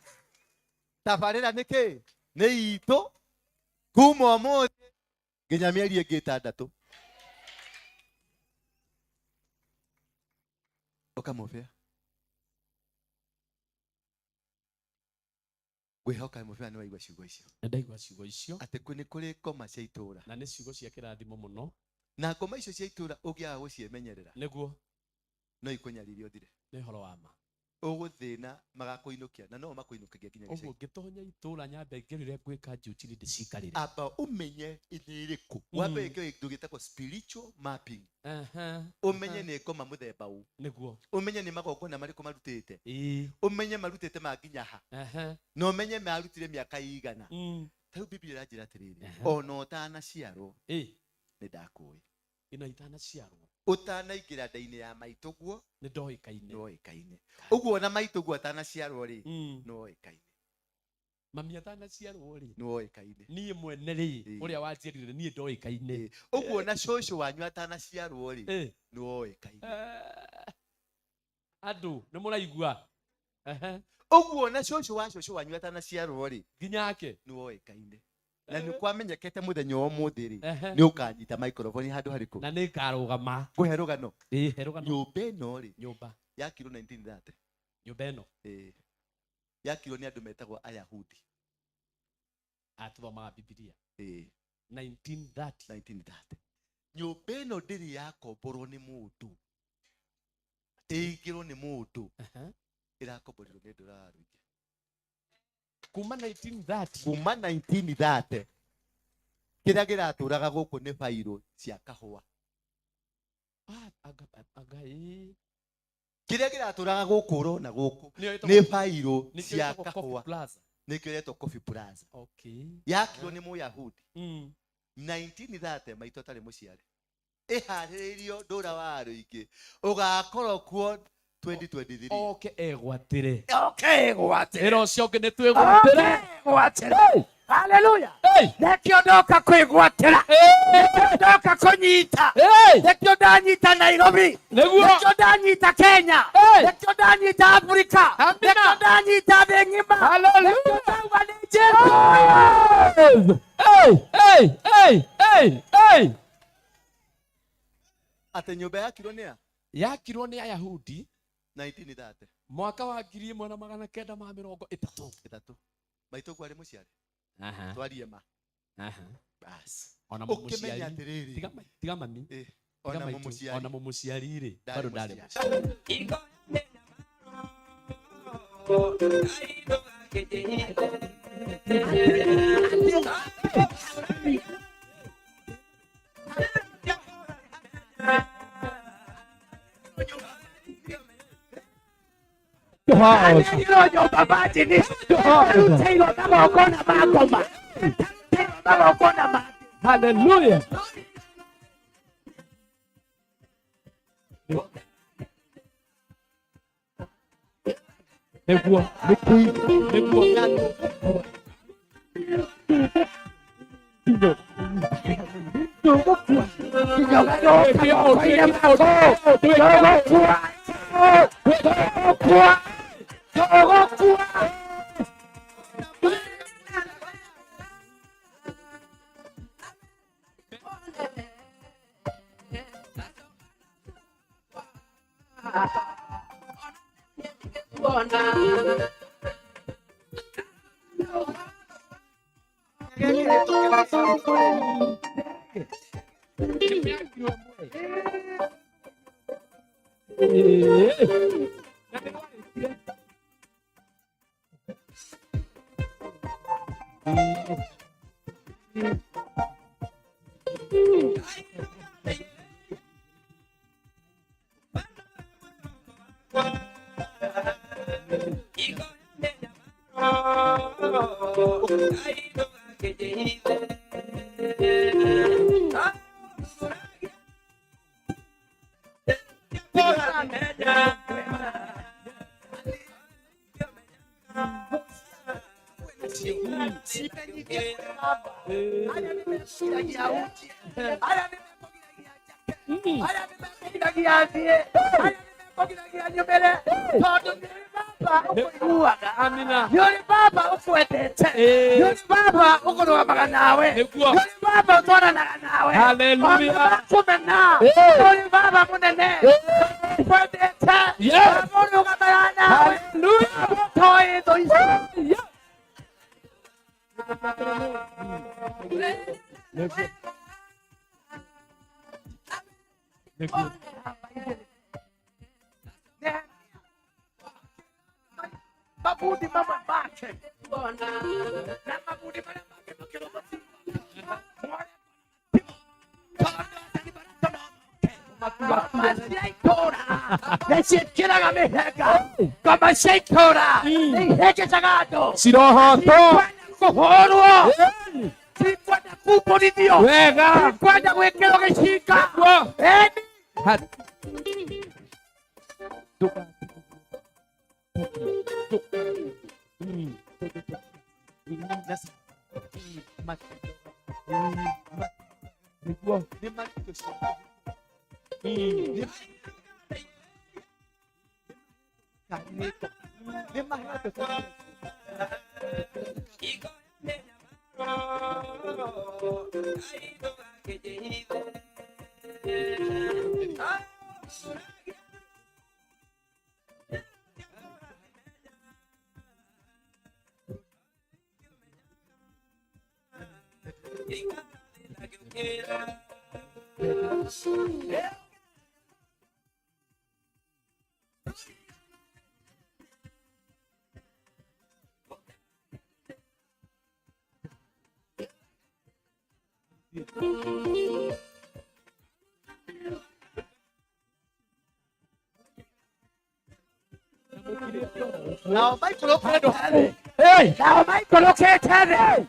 Tabarĩra nĩkĩ? Nĩ itũ kuma ũmũthĩ nginya mĩeri ĩngĩ 6. Ũka Mũbea. Ngwĩhoka Mũbea nĩ waigua ciugo icio. Nĩ ndaigua ciugo icio. Atĩ nĩ kũrĩ ngoma cia itũra. Na nĩ ciugo cia kĩrathimo mũno. Na ngoma icio cia itũra ũngĩaga gũciemenyerera, nĩguo no ikũnyaririe ũthire. Nĩ ũhoro wa ma. Ũgũthĩna magakũinũkia na no makũinũkagia nginya gĩcagi. Ũguo ngĩtonya itũra nyambe ngĩrĩre ngwĩka juu chini ndĩcikarĩre. Amba ũmenye nĩ ĩrĩkũ. Wambe wĩke kĩndũ gĩtagwo spiritual mapping. Ũmenye nĩ ngoma mũthemba ũ. Nĩguo. Ũmenye nĩ magongona marĩkũ marutĩte. Ũmenye marutĩte ma nginya ha. Na ũmenye marutire mĩaka ĩigana. Ta rĩu Biblia ĩranjĩra atĩrĩrĩ, ona ũtanaciarwo nĩ ndakũĩ. Ĩno itanaciarwo. Ũtanaingĩra nda-inĩ ya maitũguo nĩ ndoĩkaine. Nĩwoĩkaine. Ũguo ona maitũguo atanaciarwo rĩ, nĩwoĩkaine. Mami atanaciarwo rĩ, nĩwoĩkaine. Niĩ mwene rĩ, ũrĩa wanjiarire niĩ ndoĩkaine. Ũguo ona cũcũ wanyu atanaciarwo rĩ, nĩwoĩkaine. Andũ nĩ mũraigua. Ũguo ona cũcũ wa cũcũ wanyu atanaciarwo rĩ, nginyake nĩwoĩkaine. Na nĩ kwamenyekete mũthenya wa ũmũthĩ rĩ, nĩ ũkanyita microphone handũ harĩkũ? Na nĩ ngarũgama. Ngũhe rũgano. Ĩĩ, he rũgano. Nyũmba ĩno rĩ, nyũmba yakirwo 1930. Nyũmba ĩno? Ĩĩ. Yakirwo nĩ andũ metagwo Ayahudi. Atuthomaga Bibilia. Ĩĩ. 1930. 1930. Nyũmba ĩno ndĩrĩ yakomborwo nĩ mũndũ, ĩingĩrwo nĩ mũndũ, ĩrakomborirwo nĩ Ndũra wa Rũingĩ kuma 1930. Kuma 1930 kĩrĩa kĩratũraga gũkũ nĩ bairũ cia kahũa. Anga ĩĩ. Kĩrĩa kĩratũraga gũkũ ũrona gũkũ Nĩyo ĩtagwo- nĩ bairũ nĩkĩo cia ĩtagwo Coffee kahũa. Plaza. Nĩkĩo ĩretwo Coffee Plaza. Okay. Yakirwo nĩ Mũyahudi 1930, maitũ atarĩ mũciare, ĩharĩrĩirio Ndũra wa Rũingĩ ũgakorwo kuo 2023. Oke egwatĩre. Oke egwatĩre. Ĩra ũcio ũngĩ nĩ twĩgwatĩre. Egwatĩre. Haleluya. Nĩkĩo ndoka kwĩgwatĩra, nĩkĩo ndoka kũnyita, nĩkĩo ndanyita Nairobi, Nĩguo. nĩkĩo ndanyita Kenya, nĩkĩo ndanyita Afrika, nĩkĩo ndanyita thĩ ng'ima. Hallelujah. Nĩkĩo ndauga nĩ Jesũ. Hey, hey, hey, hey, hey. Atĩ nyũmba yakirwo nĩ a? Yakirwo nĩ Ayahudi 1930. Mwaka wa 1930. Ĩtatũ. Maitũ guo arĩ mũciare. Aha. Twarie ma. Aha. Bas. Ona Ũkĩmenya mũmũciari. atĩrĩrĩ. Tiga mami. Tiga Ona maitũ. mũmũciari. Ona mũmũciari rĩ, Ndarĩ bado ndarĩ mũciari. Aneirwo nyũmba majini, arutĩirwo magongona ma ngoma, arutĩirwo magongona ma. Hallelujah. Nĩguo, nĩguo. Tũgũkua, tũgũkua, tũgũkua. Nĩ baba ũkwendete, nĩ baba ũkũrũgamaga nawe, nĩ baba ũtwaranaga nawe. Hallelujah. Ona makũmena, nĩ baba mũnene ũkwendete, baba ũrũgamaga nawe, baba ũtoĩ thũ ici. Mabundi mamwe make na mabundi marĩa mangĩ makĩrũma ngoma cia itũra nĩciĩkĩraga mĩhĩnga, ngoma cia itũra nĩihĩngĩcaga andũ. Cirohotwo. Cikwenda kũhũrwo, cikwenda kumbũrithio. Wega. Cikwenda gwĩkĩrwo gĩcinga. Ĩni. Nao maikũrũkĩte thĩ. Nao maikũrũkĩte thĩ.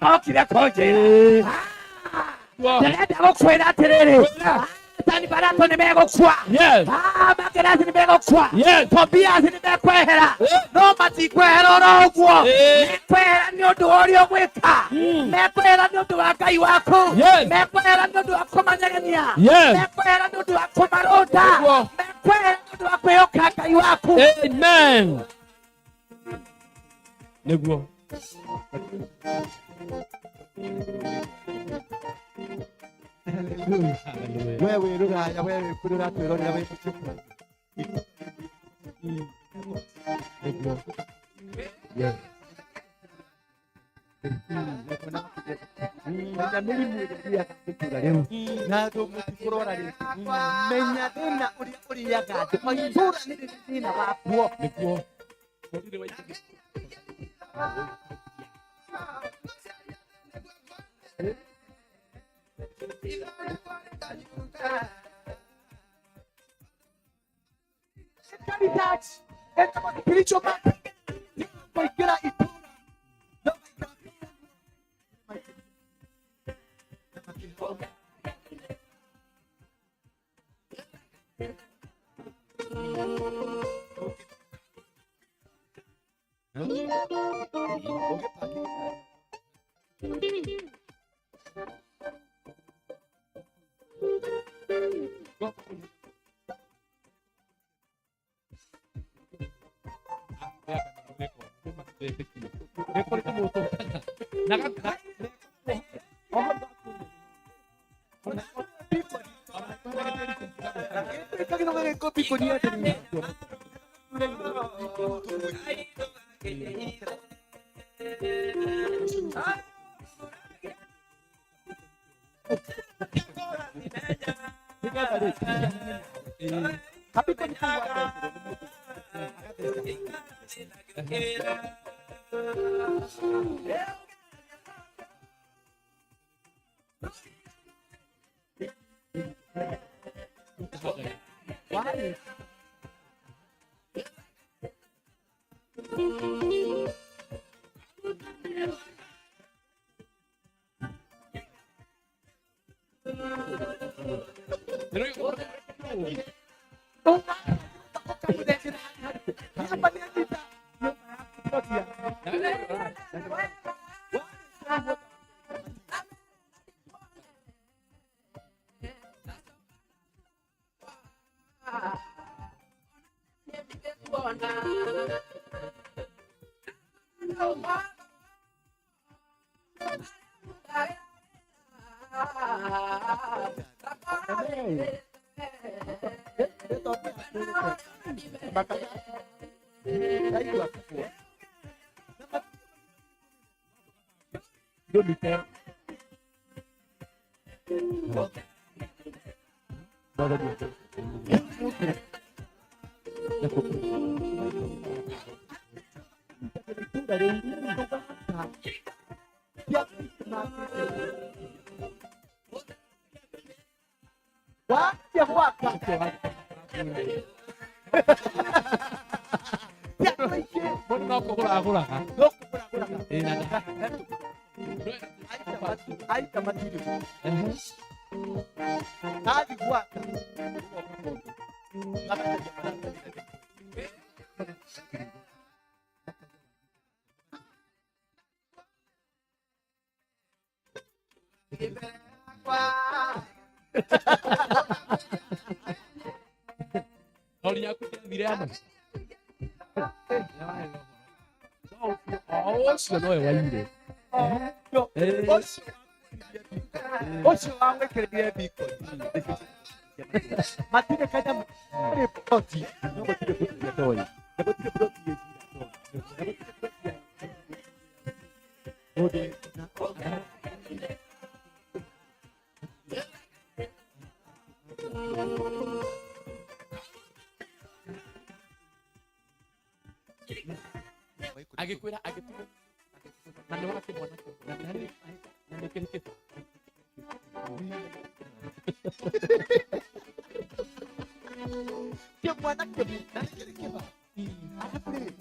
Mokire kũnjĩra. Ndĩrenda gũkwĩra atĩrĩrĩ, Sanibalato nĩ megũkua, Magerasi nĩ megũkua, Tobias nĩ mekwehera, no matikwehera oro ũguo, mekwehera nĩ ũndũ wa ũrĩa ũgwĩka, mekwehera nĩ ũndũ wa Ngai waku, mekwehera nĩ ũndũ wa kũmanyegenia, mekwehera nĩ ũndũ wa kũmarũnda, mekwehera nĩ ũndũ wa kwĩhoka Ngai waku. Amen. Nĩguo. We wĩ rũraya, we wĩ kũrĩa ũratwĩrorera wĩ mũciĩ. Menya mĩrimũ ĩrĩa ĩrĩaga itũũra rĩu na andũ mũtikũrwara rĩngĩ. Menya thĩna ũrĩa ũrĩaga andũ o itũũra nĩ rĩrĩ thĩna wakuo. Nĩguo. Caritas, etagwo spiritual map kũingĩra itũũra. Wathire ama ũcio nowe waire. Ũcio wamwĩkĩrĩire biko matirĩ kanyamũ marĩ ploti no gũtirĩ ploti ya toy na gũtirĩ ploti ya na gũtirĩ ploti ya mũndũ agĩkwĩra agĩtũma na nĩ wake mwanake na nĩ kĩrĩ kĩba. Kĩmwana kĩmwe na nĩ kĩrĩ kĩba arabu rĩ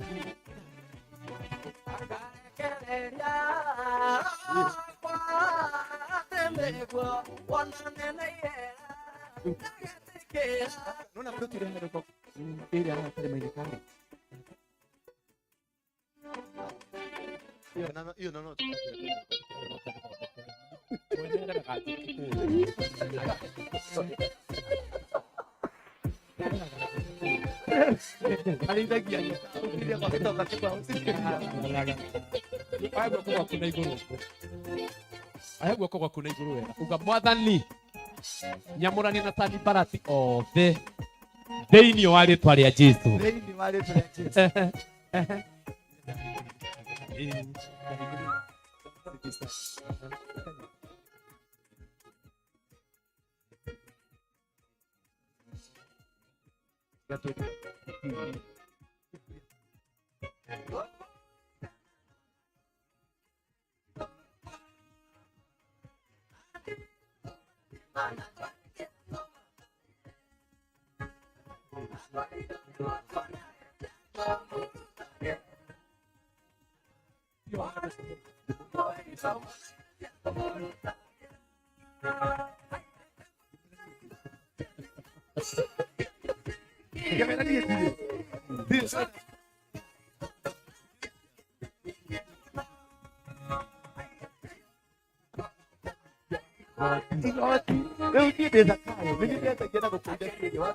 nona ploti ĩrĩa harĩ ĩrĩa haha karĩma-inĩ karĩ. Hiyo no arĩithagia gĩtonga Oya guoko gwaku na igũrũ. Oya guoko gwaku na igũrũ wega. Uga mwathani nyamũrania na Sanibalati othe thĩinĩ wa rĩtwa rĩa Jesũ. Thĩinĩ wa rĩtwa rĩa Jesũ. Igoti rĩu niĩ ndĩ Zakayo nĩ niĩ ndetagia na gũkũnja kĩrĩa wa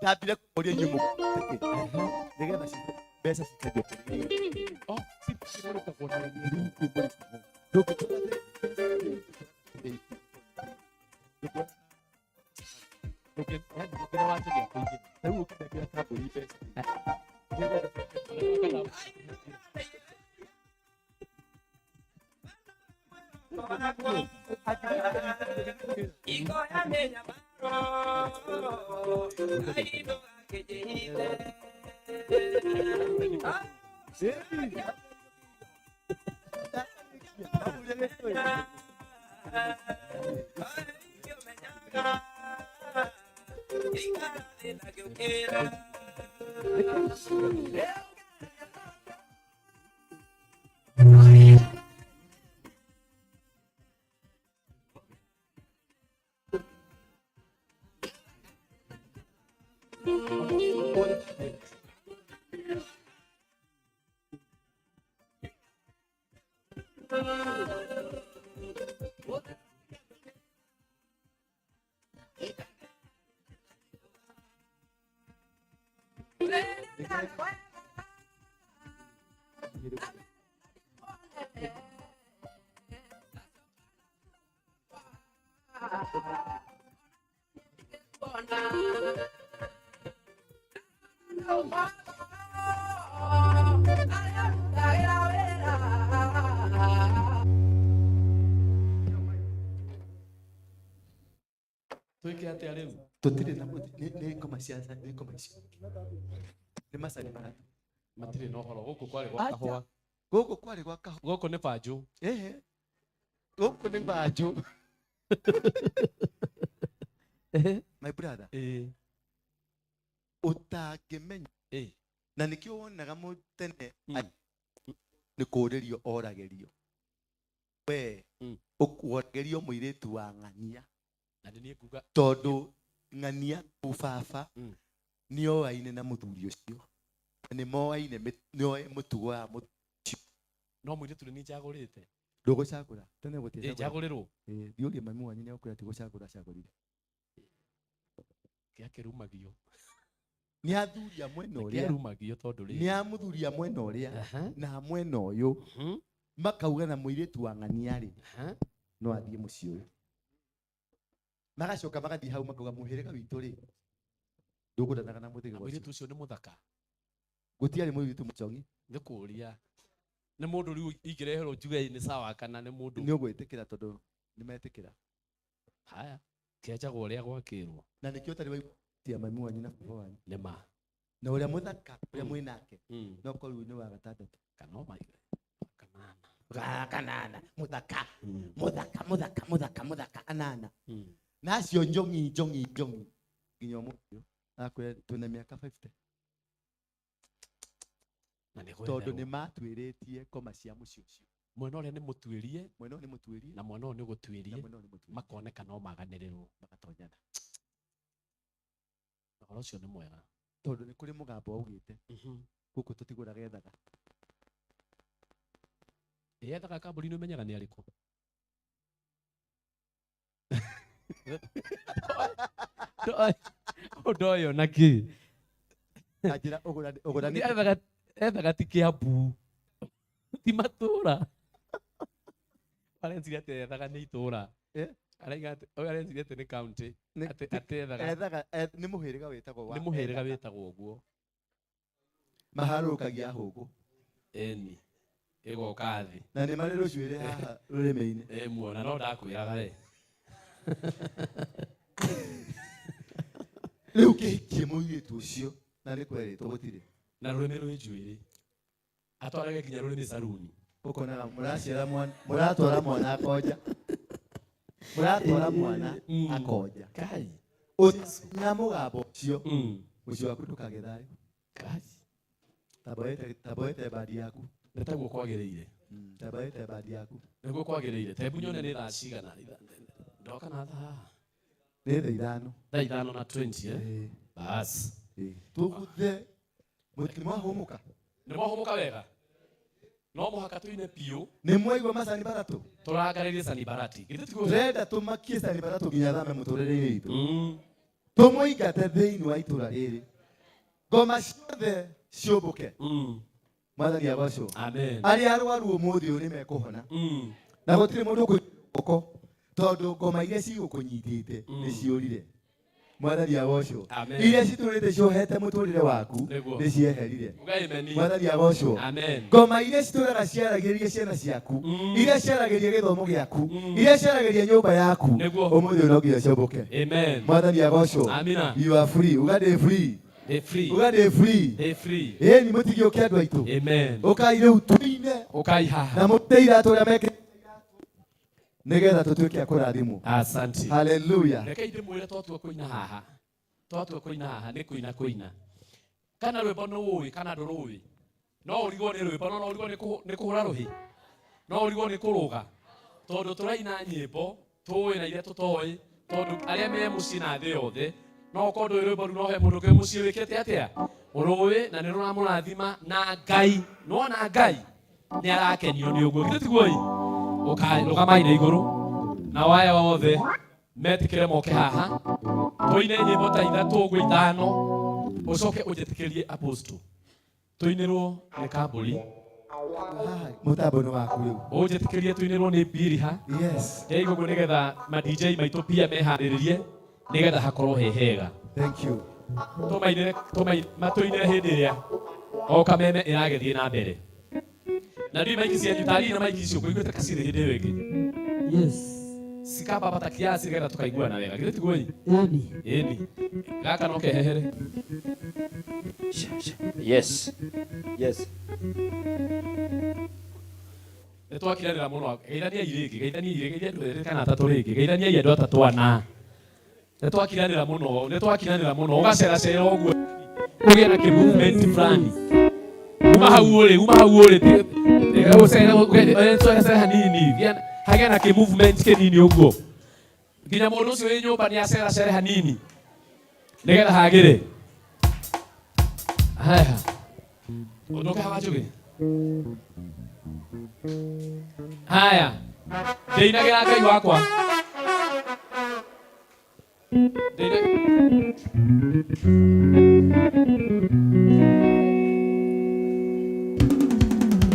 ndambire kũria inyuĩ mũkĩ nĩgetha mbeca cikagio Twĩke atĩa rĩu? Tũtirĩ na nĩ ngoma cia nĩ ngoma icio. Nĩ macani maratũ. Matirĩ na ũhoro gũkũ kwarĩ gwa kahũa. Gũkũ kwarĩ gwa kahũa. Gũkũ nĩ banjũ. Ehe. Gũkũ nĩ banjũ. My brother. Ũtangĩmenya. Na nĩkĩo wonaga mũtene nĩ kũũrĩrio oragĩrio. We ũkũoragĩrio mũirĩtu wa ng'ania. Na nĩ niĩ nguga Tondũ ng'ania baba nĩoaine na mũthuri ũcio. Na nĩmoaine nĩoĩ mũtugo wa mũthuri ũcio. No mũirĩtu nĩ niĩ njagũrĩte. Ndũgũcagũra. Tene Ĩ, njagũrĩrwo. Ĩ, thiĩ ũrie mami wanyu nĩegũkwĩra ti gũcagũra acagũrire. Gĩakĩrumagio. Nĩ athuri a mwena ũrĩa. Kĩarumagio tondũ rĩrĩ. Nĩ a mũthuri a mwena ũrĩa na a mwena ũyũ makauga na mũirĩtu wa ng'ania rĩ no athiĩ mũciĩ ũyũ. Magacoka magathiĩ hau makauga mũhĩrĩga witũ rĩ ndũgũranaga na mũthĩgĩ Na ũcio. mũirĩtu ũcio nĩ mũthaka. Gũtiarĩ mũirĩtu mũcong'i. Nĩ kũũria. Nĩ mũndũ rĩu ingĩreherwo njuge nĩ sawa kana nĩ mũndũ. Nĩ ũgwĩtĩkĩra tondũ nĩ metĩkĩra. Haya. Kĩanjagwo ũrĩa gwakĩrwo. Na nĩkĩo ũtarĩ waigua mami wanyu na baba wanyu. Nĩ ma. Na ũrĩa mũthaka ũrĩa mwĩ nake no korwo nĩ wa gatandatũ. Kana o maiga. Kanana mũthaka mũthaka mũthaka mũthaka mũthaka anana. Na acio njong'i njong'i njong'i nginya ũmũthĩ ũyũ akwĩra twĩna mĩaka 50. Na nĩ Tondũ gwetherwo. nĩ matuĩrĩtie ngoma cia mũciĩ ũcio. Mwena ũrĩa nĩ mũtuĩrie. Mwena ũyũ nĩ mũtuĩrie. Na mwena ũyũ nĩ gũtuĩrie. Na mwena ũyũ nĩ mũtuĩrie. Makoneka no maganĩrĩrwo. Magatonyana. Ũhoro ũcio nĩ mwega. Tondũ nĩ kũrĩ mũgambo waugĩte. Gũkũ tũtigũraga ethaga. Ĩ ethaga kambuni nĩ ũmenyaga nĩ arĩkũ? Ũndũ ũyũ na kĩ? Na njĩra ũgũranĩte. Ethaga ti Kĩambu. Ti matũra. Areciria atĩ ethaga nĩ itũra. Araiga atĩ ũyũ areciria atĩ nĩ county. Atĩ ethaga. Ethaga nĩ mũhĩrĩga wĩtagwo wa Nĩ mũhĩrĩga ethaga. wĩtagwo ũguo. Maharũrũkagia hũngũ. Ĩni. Ĩgoka thĩ. Na nĩ marĩ rũcuĩrĩ haha rũrĩmĩ-inĩ. Ĩ muona no ndakwĩraga we. Rĩu kĩhikie mũirĩtu ũcio na nĩ kwerĩtwo gũtirĩ. Na rũrĩmĩ rwĩ njuĩrĩ. Atwarage nginya rũrĩmĩ saruni. Ũkonaga mũraciara mwana, mũratwara mwana akonja. Mũratwara mwana akonja. Kai. Na mũgambo ũcio mũciĩ waku ndũkagĩe thayũ. Kai. Tamboete bandi yaku. Nĩ taguo kwagĩrĩire. Tamboete bandi yaku. Nĩguo kwagĩrĩire. Ta hebu nyone nĩ thaa cigana. Ndoka na thaa. Nĩ thaa ithano. Thaa ithano na 20 eh? Bas. Tũguthe mũtimwahũmũka. Nĩ mwahũmũka wega? No mũhaka tũine biũ. Nĩ mwaigua macani matatũ? Tũrangarĩrie Sanibarati. Githĩ tiguo? Tũrenda tũmakie Sanibarati nginya thame mũtũrĩre-inĩ witũ. Tũmũingate thĩinĩ wa itũra rĩrĩ. Ngoma ciothe ciũmbũke. Mwathani agocwo. Amen. Arĩa arwaru ũmũthĩ ũyũ nĩ mekũhona. Na gũtirĩ mũndũ ũkũigua guoko tondũ ngoma iria cigũkũnyitĩte nĩ ciũrire. Mwathani agocwo. Amen. Iria citũrĩte ciohete mũtũrĩre waku Nĩguo. nĩ cieherire. Uga amen. Mwathani agocwo. Amen. Ngoma iria citũraga ciaragĩria ciana ciaku, iria ciaragĩria gĩthomo gĩaku, iria ciaragĩria nyũmba yaku, Nĩguo. ũmũthĩ ũyũ no nginya ciũmbũke. Amen. Mwathani agocwo. Amina. You are free. Uga ndĩ free. Ndĩ free. Uga ndĩ free. Ndĩ free. Ĩni mũtigĩũke andũ aitũ. Amen. Ũkai rĩu tũine. Ũkai haha. Na mũte iratũ ũrĩa mekĩrĩte nĩgetha tũtuĩke a kũrathimwo. Asante. Hallelujah. Reke ndĩmwĩre twatua kũina haha. Twatua kũina haha nĩ kũina kũina. Kana rwĩmbo nĩ ũĩ kana ndũrũĩ. No ũrigwo nĩ rwĩmbo no ũrigwo nĩ kũhũra rũhĩ. No ũrigwo nĩ kũrũga. Tondũ tũraina nyĩmbo tũĩ na iria tũtoĩ tondũ arĩa me mũciĩ na thĩ yothe no ũkorwo ndũĩ rwĩmbo rũu no he mũndũ ũngĩ wĩ mũciĩ wĩkĩte atĩa ũrũĩ na nĩ rũramũrathima na Ngai nĩwona Ngai nĩ arakenio nĩ ũguo githĩ tiguo ĩ Ũkai rũgamai na igũrũ na waya othe metĩkĩre moke haha tũine nyĩmbo ta ithatũ ũguo ithano ũcoke ũnjĩtĩkĩrie apostle tũinĩrwo nĩ kambũri Mũtambo nĩ waku rĩu. Ũnjĩtĩkĩrie tũinĩrwo nĩ Biriha. Yes. Ndĩraigua ũguo nĩgetha ma DJ maitũ pia meharĩrĩrie nĩgetha hakorwo he hega. Thank you. Tũmainĩre matũinĩre hĩndĩ ĩrĩa o kameme ĩragĩthiĩ na mbere. Na ndiũĩ maiki cianyu tarĩi na maiki icio ngũiguĩte kacirĩ hĩndĩ ĩyo ĩngĩ. Yes. Cikambambata kiasi nĩgetha tũkaiguana wega. Githĩ tiguo ĩ? Ĩni. Gaka no kehehere. Yes. Yes. Nĩ twakiranĩra mũno. Geithaniai rĩngĩ, geithaniai rĩngĩ, geithia andũ erĩ kana atatũ rĩngĩ. Geithaniai andũ atatũ ana. Nĩ twakiranĩra mũno, nĩ twakiranĩra mũno. Ũgaceracera ũguo ũgĩe na kĩ-movement fulani. Uma hau ũrĩ, uma hau ũrĩ, ũcere hanini, hagĩe na kĩ-movement kĩnini ũguo. Nginya mũndũ ũcio wĩ nyũmba nĩ aceracere hanini nĩgetha hagĩre. Haya. Ondoka hawa Njũgĩ. Haya. Ndĩinagĩra Ngai wakwa.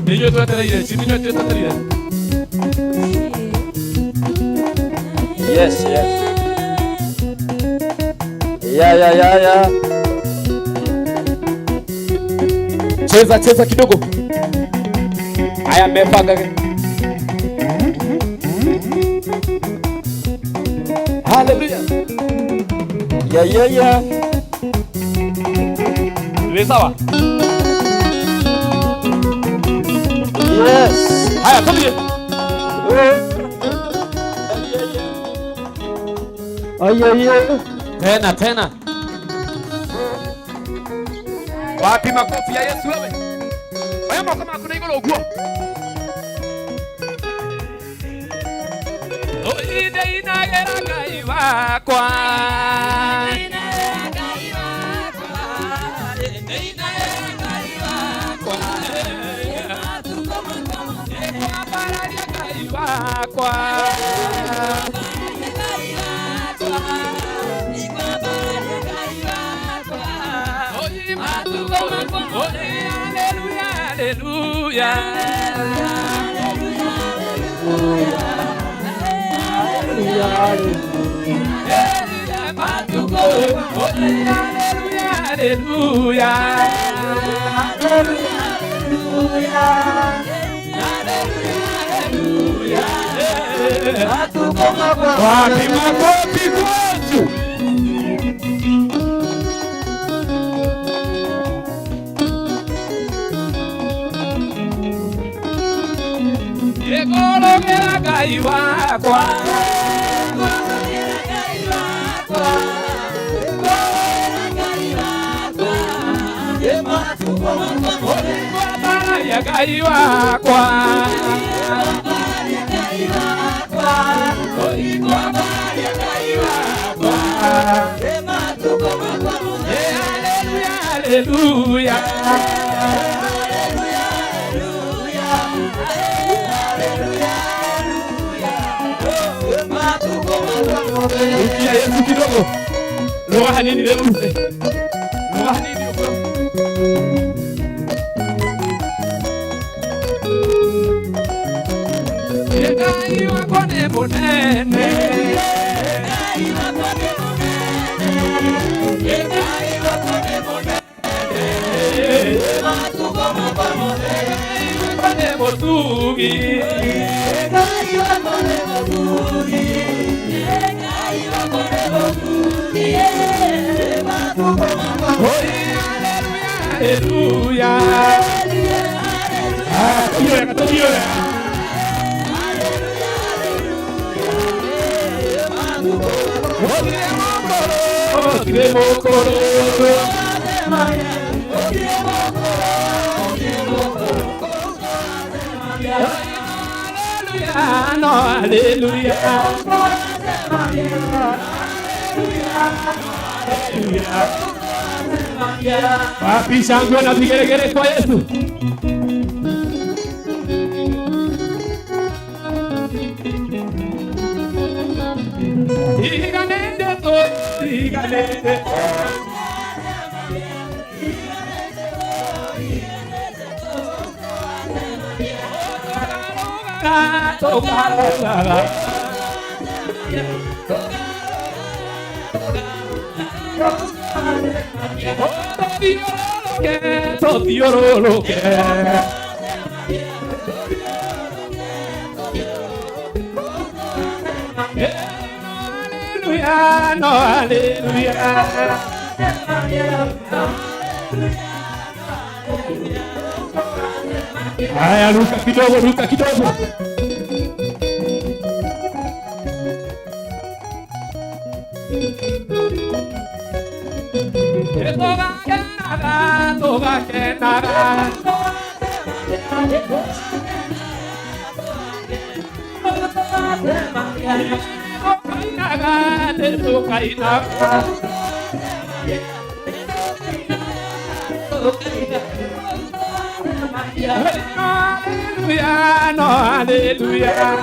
Nĩ inyuĩ twetereire, ci nĩ inyuĩ twetereire. Yes, yes. Yeah, yeah, yeah, yeah. Cheza cheza kidogo. Haya mmepanga. Hallelujah. Yeah, yeah, yeah. Ni sawa? Yes. Haya, tulie. Ay, ay, ay. Tena tena. Wapi makofi ya Yesu wewe? Oya moko maku na igũrũ ũguo. Ndĩinagĩra Ngai wakwa. Nĩngwambararia Ngai wakwa. Hallelujah, hallelujah. Hallelujah, hallelujah. Wapi makofi kwetu? Ngorogera Ngai wakwa. Ngwambararia Ngai wakwa. Hallelujah, hallelujah. Rukia Yesu kidogo. Lugha hanini leo. Lugha hanini uko. Ngai wakwa nĩ mũnene. Ngai wakwa nĩ mũnene. Ngai wakwa nĩ mũnene. Ngai wakwa nĩ mũtugi. Ngai wakwa nĩ mũtugi. Ngai wakwa nĩ mũtugi. Hallelujah, hallelujah. Ah, tũthiĩ tũthiĩ wega. Gũtirĩ mũkũrũ. Hallelujah, no, hallelujah. Wapi shangwe na vigelegele kwa Yesu? Iganende to, iganende. Tothiororoke. Hallelujah, no hallelujah. Haya, ruka kidogo, ruka kidogo. Togakenaga, togakenaga. Tokainaga, tokainaga. Hallelujah, no hallelujah.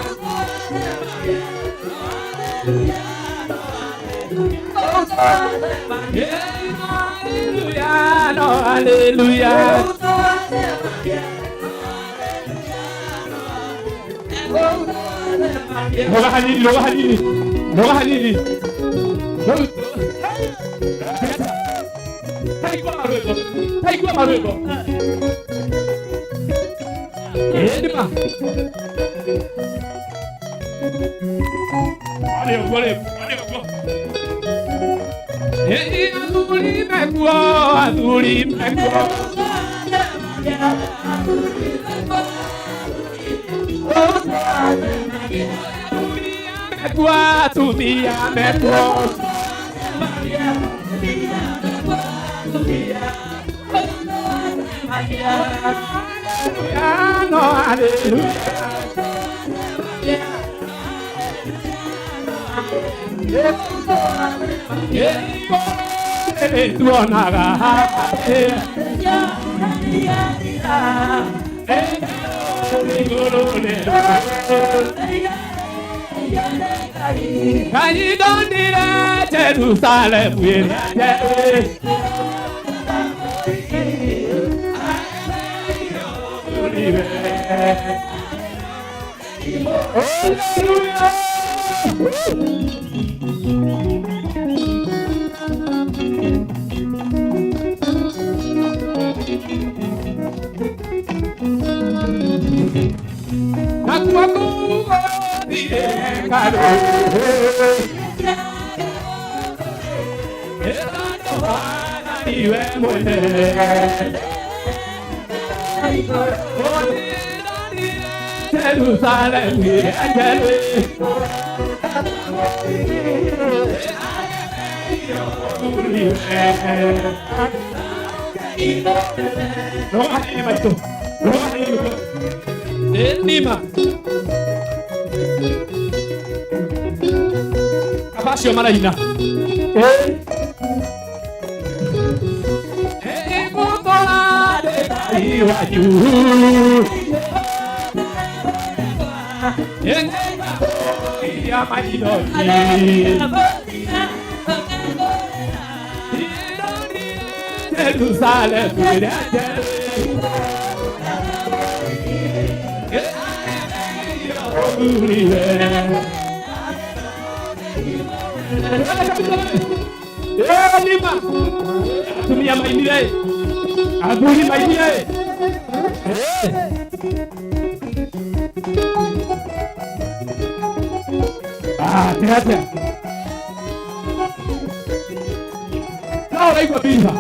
Hallelujah, no hallelujah. Loga halili, loga halili, loga halili. Taigua marwego, taigua marwego. Edima. Ale ale ale Eh athuri mekuo, athuri mekuo. Mekuo, atumia mekuo. Hallelujah, no hallelujah. Jerusalem Jerusalem, Abacio maraina. Jerusalem, Tumia mainire. Athuri mainire. Ah, teate. No, raigua biha.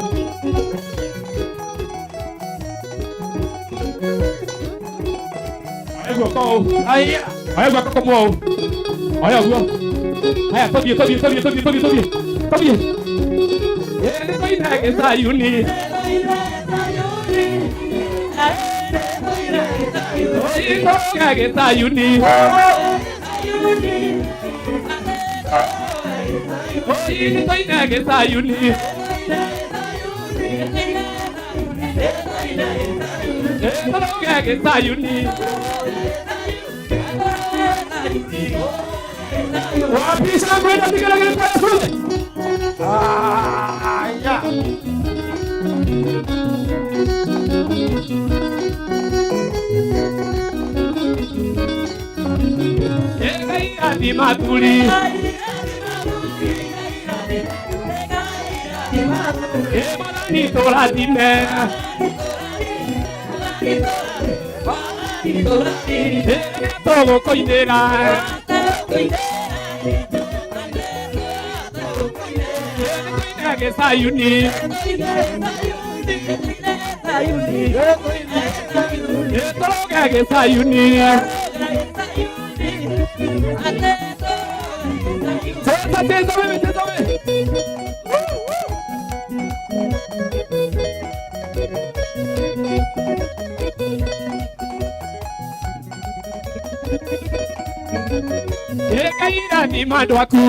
Aigua kou. Ai, aigua kokomo. Aya guo. Haya, tobie, tobie, tobie, tobie, tobie, tobie. Tobie. Ene Sayuni. Sayuni. Sayuni. Sayuni. Ah, Maturi. Gĩcayuni tũrũge gĩcayuni cheza cheza wewe cheza wewe. Ekaira ni mandu aku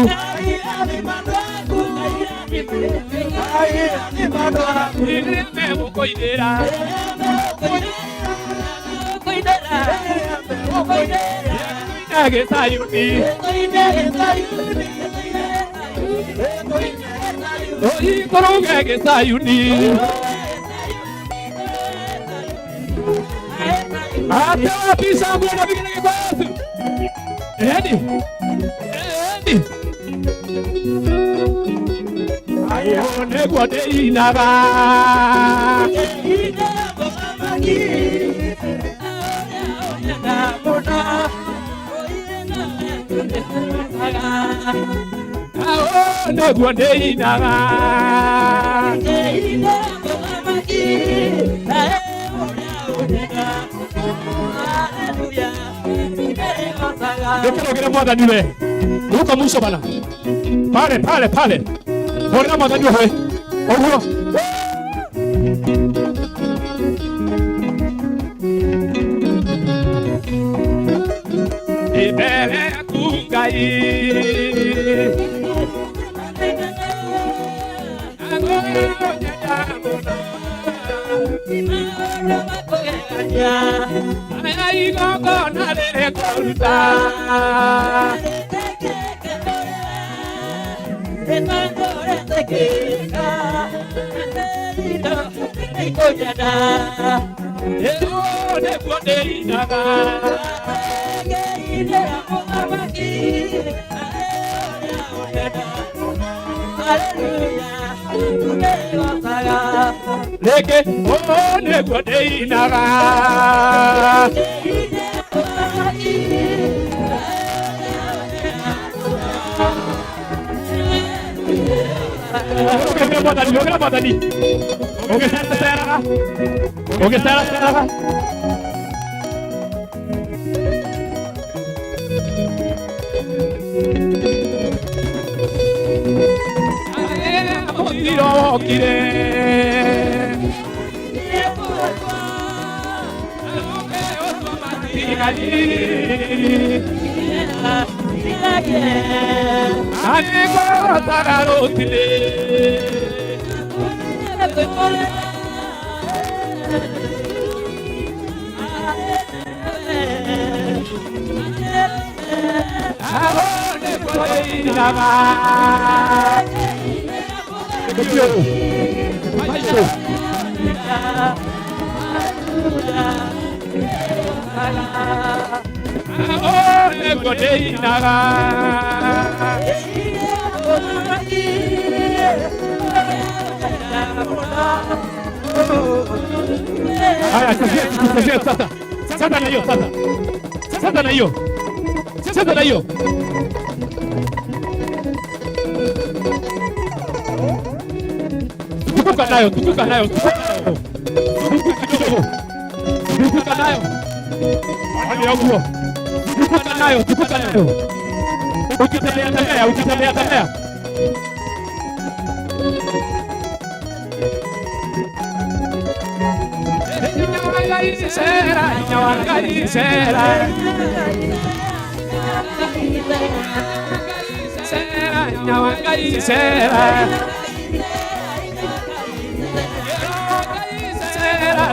Nĩmegũkũinĩra Tũine gĩcayuni Tũrũge gĩcayuni Ate wapi shangwe na vigelegele kwa Yesu. Eni. Eni. Ayo nĩguo ndĩinaga. Ayo nĩguo ndĩinaga. Ndũkĩrũgĩre mwathani we. Ruka mwisho bana. Pale pale pale. Hũrĩra mwathani ũhwe. Ũguo. Mbere yaku Ngai. Aya igongona rĩrĩ ngũruta. Ĩũ nĩguo ndĩinaga. Rĩngĩ ũũ nĩguo ndĩinaga. Ũgĩra mwathani, ũgĩra mwathani. Ũgĩceraceraga. Ũgĩceraceraga. Mũthiro wokire. Anĩngũrotaga rũcinĩ. Aho nĩguo ndĩinaga. Aho nĩguo ndĩinaga. Haya, chezea sasa. Cheza na hiyo sasa. Cheza na hiyo. Cheza na hiyo. Zunguka nayo, zunguka nayo, zunguka nayo. Zunguka kidogo. Zunguka nayo. Hadi huko. Zunguka nayo, zunguka nayo. Ukitembea tembea, ukitembea tembea. Sera, Sera, sera. Sera, sera. Sera,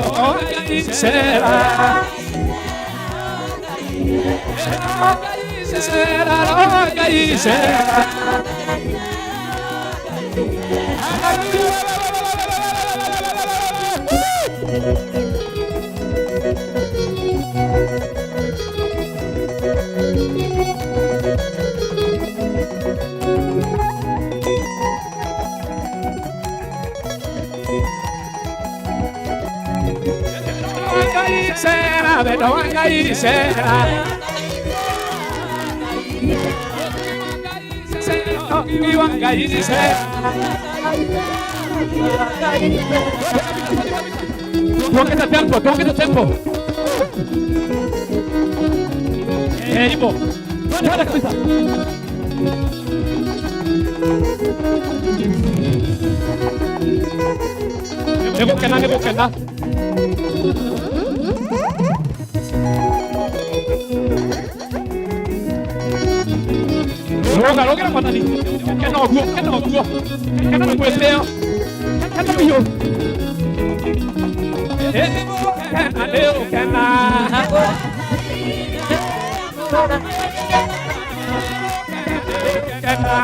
sera, sera. Ũkiwa Ngai Tuongeze tempo, tuongeze tempo. Eh, hivyo. Twende twende kabisa. Nĩgũkena nĩgũkena. Rũga rũgĩra mwathani. Kena ũguo, kena ũguo. Kena na mwĩtĩo. Kena biũ. Nĩgũkena nĩgũkena. Kena.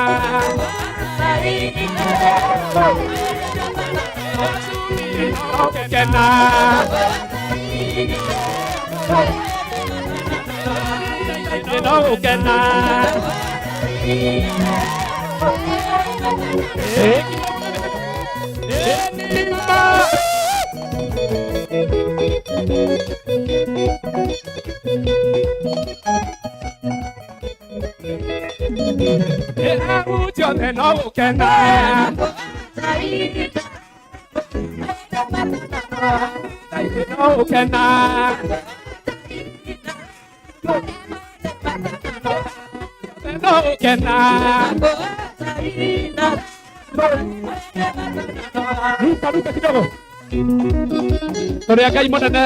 Nĩgũkena. Ruka ruka kidogo. Tũrĩ a Ngai mũnene.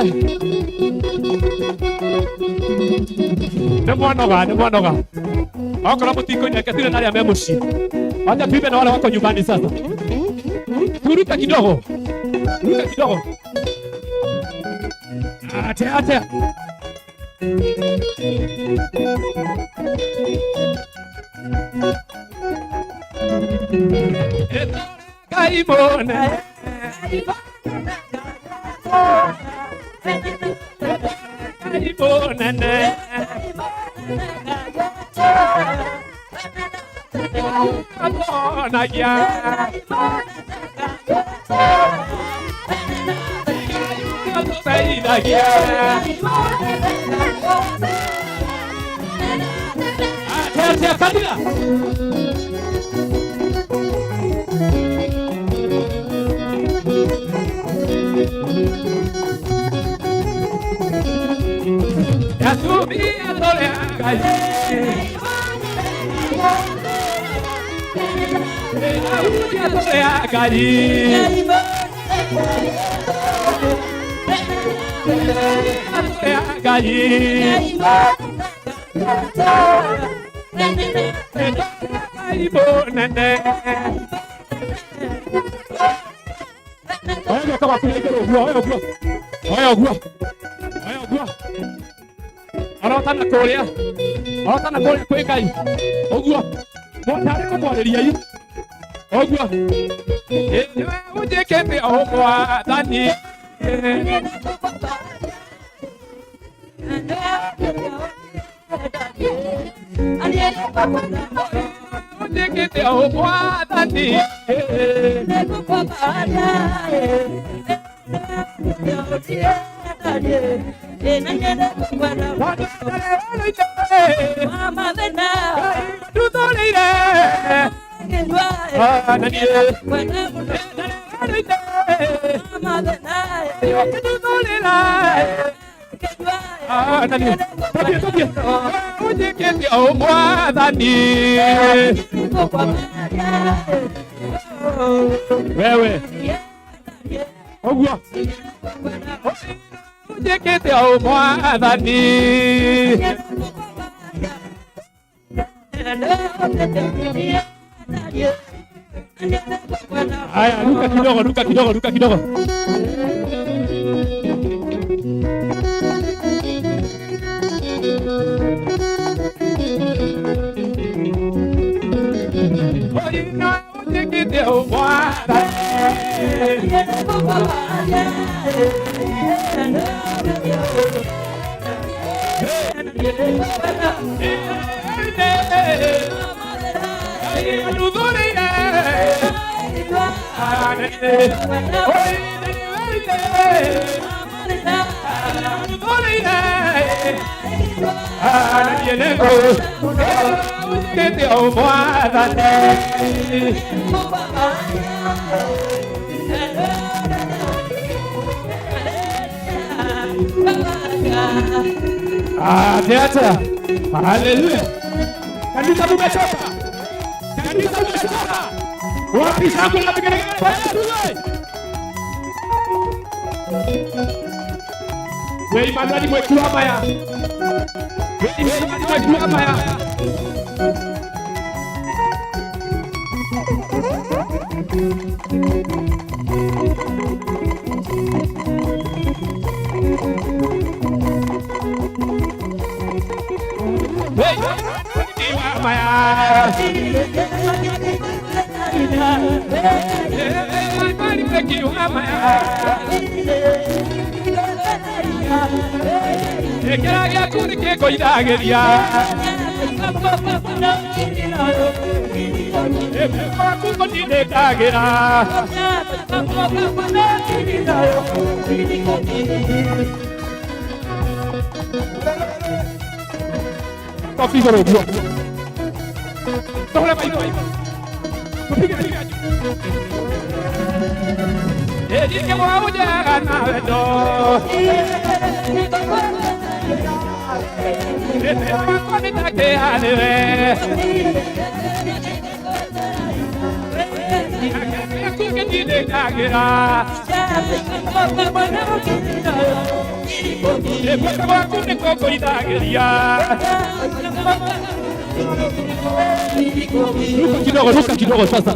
Nĩ mwanoga, nĩ mwanoga. Okorwo mũtikũina tule na arĩa me mũciĩ. Wacha tuimbe na wale wako nyumbani sasa. Turuka kidogo. Ruka kidogo. Ate ate. Ngai mũnene. Ngai mũnene. Atuonagia. Atuteithagia. Ate ate kabila. Atumia tũrĩ a Ngai. Ahutia tũrĩ a Ngai. Tũrĩ a Ngai. Ngai mũnene. Oya guoko gwaku na igũrũ ũguo, oya ũguo. Oya ũguo. Oya ũguo. Arotana kũrĩa. Arotana kũrĩa kwĩ Ngai. Ũguo. Tarĩ kũmwarĩria yu. Ũguo. Nĩwe ũnjĩkĩte o mwathani. Ũnjĩkĩte o mwathani. Wewe ũguo ũnjĩkĩte o mwathani. Haya, ruka kidogo, ruka kidogo, ruka kidogo. Oina ũnjĩkĩte o mwathani. Theater. Haleluya. Kanisa mumechoka. Kanisa mumechoka. Wapi shangwe na vigelegele kwa Yesu? We Emmanuel mwekiwa maya. We Emmanuel mwekiwa maya. Ruka kidogo, ruka kidogo sasa.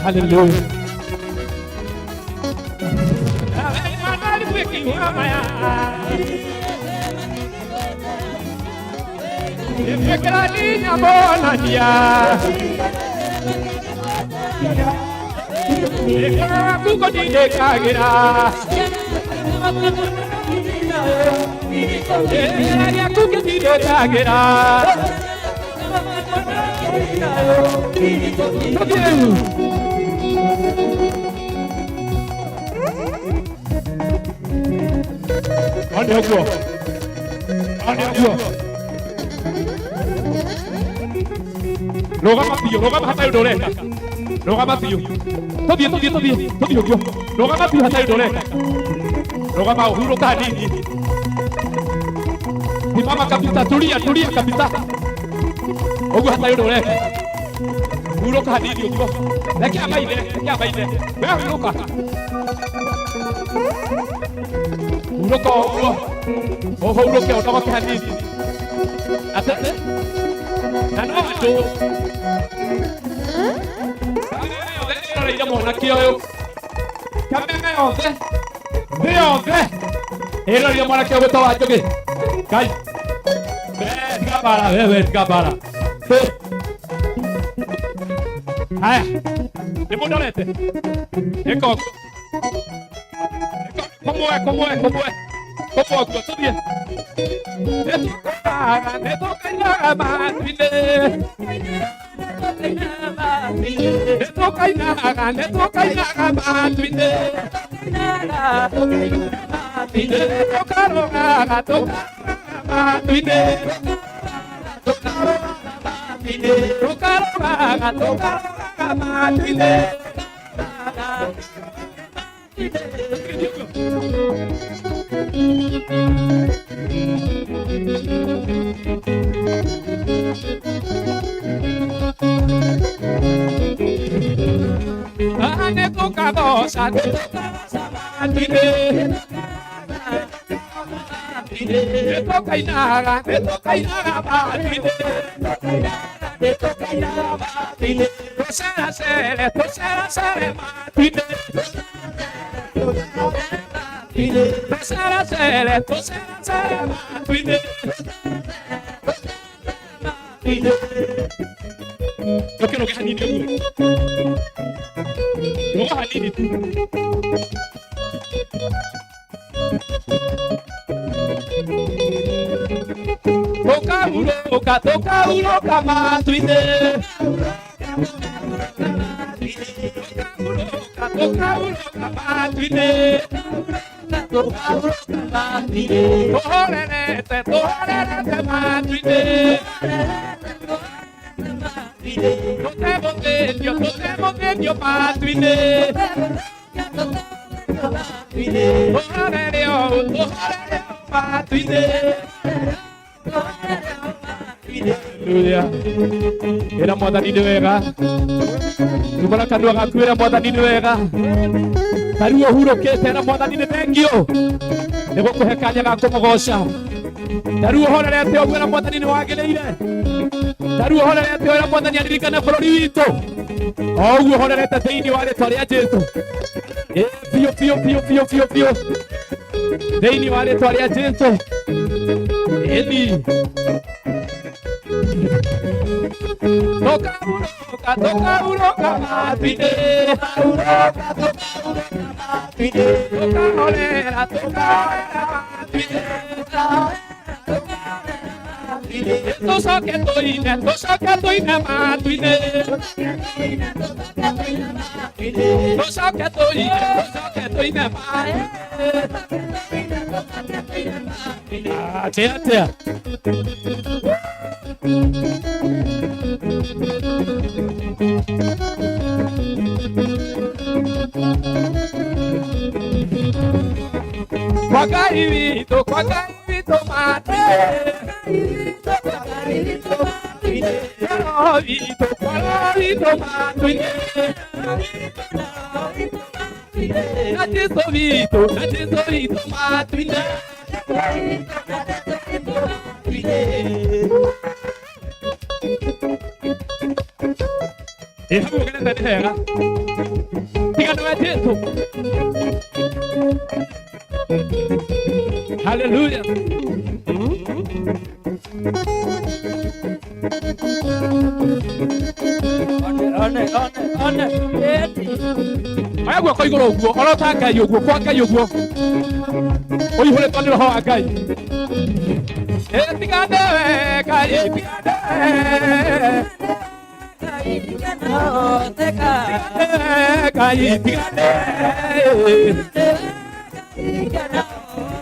Hallelujah. Rũgama biũ, rũgama hatarĩ ũndũ ũreka. Rũgama biũ. Tũthiĩ, tũthiĩ, tũthiĩ, tũthiĩ ũguo. Rũgama biũ hatarĩ ũndũ ũreka. Rũgama ũhurũka hanini. Simama kabisa, tulia, tulia kabisa. Ũguo hatarĩ ũndũ ũreka. Hurũka hanini ũguo. Reke amaine, reke amaine. We hurũka. Hurũka ũguo. Ũhurũke ũnogoke hanini. Ate na no andũ ĩroreire mwanake ũyũ kameme yothe thĩ yothe ĩroreire mwanake ũyũ gwĩtwo Wanjũgĩ. Ngai tiga mbara wewe, tiga mbara. Haya, nĩ mũndorete ĩka ũguo, kũmwe kũmwe kũmwe kũmwe ũguo, tũthiĩ. Nĩtũkainaga matu-inĩ, nĩtũkainaga, nĩtũkainaga matu-inĩ, nĩtũkarũgaga, tũkarũgaga matu-inĩ, tũkarũgaga, tũkarũgaga matu-inĩ. Nĩtũkagoca, nĩtũkagoca matu-inĩ, nĩtũkainaga, nĩtũkainaga matu-inĩ, tũceracere, tũceracere matu-inĩ, tũceracere, tũceracere matu-inĩ. Ũkĩrũge hanini ũguo. Rũga hanini tu. Tũkahurũka, tũkahurũka matu-inĩ, Tũkahurũka tũkahurũka matu-inĩ tũhorerete tũhorerete matu-inĩ tũtegũthĩnio tũtegũthĩnio matu-inĩ tũhorere ũũ tũhorere ũũ matu-inĩ. Haleluya. Ĩra mwathani nĩ wega. Tumũra kanua gaku ĩra mwathani nĩ wega. Ta rĩu ũhurũkĩte ĩra mwathani nĩ thengio. Nĩ gũkũhe kanya ga kũmũgoca. Ta rĩu ũhorerete ũguo ĩra mwathani nĩ wagĩrĩire. Ta rĩu ũhorerete ĩra mwathani aririkane bũrũri witũ. O ũguo ũhorerete thĩinĩ wa rĩtwa rĩa Jesũ. Ĩ biũ biũ biũ biũ biũ biũ. Thĩinĩ wa rĩtwa rĩa Jesũ. Ĩni. Tũkahurũka tũkahurũka matu-inĩ tũkahorera tũkahorera matu-inĩ tũcoke tũine tũcoke tũine matu-inĩ tũcoke tũine tũcoke tũine matu-inĩ. Atĩa atĩa. Kwa Ngai witũ, kwa Ngai witũ matu-inĩ kwa Roho witũ, kwa Roho witũ matu-inĩ na Jesũ witũ, na Jesũ witũ matu-inĩ. Ĩ hau ũgerete nĩ hega. Tiga nĩwe Jesũ. Haleluya. One, one, one, eti. Oya guoko igũrũ ũguo, orota Ngai ũguo, kwa Ngai ũguo. Ũihũrĩtwo nĩ roho wa Ngai. Ĩ tiga nĩwe Ngai, tiga nĩwe. Ngai, tiga nĩwe.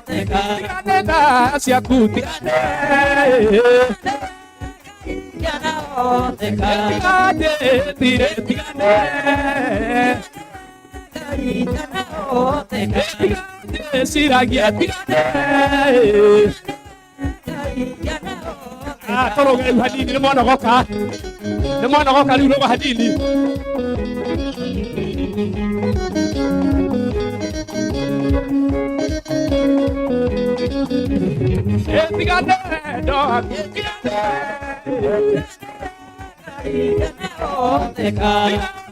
Tiga nĩ tha ciaku, tiga nĩwe. Tiga njĩtire, tiga nĩwe. Tiga njĩciragia, tiga nĩwe. Ah, tũrũge rĩu hanini nĩ mwanogoka. Nĩ mwanogoka rĩu rũga hanini. Ĩ tiga nĩwe ndo, tiga nĩwe.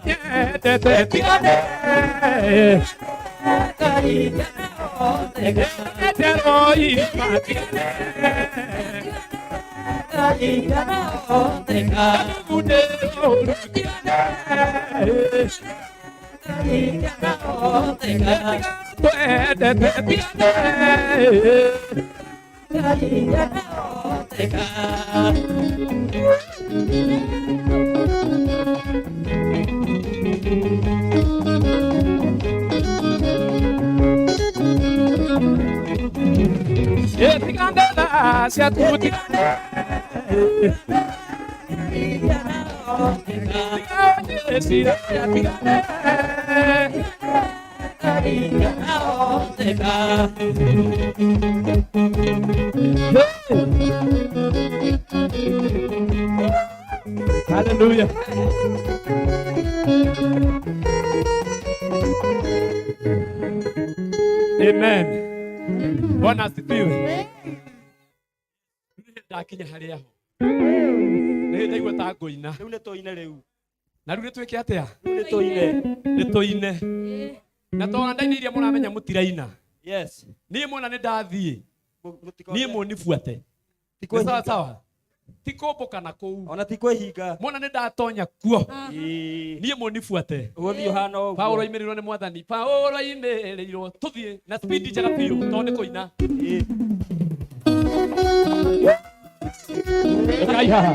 Nyendete, tiga nĩwe. Nyendete ima, tiga nĩwe. Twendete, tiga nĩwe. Ĩ tiga nĩ tha ciaku, tiga nĩwe. Tiga njĩciragia, tiga nĩwe. Hallelujah. Amen. Bwana asifiwe. Ndakinya harĩa ho. Nĩ ndaigua ta ngũina. Rĩu nĩ tũine rĩu. Na rĩu nĩ twĩke atĩa? Rĩu nĩ tũine. Nĩ tũine. Na tondũ ndaina iria mũramenya mũtiraina. Yes. Niĩ mwona nĩ ndathiĩ. Niĩ mũnibuate. Nĩ sawa sawa. Ti kũmbũka na kũu. Ona ti kwĩhinga. Mwona nĩ ndatonya kuo. Niĩ mũnibuate. Ũgũthiĩ ũhana ũguo. Paulo aimĩrĩirwo nĩ mwathani. Paulo aimĩrĩirwo. Tũthiĩ na speed njega biũ tondũ nĩ kũina. Ũkai haha.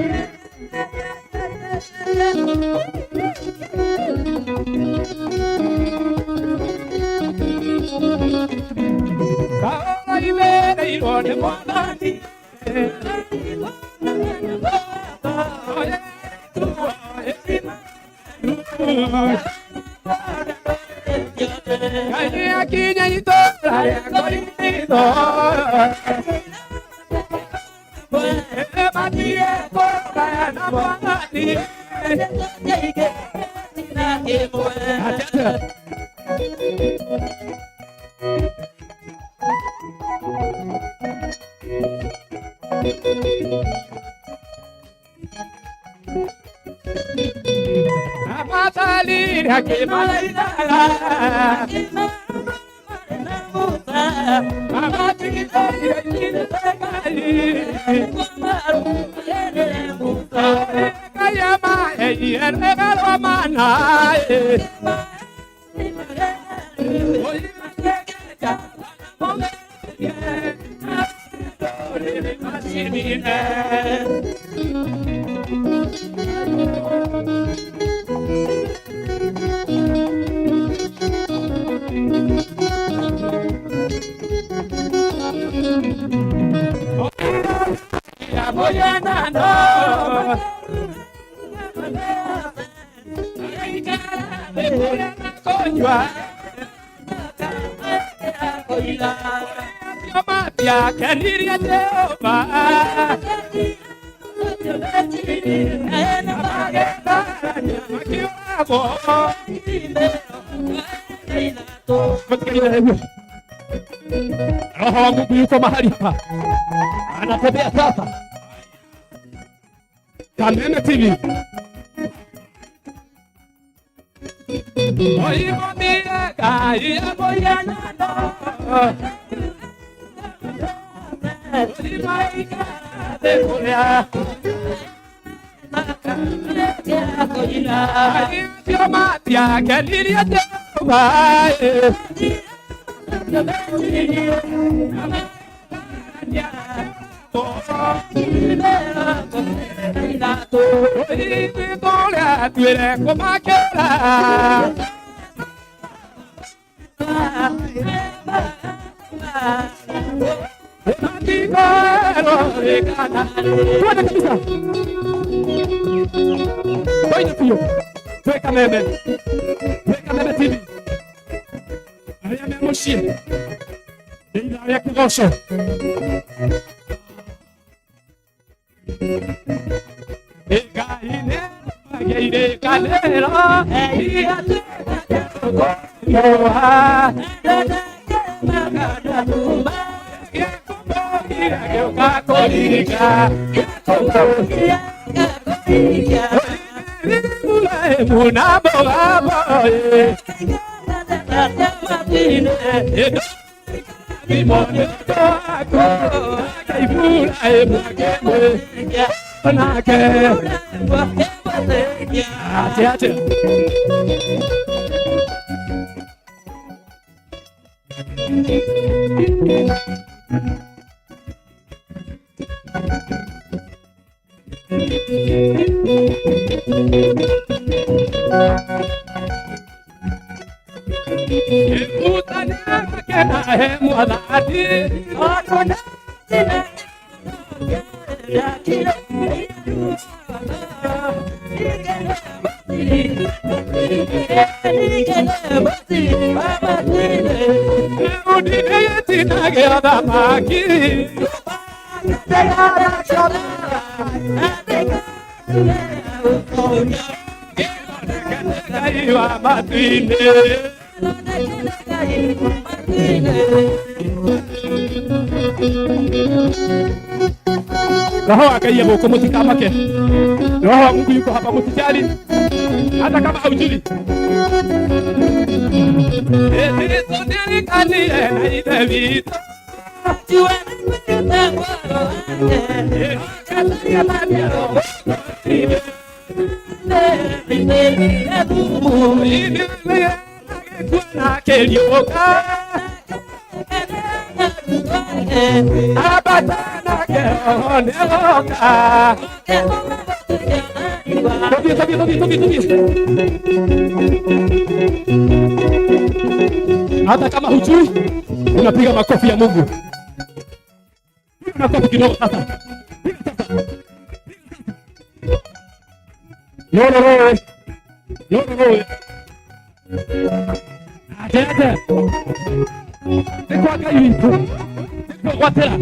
Kaola imereirwo nĩ Mwathani. Ngai nĩakinya itũũra rĩa Korintho. Matige kũgayana Mwathani. Atĩa? Amatalire akĩmathaithaga. Kenirie Jehova. Roho wa Mungu yuko mahali hapa, anatembea sasa. Kameme TV. Twende kabisa. Twende pio. Tweka Kameme. Twĩ Kameme TV. Arĩa me mũciĩ. Nĩ ithaa rĩa kĩgoco. Ngai nĩagĩire kanĩro Roho wa Ngai egũkũ, mũtikamake. Roho wa Mungu yuko hapa, msijali hata kama haujui. Yesu nilikanie na ithe witũ. Tũthiĩ, tũthiĩ, tũthiĩ, tũthiĩ, tũthiĩ. Hata kama hujui, unapiga makofi ya Mungu. Piga makofi kidogo sasa. Piga sasa. No, no, no. No, no, no. Ate, ate. Nĩ kwa Ngai witũ. Nĩ kwĩgwatĩra.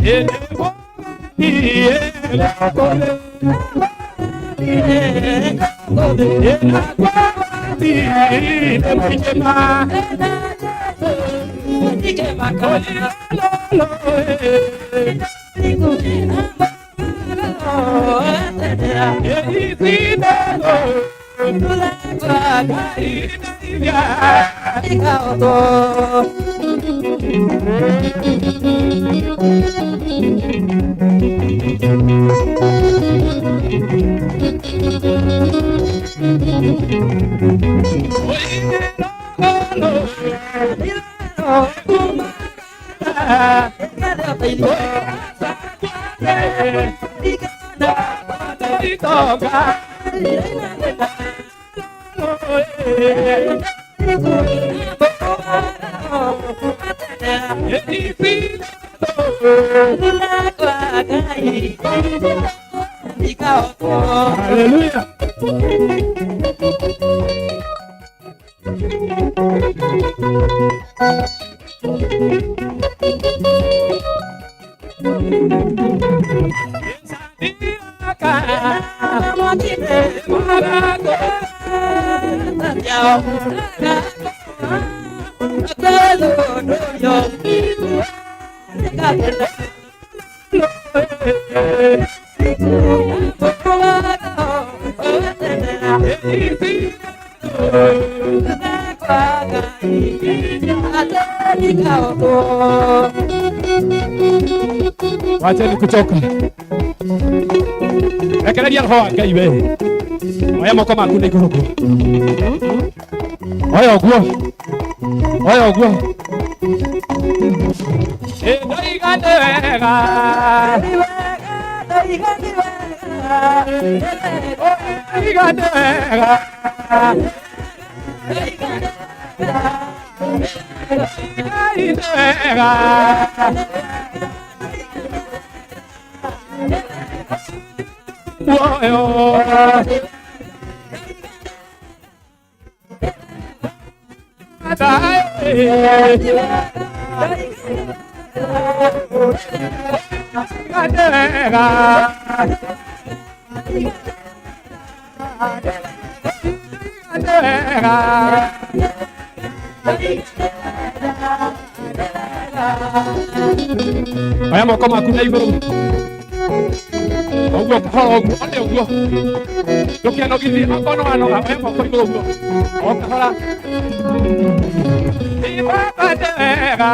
Ĩ Hallelujah. Wacheni kuchoka. Rekereria roho wa Ngai we. Oya moko maku na igũrũ ũguo. Oya ũguo. Oya ũguo. Ĩ ndoiga nĩ wega. Ndoiga nĩ wega. Ngai nĩ wega. Muoyo. Oya moko maku na igũrũ. Ũguo kahora ũguo, one ũguo. Ndũkĩanogithie, okorwo nĩ wanoga, oya moko igũrũ ũguo. O kahora. Ĩ Baba nĩ wega.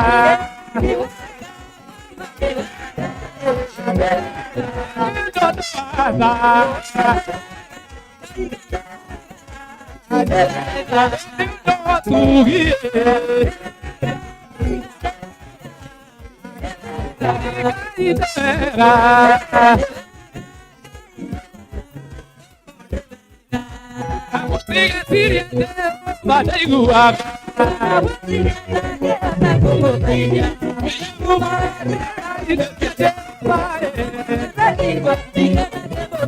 Nĩ tondũ wa tha. Nĩ watugie.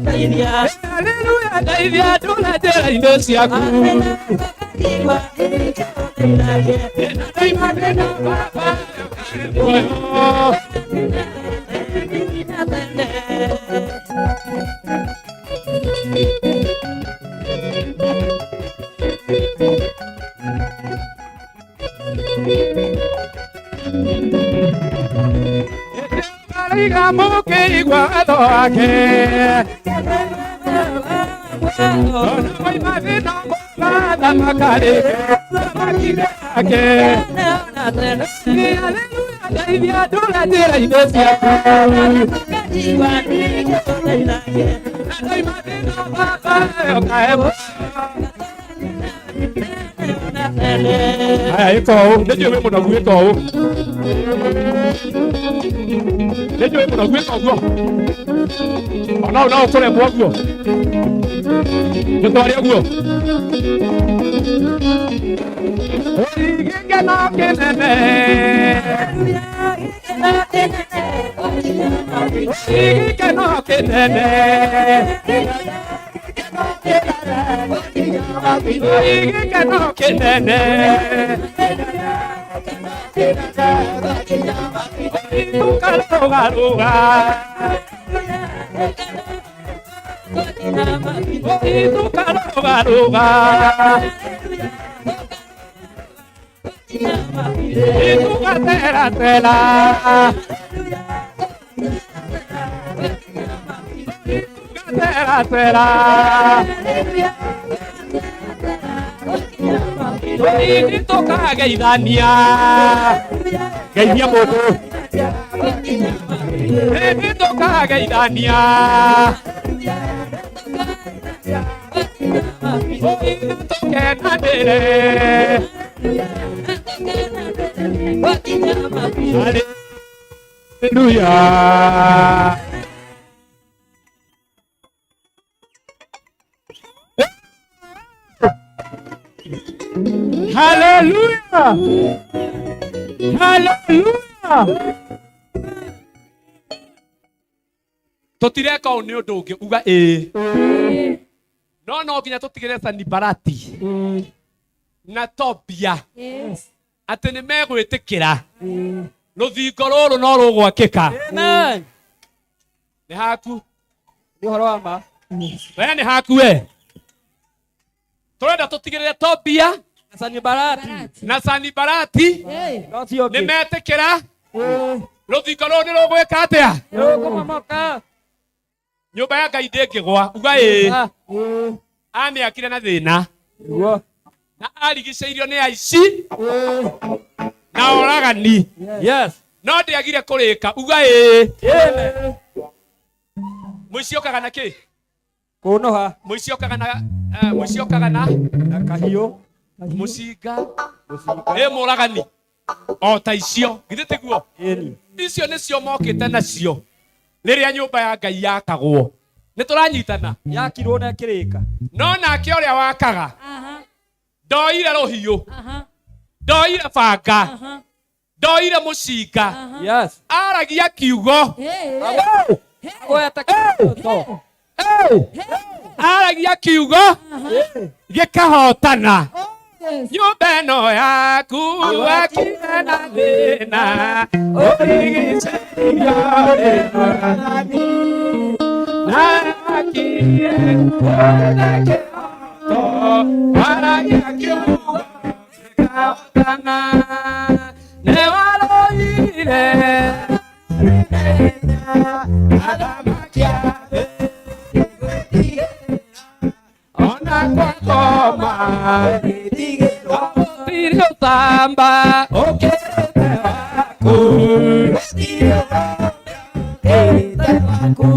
Ngai nĩ wega. Haleluya, ndeithia ndũra njĩra-inĩ ciaku. Ndoima thĩna Baba, muoyo. Mariga mũkĩigua watho wake. Ona moima thĩna mũgathamaka rĩngĩ, thamaki-inĩ yake. Nĩ haleluya, ndeithia ndũra njĩra-inĩ ciaku. Ndoima thĩna Baba, ũkahe muoyo. Haya, ĩka ũũ. Nĩ njũĩ wĩ mũnogu, ĩka ũũ. Nĩ njũĩ mũno gwĩka ũguo. Ona no ũkũremwo ũguo. Tũtware ũguo. Gĩkeno kĩnene. Gĩkeno kĩnene. Gĩkeno kĩnene. Tũkarũgarũga. Tũkarũgarũga. Tũgateratera. Tũgateratera. Tũkageithania. Geithia mũndũ. Tũkageithania. Tũkenanĩre. Hallelujah. Hallelujah. Hallelujah. Tũtireka ũũ nĩ ũndũ ũngĩ uga ĩĩ. No no nginya tũtigĩre Sanibalati na Tobia atĩ nĩ megwĩtĩkĩra rũthingo rũrũ no rũgwakĩka. Amen. Nĩ haku. Nĩ ũhoro wa ma. We nĩ haku we. Tũrenda tũtigĩrĩre Tobia Na Sanibalati. na Sanibalati No ti ũngĩ. nĩ metĩkĩra rũthingo rũrũ nĩ rũgwĩka atĩa? Rũkũmomoka. Nyũmba ya Ngai ndĩngĩgwa uga ĩĩ. Amĩakire na thĩna. Nĩguo. Na arigicĩirio nĩ aici na oragani. Yes. No ndĩagire kũrĩka uga ĩĩ. Amen. Mũici okaga na kĩ? Kũnoha. Mũici okaga na mũici okaga na Na kahiũ. mũcinga. Ĩ mũragani o ta icio githĩ tiguo? Ĩni. Icio nĩcio mokĩte nacio rĩrĩa nyũmba ya Ngai yakagwo. Nĩ tũranyitana? Yakirwo na ĩkĩrĩka. No nake ũrĩa wakaga ndoire rũhiũ, ndoire banga, ndoire mũcinga. Yes. Aragia kiugo. Agweta kĩroto. Aragia kiugo gĩkahotana. Nyũmba ĩno yaku wakire na thĩna ũrigicĩirio nĩ oragani na wakire na kĩroto waragia kiugo gĩkahotana nĩ waroire athamaki a thĩ ona kwakoma gũtirĩ ũtamba ũkĩrĩte waku ũkĩrĩte waku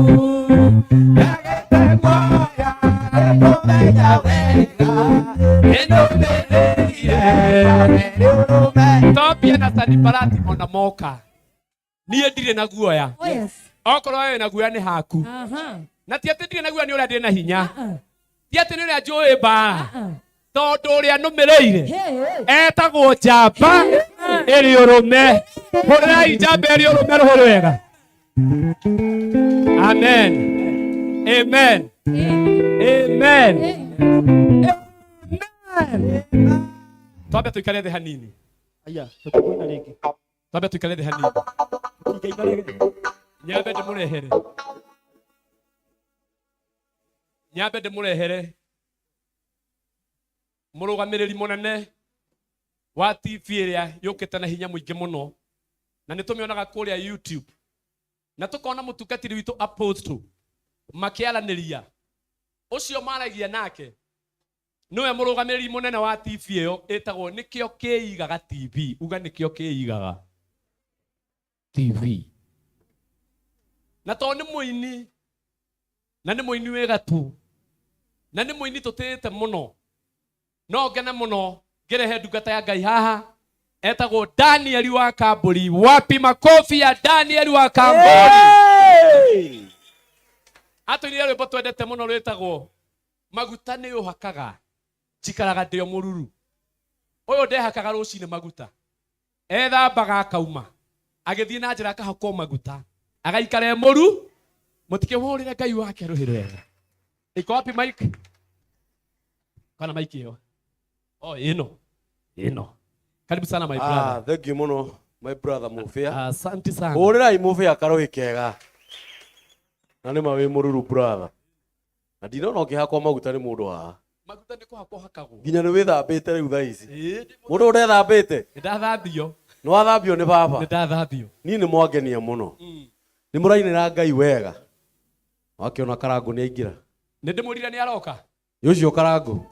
ndagĩte guoya nĩkũmenya wega nĩnũmĩrĩire Tobia na Sanibalati ona moka niĩ ndirĩ na guoya. Okorwo wĩ na guoya nĩ haku. Na ti atĩ ndirĩ na guoya nĩ ũrĩa ndĩ na hinya. Ti atĩ nĩ ũrĩa njũĩ mbara. Tondũ ũrĩa nũmĩrĩire etagwo njamba ĩrĩ ũrũme. Hũrĩrai njamba ĩrĩ ũrũme rũhĩ rwega. Amen. Amen. Amen. Amen. Twambe tũikare thĩ hanini. Aya, tũtikũina rĩngĩ. Twambe tũikare thĩ hanini. Tũtingĩina rĩngĩ. Nyambe ndĩmũrehere. Nyambe ndĩmũrehere mũrũgamĩrĩri mũnene wa TV ĩrĩa yũkĩte na hinya mũingĩ mũno na nĩ tũmĩonaga kũrĩa YouTube na tũkona mũtungatĩri witũ Apostle makĩaranĩria ũcio maragia nake nĩwe mũrũgamĩrĩri mũnene wa TV ĩyo ĩtagwo nĩkĩo kĩigaga TV uga nĩkĩo kĩigaga TV na tondũ nĩ mũini na nĩ mũini wĩ gatu na nĩ mũini tũtĩĩte mũno no ngene mũno ngĩrehe ndungata ya Ngai haha Etagwo Daniel wa Kamburi. Wapi makofi ya Daniel wa Kamburi? Atũinire rwĩmbo twendete mũno rwĩtagwo maguta nĩ ũhakaga njikaraga ndĩ o mũruru. Ũyũ ndehakaga rũcinĩ maguta, ethambaga akauma agĩthiĩ na njĩra akahakwo maguta agaikara e mũru. Mũtikĩhũrĩre Ngai wake rũhĩ rwega. Iko wapi mic? Kana mic ĩyo? Oh, ĩno ĩno. Karibu sana my brother. Ah, thank you muno my brother Mufia. Asante sana. Hũrĩrai Mufia karũhĩ kega. Na nĩ ma wĩ mũruru brother. Na ndinona ũkĩhakwo maguta nĩ mũndũ haha. Maguta nĩ kũhakwo hakagwo. Nginya nĩ wĩthambĩte rĩu thaa ici. Ĩĩ, Mũndũ ũrethambĩte? Nĩ ndathambio. Nĩ wathambio nĩ baba? Nĩ ndathambio. Niĩ nĩ mwangenia mũno. Nĩ mũrainĩra Ngai wega. Wakĩona Karangũ nĩ aingĩra. Nĩ ndĩmwĩrire nĩ aroka. Nĩ ũcio Karangũ.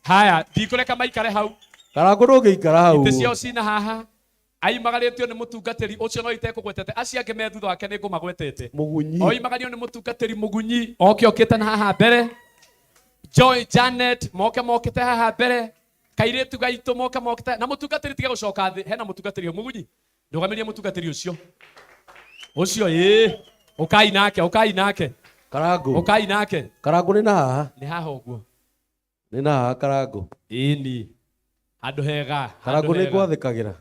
Haya, ndikũreka maikare hau. Karangũ ndũngĩikara hau. Itĩ ciao cina haha. Aimagarĩtio nĩ mũtungatĩri ũcio no itekũgwetete, acio angĩ me thutha wake nĩ ngũmagwetete. Mũgunyi. Oimagario nĩ mũtungatĩri Mũgunyi, oke okĩte na haha mbere. Joy Janet moke mokĩte haha mbere. Kairĩtu gaitũ moke mokĩte na mũtungatĩri tiga gũcoka thĩ, hena mũtungatĩri Mũgunyi. Ndũgamĩrie mũtungatĩri ũcio. Ũcio ĩĩ, ũkai nake, ũkai nake. Karangũ. Ũkai nake. Karangũ nĩ na haha. Nĩ haha ũguo. Nĩ na haha Karangũ. Ĩni. Handũ hega. Karangũ nĩ ngwathĩkagĩra.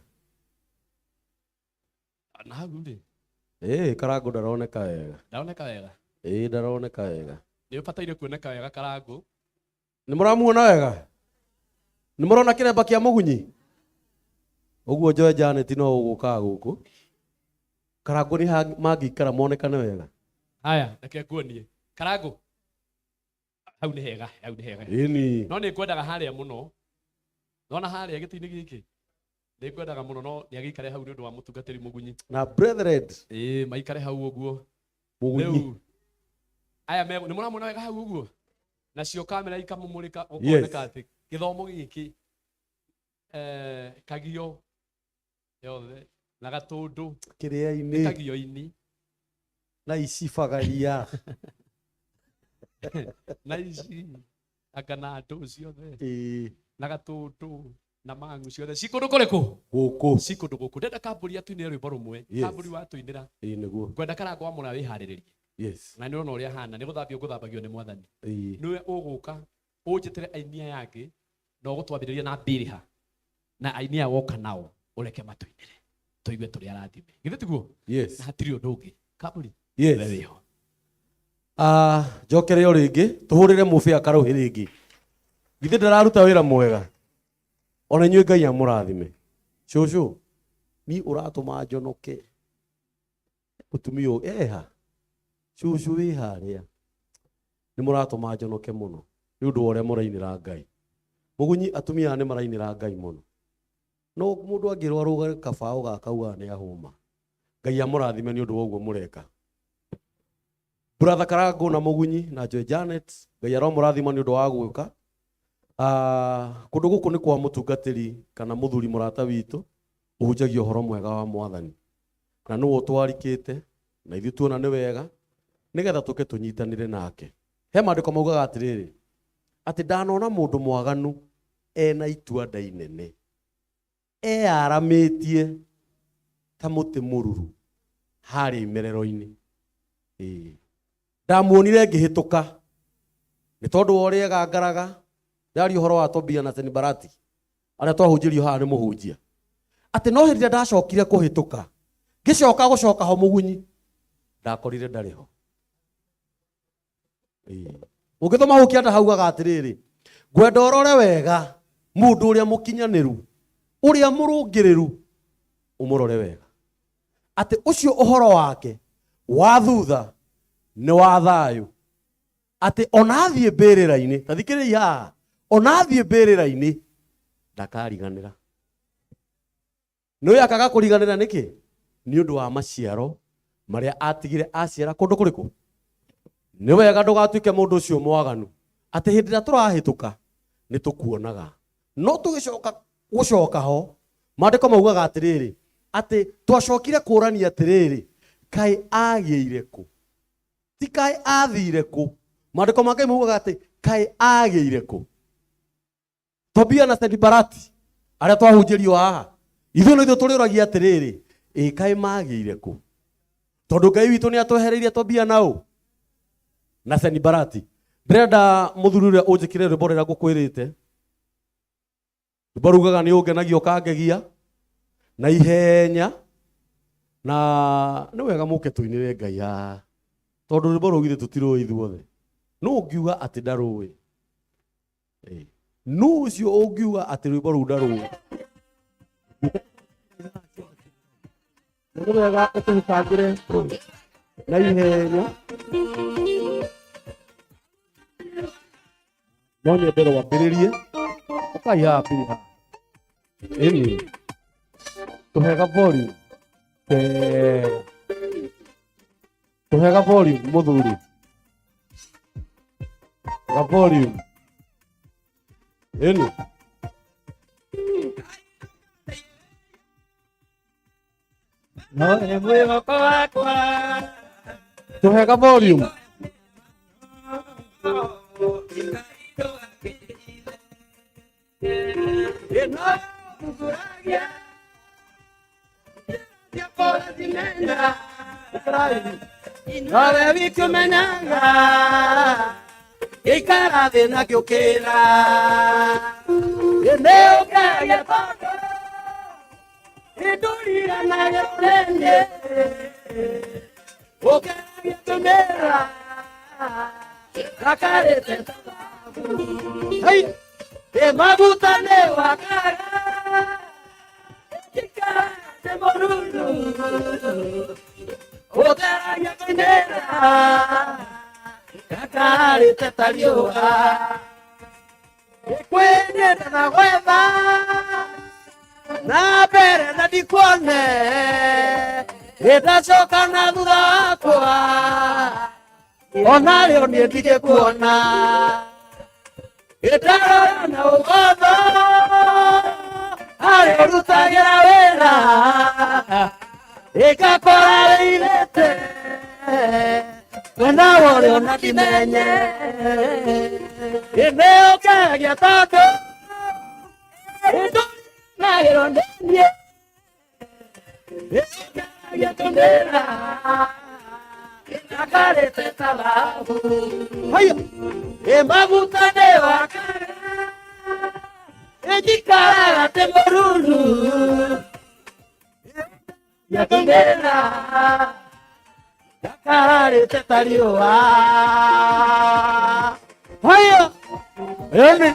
Na hau rĩ. Ĩĩ Karangũ ndaroneka wega. Ndaroneka wega. Ĩĩ ndaroneka wega. Nĩ ũbataire kuoneka wega Karangũ. Nĩ mũramuona wega? Nĩ mũrona kĩremba kĩa Mũgunyi? Ũguo Joy Janet no ũgũkaga gũkũ. Karangũ nĩ mangĩikara monekane wega. Haya, reke nguonie. Karangũ. Hau nĩ hega, hau nĩ hega. Ĩni. No nĩ ngwendaga harĩa mũno. Nona harĩa gĩtĩ-inĩ gĩkĩ. Nĩ ngwendaga mũno no nĩ agĩikare hau nĩ ũndũ wa mũtungatĩri Mũgunyi. Na brethren. Ĩĩ, maikare hau ũguo. Mũgunyi. Rĩu aya me nĩ mũramuona wega hau ũguo. Nacio kamera ikamũmũrĩka ũkoneka atĩ gĩthomo gĩkĩ kagio yothe na gatũndũ kĩrĩa-inĩ kagio-inĩ na icibagaria na ici anga na andũ ciothe na gatũndũ na mang'u ciothe ci kũndũ kũrĩkũ gũkũ ci kũndũ gũkũ. Ndenda Kambũri atũinĩre rwĩmbo rũmwe. Kambũri watũinĩra. Ĩĩ nĩguo. Ngwenda Karangũ wa Mũra wĩharĩrĩrie. Yes. Na nĩ ũrona ũrĩa ahana, nĩ gũthambio ngũthambagio nĩ mwathani. Ĩĩ. Nĩwe ũgũka ũnjĩtĩre aini aya angĩ na ũgũtwambĩrĩria na mbĩrĩha na aini aya woka nao ũreke matũinĩre tũigue tũrĩ arathime. Githĩ tiguo? Yes. Na hatirĩ ũndũ ũngĩ. Kambũri. Yes. We wĩho. Njokere o rĩngĩ tũhũrĩre Mũbĩa karũhĩ rĩngĩ. Githĩ ndararuta wĩra mwega? Ona inyuĩ Ngai amũrathime. Cũcũ, niĩ ũratũma njonoke. Mũtumia ũyũ eha. Cũcũ wĩ harĩa. Nĩ mũratũma njonoke mũno nĩ ũndũ wa ũrĩa mũrainĩra Ngai. Mũgunyi, atumia aya nĩ marainĩra Ngai mũno. No mũndũ angĩrwo arũge kabaũ gaka augaga nĩ ahũma. Ngai amũrathime nĩ ũndũ wa ũguo mũreka. Brother Karangũ na Mũgunyi na Joy Janet, Ngai aromũrathima nĩ ũndũ wa gũka. Kũndũ gũkũ nĩ kwa mũtungatĩri kana mũthuri mũrata witũ ũhunjagia ũhoro mwega wa mwathani. Na nĩwe ũtwarikĩte na ithuĩ tuona nĩ wega nĩgetha tũke tũnyitanĩre nake. He maandĩko maugaga atĩrĩrĩ, atĩ ndanona mũndũ mwaganu ena itua nda inene, eyaramĩtie ta mũtĩ mũruru harĩa imerero-inĩ. Ĩĩ. Ndamuonire ngĩhĩtũka nĩ tondũ wa ũrĩa egangaraga. Ndaria ũhoro wa Tobia na Senibalati arĩa twahunjĩrio haha nĩ mũhunjia, atĩ no hĩndĩ ĩrĩa ndacokire kũhĩtũka ngĩcoka gũcoka ho Mũgunyi ndakorire ndarĩ ho. Ũngĩthoma hau kĩanda haugaga atĩrĩrĩ, ngwenda ũrore wega mũndũ ũrĩa mũkinyanĩru, ũrĩa mũrũngĩrĩru, ũmũrore wega, atĩ ũcio ũhoro wake wa thutha nĩ wa thayũ, atĩ ona athiĩ mbĩrĩra-inĩ, ta thikĩrĩria haha, ona athiĩ mbĩrĩra-inĩ ndakariganĩra. Nĩ akaga kũriganĩra nĩkĩ? Nĩ ũndũ wa maciaro marĩa atigire aciara kũndũ kũrĩkũ. Nĩ wega ndũgatuĩke mũndũ ũcio mwaganu, atĩ hĩndĩ ĩrĩa tũrahĩtũka nĩ tũkuonaga. No tũgĩcoka gũcoka ho, maandĩko maugaga atĩrĩrĩ, atĩ twacokire kũrania atĩrĩrĩ, kaĩ agĩire kũ? Ti kaĩ athire kũ? Maandĩko ma Ngai maugaga atĩ kaĩ agĩire kũ? Tobia na Senibalati Arĩa twahunjĩrio haha ithuĩ no ithuĩ tũrĩũragia atĩrĩrĩ, ĩ kaĩ magĩire kũ? Tondũ Ngai witũ nĩ atwehereirie Tobia na ũ na Senibarati. Ndĩrenda mũthuri ũrĩa ũnjĩkĩre rwĩmbo rũrĩa ngũkwĩrĩte. Rwĩmbo rugaga nĩ ũngenagia ũkangegia na ihenya, na nĩ wega mũke tũinĩre Ngai haha, tondũ rwĩmbo rũu githĩ tũtirũĩ ithuothe. Nũ ũngiuga atĩ ndarũĩ? Nũ ũcio ũngiuga atĩ rwĩmbo rũu ndarũĩ? Nĩ wega ũtũbangĩre na ihenya. No nyende rwambĩrĩrie. Ũkai haha pili haha. Ĩni. Tũhega volume. Kega. Tũhega volume mũthuri. Ga volume. Ĩni. No nĩ mwĩhoko wakwa. Tũhega volume. Nowe wiki ũmenyaga gĩikara thĩ na gĩũkĩra nĩ ũkagia tondũ nĩndũriganagĩrwo nĩ ũkeragia tũmĩra gakarĩte ĩ maguta nĩ wakaga gĩikarate mũruru ũtheragia tũmĩra gakarĩte ta riũa kwĩnyenda na gwetha na mbere na ndikuone ĩndacoka na thutha wakwa onarĩo niĩ ndigĩkuona ĩndarora na ũgotho harĩa ũrutagĩra wĩra ĩgakora wĩirĩte mwena worĩ ona ndimenye ĩnĩ ũkegia tondũ ĩndũnagĩrwo nĩ niĩ ĩũkegia tũmĩra ĩtakarĩte ta thahabu ĩ maguta nĩ wakaga ĩnjikaraga tĩ mũruru yatũmĩra gakarĩte ta riũa. Haya. Ĩni.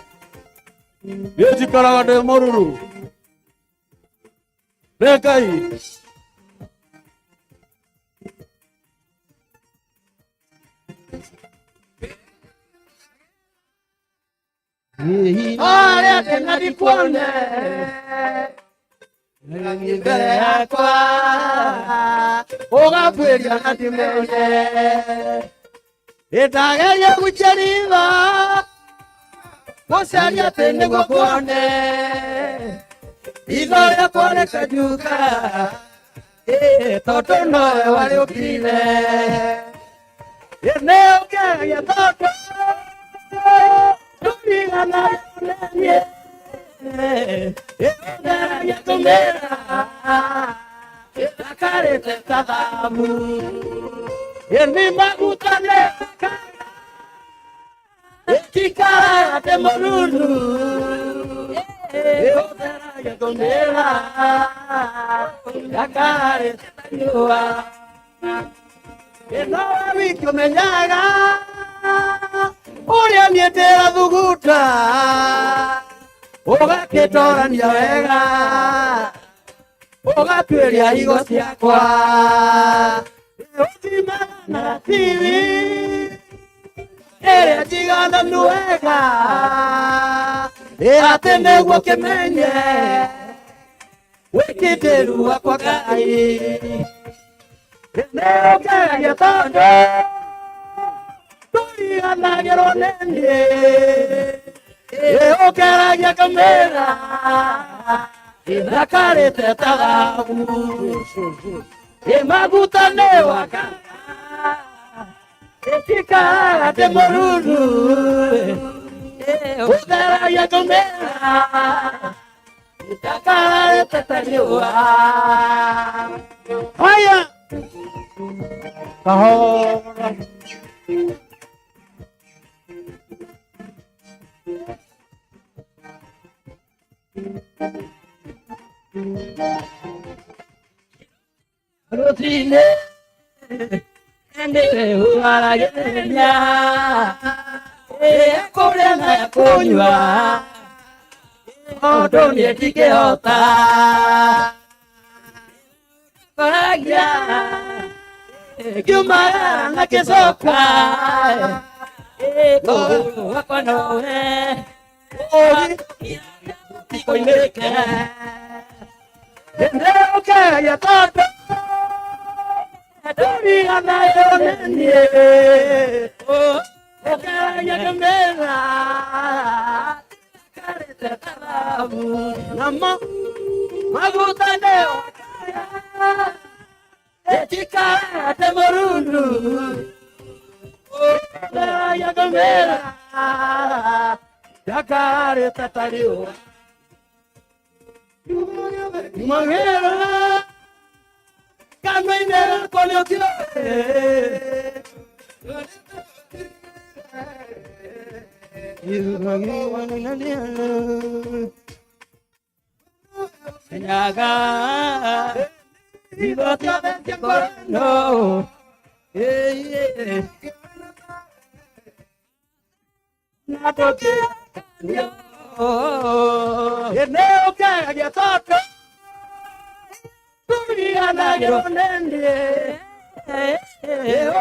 Niĩ njikaraga ndĩ mũruru. Nĩ Ngai. Arĩa ndĩna ndikuone mbere yakwa ũgabuĩria na ndimenye ĩndageria gũceritha gũcaria atĩ nĩguo kuone itho rĩakwa rĩkanjuka tondũ nowe warĩũkire nĩ ũkegia tondũ ndũriganagĩrwo nĩ niĩ ĩtheragia tũmĩra ĩthakarĩte ta thahabu ĩni maguta nĩ wakaga ĩtikaraga tĩ mũruru ĩhũtheragia tũmĩra gakarĩte ta riũa ĩnowe wiki ũmenyaga ũrĩa niĩ ndĩrathuguta ũgakĩtorania wega ũgatuĩria higo ciakwa ũthimaga na ratiri ĩrĩa njigananu wega atĩ nĩguo kĩmenye wĩkindĩru wakwa Ngai nĩ ũkegagia tondũ ndũriganagĩrwo nĩ niĩ ĩũkeragia ngamĩra ĩthakarĩte ta thahabu ĩ maguta nĩ wakaga ĩtikaraga tĩ mũruru ũtheragia ngamĩra Ndakarĩte ta riũa. Haya. Kahora. Rũcinĩ nĩwe ũharagĩrĩria kũrĩa na kũnyua tondũ niĩ ndingĩhota koragia ngiumaga na kĩcoka kũgũrũ gwakwa nowe koimĩke nĩũkegia tondũ ndũriganagĩrwo nĩ niĩ ũkeragia kĩmĩra karĩte thahabu namo maguta nĩ ĩtikarate mũrundu ũkeragia kĩmĩra ndakarĩte ta riũa Magera kanua-inĩ gakwa nĩũkĩoĩ Menyaga hitho ciothe cia ngoro ĩno na ndũngĩkanio nĩũkegagia tondũ ndũriganagĩrwo nĩ niĩ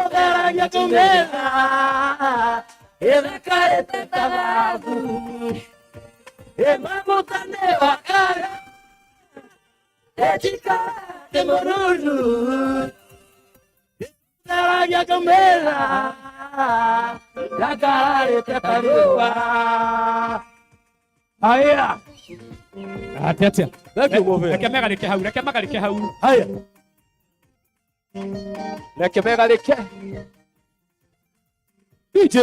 ũgeragia kũmĩra ĩthakarĩte ta thahabu maguta nĩ wakaga ĩtikarate mũruru ũgeragia kũmĩra ndakarĩte ta riũa. Haya. Atia atia. Thank you, Move. Reke megarĩke hau, reke magarĩke hau. Haya. Reke megarĩke. DJ.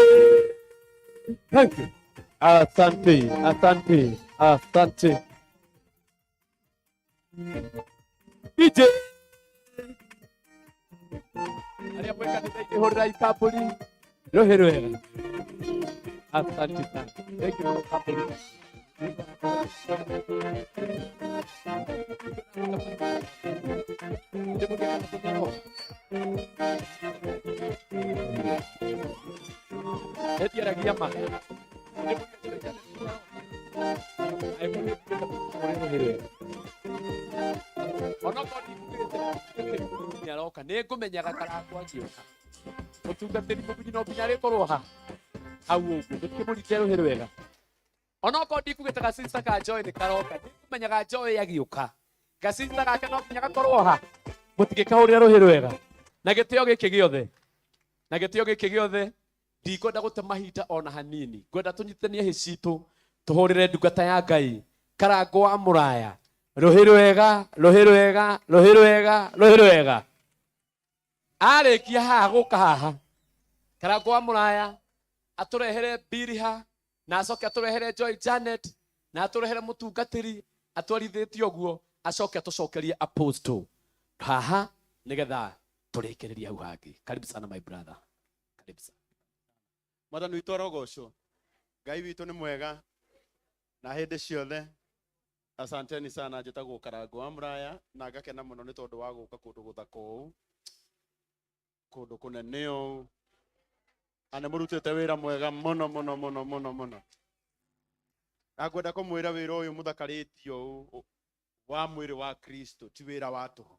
Thank you. Asante, asante, asante. DJ. Arĩa mwĩ kanitha-inĩ hũrĩrai kambũri rũhĩ rwega. Asante sana. Thank you kambũri. Etiaragia ma. Onokorwo ndikugĩte nĩaroka nĩngũmenyaga karangwo agĩũka mũtungatĩri mũbinyi no nginya arĩkorwo ha hau ũguo tũtikĩmũrite rũhĩ rwega onokorwo ndikugĩte gacista ka Joy nĩ karoka nĩngũmenyaga Joy agĩũka gacista gake no nginya gakorwo ha mũtingĩkahũrĩra rũhĩ rwega na gĩtĩo gĩkĩ gĩothe na gĩtĩo gĩkĩ gĩothe ndikwenda gũte mahinda ona hanini ngwenda tũnyitithanie hĩ citũ tũhũrĩre ndungata ya Ngai Karangũ wa Mũraya rũhĩ rwega rũhĩ rwega rũhĩ rwega rũhĩ rwega arĩkia haha gũka haha Karangũ wa Mũraya atũrehere Biriha na acoke atũrehere Joy Janet na atũrehere mũtungatĩri atwarithĩtie ũguo acoke atũcokerie apostle haha nĩgetha tũrĩkĩrĩrie hau hangĩ. Karibu sana my brother. Karibu sana. Mwathani witũ arogocwo. Ngai witũ nĩ mwega na hĩndĩ ciothe. Asanteni sana. Njĩtagwo Karangũ wa Mũraya na ngakena mũno nĩ tondũ wa gũka kũndũ gũthaka ũũ, kũndũ kũnene ũũ, na nĩ mũrutĩte wĩra mwega mũno mũno mũno mũno mũno. Na ngwenda kũmwĩra wĩra ũyũ mũthakarĩtio ũũ wa mwĩrĩ wa Kristo ti wĩra wa tũhũ.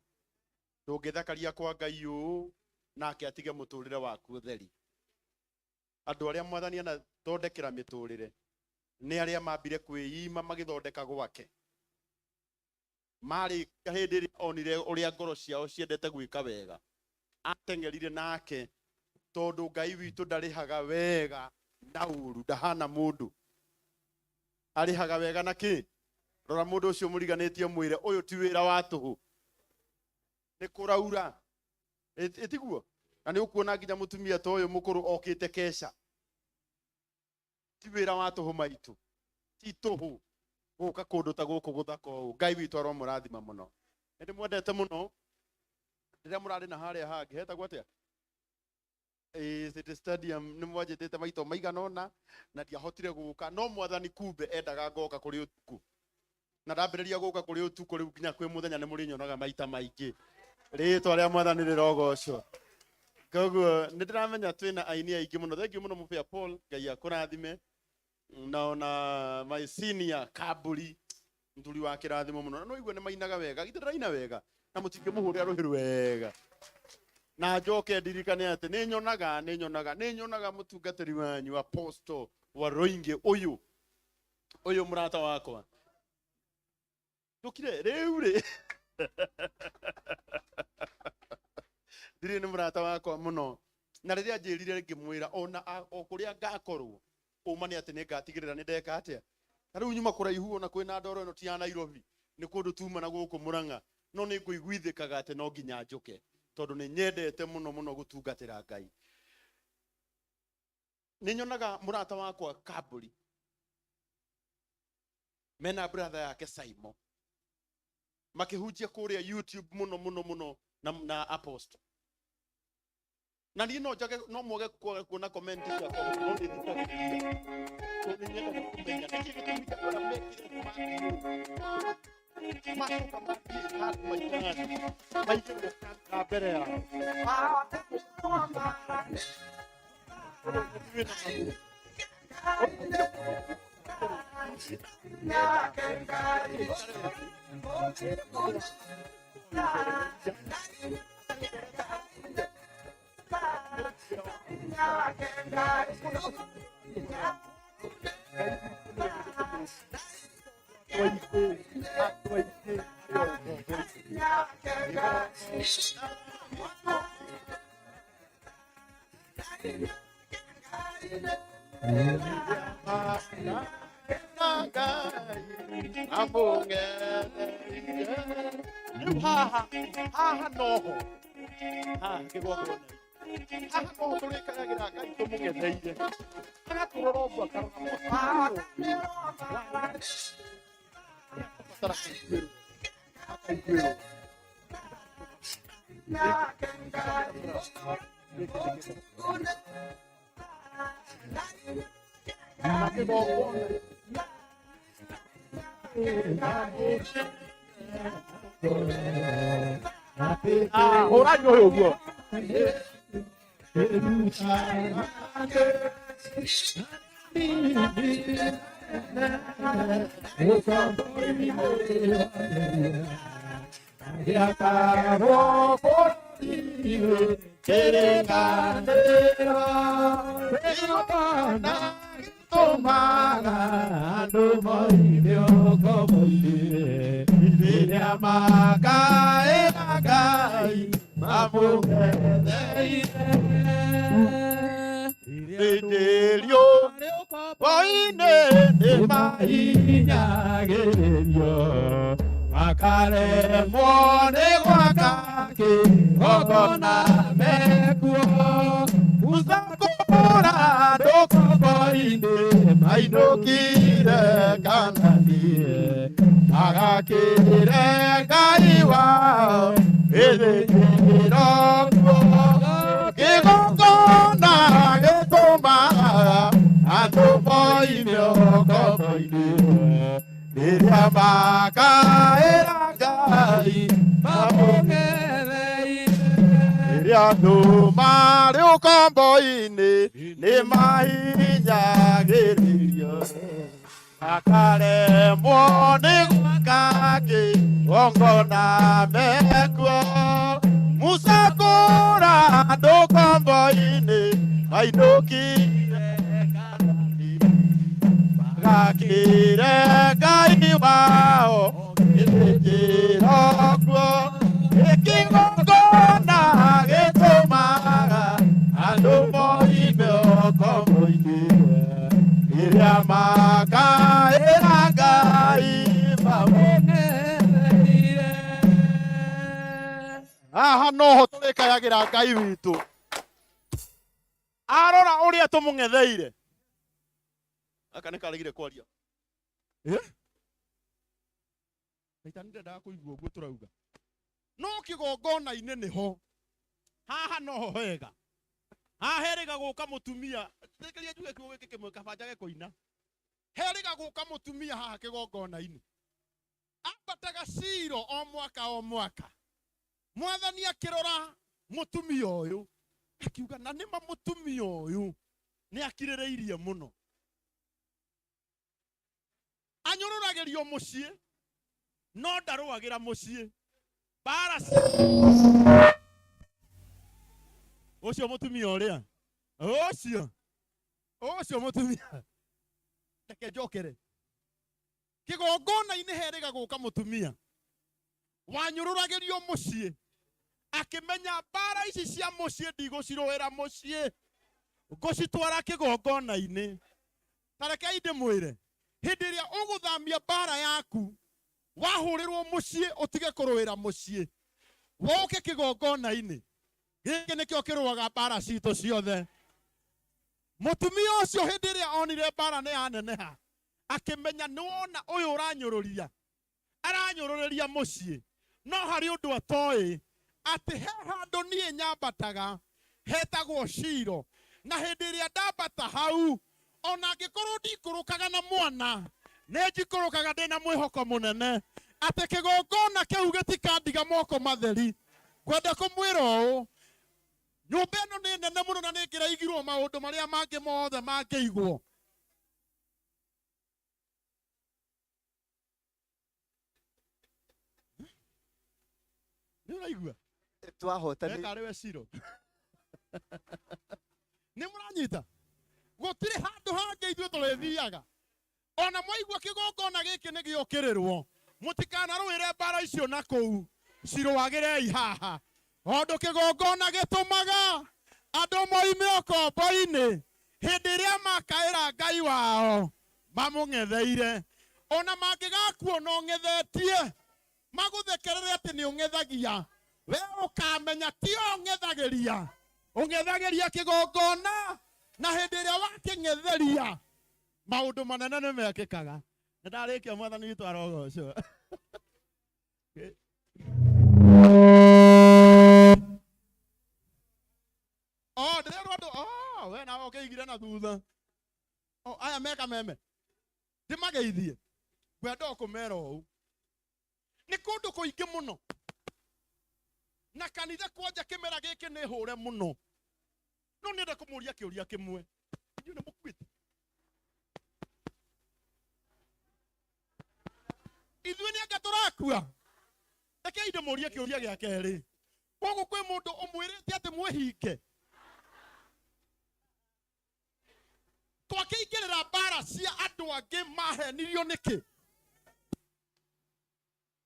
Ndũngĩthakaria kwa Ngai ũũ nake atige mũtũrĩre waku ũtheri. Andũ arĩa Mwathani anathondekera mĩtũrĩre nĩ arĩa mambire kwĩima magĩthondeka gwake. Marĩkia hĩndĩ ĩrĩa onire ũrĩa ngoro ciao ciendete gwĩka wega, ateng'erire nake tondũ Ngai witũ ndarĩhaga wega na ũru, ndahana mũndũ. Arĩhaga wega na kĩ? Rora mũndũ ũcio mũriganĩtie mwĩre ũyũ ti wĩra wa tũhũ, nĩ kũraura. Ĩtiguo? Na nĩ ũkuona nginya mũtumia ta ũyũ mũkũrũ okĩte keca. Ti wĩra wa tũhũ maitũ, ti tũhũ. Gũka kũndũ ta gũkũ gũthaka ũũ. Ngai witũ aromũrathima mũno. Nĩ ndĩmwendete mũno. Rĩrĩa mũrarĩ na harĩa hangĩ hetagwo atĩa? Ĩĩ, City Stadium nĩ mwanjĩtĩte maita maigana ũna na ndiahotire gũka, no mwathani kumbe endaga ngoka kũrĩ ũtukũ, na ndambĩrĩria gũka kũrĩ ũtukũ rĩu nginya kwĩ mũthenya nĩ mũrĩnyonaga maita maingĩ. Rĩtwa rĩa mwathani rĩrogocwo. Koguo nĩ ndĩramenya twĩna aini aingĩ mũno. Thengiũ mũno mũbĩa Paul, Ngai akũrathime. Na ona my senior Kaburi, mũthuri wa kĩrathimo mũno. Na no igue nĩ mainaga wega, githĩ ndĩraina wega? Na mũtingĩmũhũrĩra rũhĩ rwega. Na njoke ndirikane atĩ nĩ nyonaga, nĩ nyonaga, nĩ nyonaga mũtungatĩri wanyu Apostle wa Rũingĩ ũyũ, ũyũ mũrata wakwa. Ndũkire rĩu rĩ. Ndirĩ nĩ mũrata wakwa mũno. Na rĩrĩa njĩrire ngĩmwĩra ona o kũrĩa ngakorwo, ũma nĩ atĩ nĩ ngatigĩrĩra nĩ ndeka atĩa. Na rĩu nyuma kũraihu ona kwĩna ndoro ĩno ti ya Nairobi, nĩ kũndũ tuma na gũkũ Mũrang'a, no nĩ ngũiguithĩkaga atĩ no nginya njũke, tondũ nĩ nyendete mũno mũno gũtungatĩra Ngai. Nĩ nyonaga mũrata wakwa Kaburi mena brother yake Simon makĩhunjia kũrĩa YouTube mũno mũno mũno na Apostle. Na niĩ no njage, no mwage kwaga kuona comment ciakwa mũno, no nĩ thikagĩrĩria. Tondũ nĩ nyendaga kũmenya nĩkĩ gĩtũmi kĩa arĩa mekire mathiĩ. Macoka mathiĩ handũ maikaraga, maigĩrwo kamera mbere yao. Haha, haha noho. Haha kĩgongona. Haha noho tũrĩkayagĩra Ngai tũmũgetheire. Agatũrora ũguo akarora mũtũrĩre ũyũ. Abatara kũiguĩrwo. Akaiguĩrwo. Na kĩgongona. Ah, hũrai rũhĩ ũguo. Haha noho tũrĩkayagĩra Ngai witũ. Arora ũrĩa tũmũng'etheire. Gaka nĩ karegire kwaria. Caitani ndendaga kũigua ũguo tũrauga. No kĩgongona-inĩ nĩho. Haha noho hega. Haha herĩga gũka mũtumia. Thikĩrĩria njuge kiugo gĩkĩ kĩmwe kaba njage kũina. Herĩga gũka mũtumia haha kĩgongona-inĩ. Ambataga Shilo o mwaka o mwaka. Mwathani akĩrora mũtumia ũyũ akiuga na nĩma mũtumia ũyũ nĩ akirĩrĩirie mũno. Anyũrũragĩrio mũciĩ no ndarũagĩra mũciĩ. Mbara ũcio mũtumia ũrĩa ũcio ũcio mũtumia reke njokere kĩgongona-inĩ herĩga gũka mũtumia wanyũrũragĩrio mũciĩ akĩmenya mbara ici cia mũciĩ ndigũcirũĩra mũciĩ ngũcitwara kĩgongona-inĩ. Ta rekei ndĩmwĩre hĩndĩ ĩrĩa ũgũthamia mbara yaku wahũrĩrwo mũciĩ ũtige kũrũĩra mũciĩ woke kĩgongona-inĩ gĩkĩ nĩkĩo kĩrũaga mbara citũ ciothe. Mũtumia ũcio hĩndĩ ĩrĩa onire mbara nĩ yaneneha akĩmenya nĩwona ũyũ ũranyũrũria aranyũrũrĩria mũciĩ no harĩ ũndũ atoĩ atĩ he handũ niĩ nyambataga hetagwo Shilo na hĩndĩ ĩrĩa ndambata hau ona angĩkorwo ndikũrũkaga na mwana nĩ njikũrũkaga ndĩna mwĩhoko mũnene atĩ kĩgongona kĩu gĩtikandiga moko matheri. Ngwenda kũmwĩra ũũ nyũmba ĩno nĩ nene mũno na nĩ ĩngĩraigirwo maũndũ marĩa mangĩ mothe mangĩigwo. Nĩ ũraigua? Twahota nĩ Eka arĩ we Shilo. Nĩ mũranyita? Gũtirĩ handũ hangĩ ithuĩ tũrĩthiaga. Ona mwaigua kĩgongona gĩkĩ nĩ gĩokĩrĩrwo, mũtikanarũĩre mbara icio na kũu, cirũagĩrei haha. Tondũ kĩgongona gĩtũmaga andũ moime ũkombo-inĩ hĩndĩ ĩrĩa makaĩra Ngai wao mamũng'etheire. Ona mangĩgakuona ũng'ethetie, magũthekerere atĩ nĩ ũng'ethagia, we ũkamenya ti o ũng'ethagĩria, ũng'ethagĩria kĩgongona, na hĩndĩ ĩrĩa wakĩng'etheria maũndũ manene nĩ mekĩkaga. Nĩ ndarĩkia mwathani witũ arogocwo. Oh, ndĩrerwo andũ, oh, we nawe ũkĩigire na thutha. Oh, aya meka meme. Ndĩmageithie. Ngwenda o kũmera ũũ. Nĩ kũndũ kũingĩ mũno. Na kanitha kwanja kĩmera gĩkĩ nĩ hũre mũno. No nĩenda kũmũria kĩũria kĩmwe. Inyuĩ nĩ mũkuĩte? Ithuĩ nĩ anga tũrakua? Rekei ndĩmũrie kĩũria gĩa kerĩ. Koguo kwĩ mũndũ ũmwĩrĩte atĩ mwĩhinge? Twakĩingĩrĩra mbara cia andũ angĩ mahenirio nĩkĩ?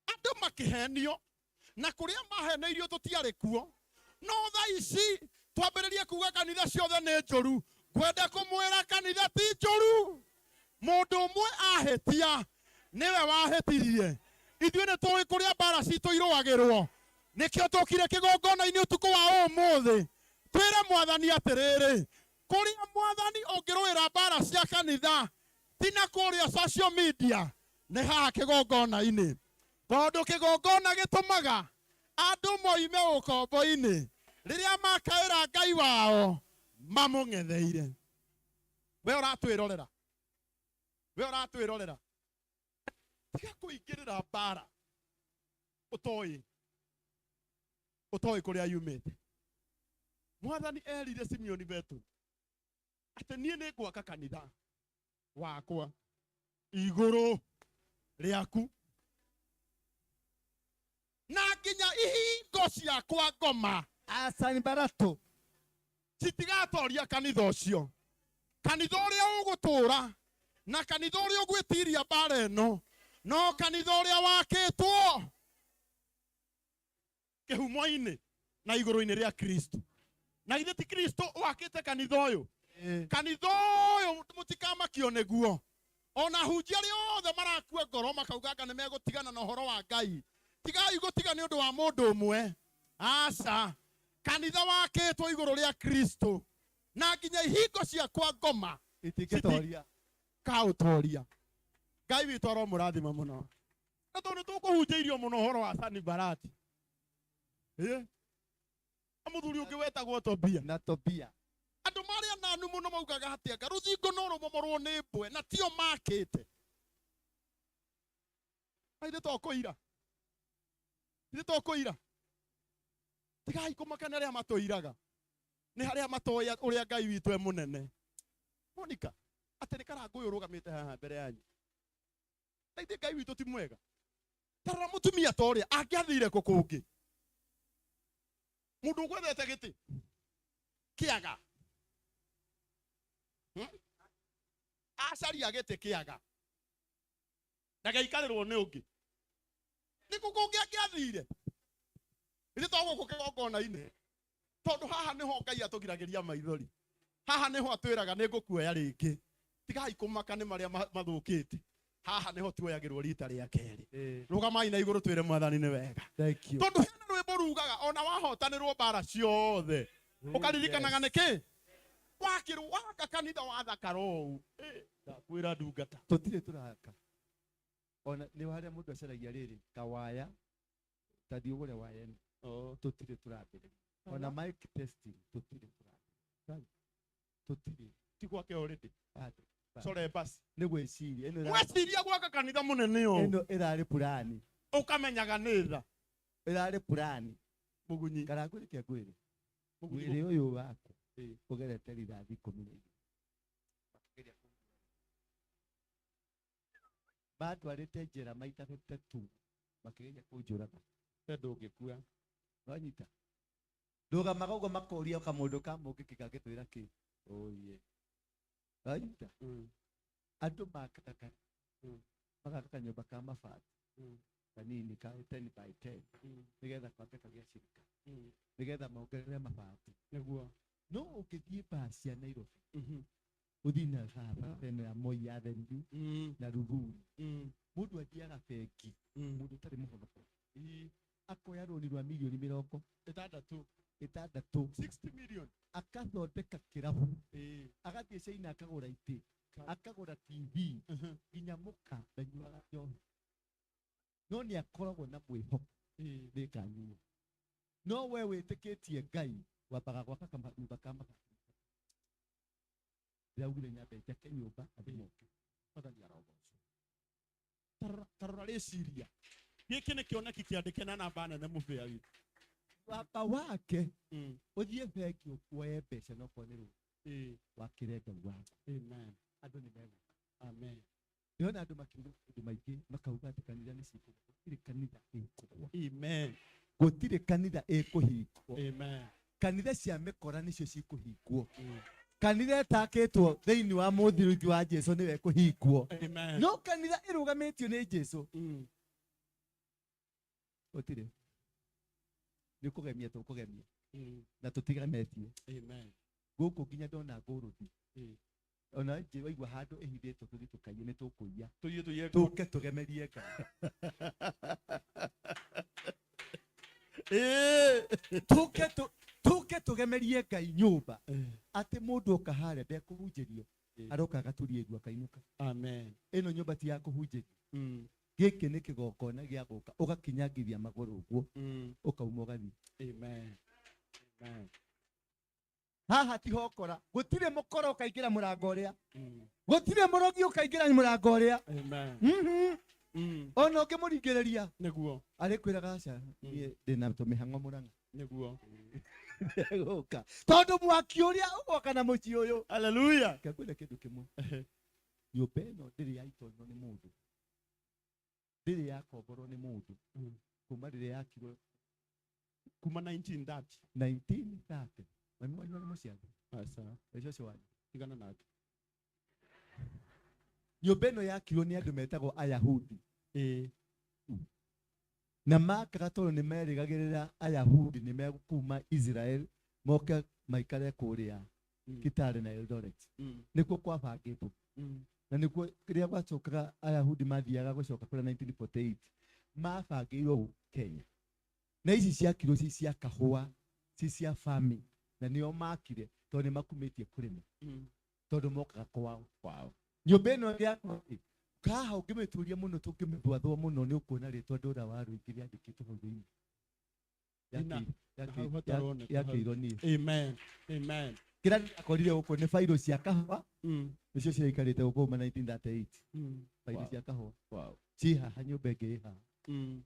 Andũ makĩhenio na kũrĩa maheneirio tũtiarĩ kuo. No thaa ici twambĩrĩrie kuga kanitha ciothe nĩ njũru. Ngwenda kũmwĩra kanitha ti njũru. Mũndũ ũmwe ahĩtia nĩwe wahĩtirie. Ithuĩ nĩ tũĩ kũrĩa mbara citũ irũagĩrwo. Nĩkĩo tũkire kĩgongona-inĩ ũtukũ wa ũmũthĩ. Twĩre mwathani atĩrĩrĩ, kũrĩa mwathani ũngĩrũĩra mbara cia kanitha ti na kũrĩa social media, nĩ haha kĩgongona-inĩ. Tondũ kĩgongona gĩtũmaga andũ moime ũkombo-inĩ rĩrĩa makaĩra Ngai wao mamũng'etheire. We ũratwĩrorera, we ũratwĩrorera, tiga kũingĩrĩra mbara ũtoĩ ũtoĩ kũrĩa yumĩte. Mwathani erire Simeoni Petero atĩ niĩ nĩ ngwaka kanitha wakwa igũrũ rĩaku na nginya ihingo ciakwa ngoma Asanibarato citigatoria kanitha ũcio. Kanitha ũrĩa ũgũtũra na kanitha ũrĩa ũgwĩtiria mbara ĩno no kanitha ũrĩa wakĩtwo kĩhumo-inĩ na igũrũ-inĩ rĩa Kristo. Na githĩ ti Kristo wakĩte kanitha ũyũ? Kanitha ũyũ mũtikamakio nĩguo. Ona hunjia arĩa othe marakua ngoro makauga anga nĩ megũtigana na ũhoro wa Ngai. Tigai gũtiga nĩ ũndũ wa mũndũ ũmwe. Aca. Kanitha wakĩtwo igũrũ rĩa Kristo na nginya ihingo ciakwa ngoma itingĩtoria. Kaũtoria. Ngai witũ aromũrathima mũno. Na tondũ nĩtũkũhunjĩirio mũno ũhoro wa Sanibalati. Ĩ? Na mũthuri ũngĩ wetagwo Tobia. Na Tobia. Andũ marĩ ananu mũno maugaga atĩ anga rũthingo no rũmomorwo nĩ mbwe na tio makĩte. Na ithuĩ to kũira. Ithuĩ to kũira. Tigai kũmaka nĩ arĩa matũiraga. Nĩ harĩa matoĩ ũrĩa Ngai witũ e mũnene. Monica, atĩ nĩ karangũ ũyũ ũrũgamĩte haha mbere yanyu. Na ithuĩ Ngai witũ ti mwega. Tarora mũtumia ta ũrĩa angĩathire kũ kũngĩ. Mũndũ ũgwethete gĩtĩ kĩaga. Acaria gĩtĩ kĩaga. Na gĩaikarĩrwo nĩ ũngĩ. Nĩ kũ kũngĩ angĩathire? Ithuĩ to gũkũ kĩgongona-inĩ. Tondũ haha nĩho Ngai atũgiragĩria maithori. Haha nĩho atwĩraga nĩ ngũkuoya rĩngĩ. Tigai kũmaka nĩ marĩa mathũkĩte. Haha nĩho tuoyagĩrwo rita rĩa kerĩ. Rũgamai na igũrũ twĩre Mwathani nĩ wega. Thank you. Tondũ hena rwĩmbo rugaga ona wahotanĩrwo mbara ciothe. Ũkaririkanaga nĩkĩ? Wakĩrwo waka kanitha wathakara ũũ. Ndakwĩra ndungata. Tũtirĩ tũraka. Ona nĩ harĩa mũndũ acaragia rĩrĩ kawaya ta thiĩ ũgũre waya ĩno. Tũtirĩ tũrambĩrĩria. Ona mic testing tũtirĩ tũrambĩrĩria. Tũtirĩ. Ti gwake already. Bado. Sorry, basi. Nĩ gwĩciria. Ĩno ĩra- Gwĩciria gwaka kanitha mũnene ũũ. Ĩno ĩrarĩ purani. Ũkamenyaga nĩ tha. Ĩrarĩ purani. Mũgunyi. Karangũ reke ngwĩre. Mũgunyi. Mwĩrĩ ũyũ waku ũgerete rithathi ikũmi na igĩrĩ. Bandwarĩte njera maita 52 makĩgeria kũnjũraga. We ndũngĩkua. Wanyita. Ndũgamaga ũguo makoria kamũndũ ka mũngĩkĩ gangĩtwĩra kĩ. Oye. Wanyita. Andũ makaga magaka kanyũmba ka mabati kanini ka 10 by 10 nĩgetha kwambe kagĩa cirika nĩgetha mongerere mabati. Nĩguo. No ũngĩthiĩ mbaa cia Nairobi ũthiĩ na barabara ĩno ya Moi Avenue na Rururi mũndũ athiaga bengi mũndũ ũtarĩ mũhonoku akoya rũni rwa mirioni mĩrongo ĩtandatũ ĩtandatũ 60 million akathondeka kĩrabu agathiĩ China akagũra itĩ akagũra TV nginya mũka ndanyuaga njohi no nĩ akoragwo na mwĩhoko nĩkanyua no we wĩtĩkĩtie Ngai wambaga gwaka kanyũmba ka mabati. Ndĩraugire nyambe njake nyũmba andũ moke. Mwathani arogocwo. Tarora rĩciria gĩkĩ nĩ kĩoneki kĩandĩke na namba nene mũbĩa witũ. Wamba wake ũthiĩ bengi woe mbeca no korwo nĩ rũni wakĩre Ngai waku. Amen. Andũ nĩ megũka. Amen. Ndĩrona andũ makiuga maũndũ maingĩ makauga atĩ kanitha nĩ cikũgwa. Gũtirĩ kanitha ĩkũgwa. Amen. Gũtirĩ kanitha ĩkũhingwo. Amen. Kanitha cia mĩkora nĩcio cikũhingwo. Kanitha ĩtakĩtwo thĩinĩ wa mũthiringi wa Jesũ nĩwe ĩkũhingwo. Amen. No kanitha ĩrũgamĩtio nĩ Jesũ. Gũtirĩ. Nĩ kũgemia tũkũgemia. Na tũtigemetie. Amen. Gũkũ nginya ndona ngũrũthi. Ona njĩ waigua handũ ĩhithĩtwo tũthiĩ tũkaiye nĩ tũkũiya. Tũiye tũiye. Tũke tũgemerie Ngai. Tũke tũgemerie Ngai nyũmba. Atĩ mũndũ oka harĩa ndekũhunjĩrio. Aroka agaturia igua akainũka. Amen. Ĩno nyũmba ti ya kũhunjĩrio. Gĩkĩ nĩ kĩgongona gĩa gũka ũgakinyangithia magũrũ ũguo ũkauma ũgathiĩ. Amen. Amen. Haha ti hokora. Gũtirĩ mũkora ũkaingĩra mũrango ũrĩa. Gũtirĩ mũrogi ũkaingĩra mũrango ũrĩa. Amen. Ona ũngĩmũringĩrĩria. Nĩguo. Arĩkwĩraga aca niĩ ndĩna tũmĩhang'o Mũrang'a. Nĩguo. Gũka. Tondũ mwaki ũrĩa ũgoka na mũciĩ ũyũ. Hallelujah. Ngwĩre kĩndũ kĩmwe. Nyũmba ĩno ndĩrĩ yaitonywo nĩ mũndũ. Ndĩrĩ yakomborwo nĩ mũndũ. Kuma rĩrĩa yakirwo. Kuma 1930. 1930. Mami wanyu arĩ mũciari? Aca. Ĩ cũcũ wanyu? Tigana nake. Nyũmba ĩno yakirwo nĩ andũ metagwo Ayahudi. Na makaga tondũ nĩ merĩgagĩrĩra Ayahudi nĩ mekuma Israel moke maikare kũrĩa Kitale na Eldoret. Nĩkuo kwabangĩtwo. Na nĩkuo rĩrĩa gwacokaga Ayahudi mathiaga gũcoka kũrĩa 1948 mabangĩirwo gũkũ Kenya. Na ici ciakirwo ci cia kahũa, ci cia farming, na nĩo makire tondũ nĩ makumĩtie kũrĩma. Tondũ mokaga kwao. Kwao. Nyũmba ĩno yakwa rĩ, Kaha ũngĩmĩturia mũno tũngĩmĩthwathwa mũno nĩ ũkuona rĩtwa Ndũra wa Rũingĩ rĩandĩkĩtwo hau thĩinĩ. Yakĩirwo niĩ. Amen. Amen. Kĩrĩa ndĩrakorire gũkũ nĩ bairũ cia kahũa nĩcio ciraikarĩte gũkũ kuma 1938. Bairũ cia kahũa. Ciĩ haha nyũmba ĩngĩ ĩ haha.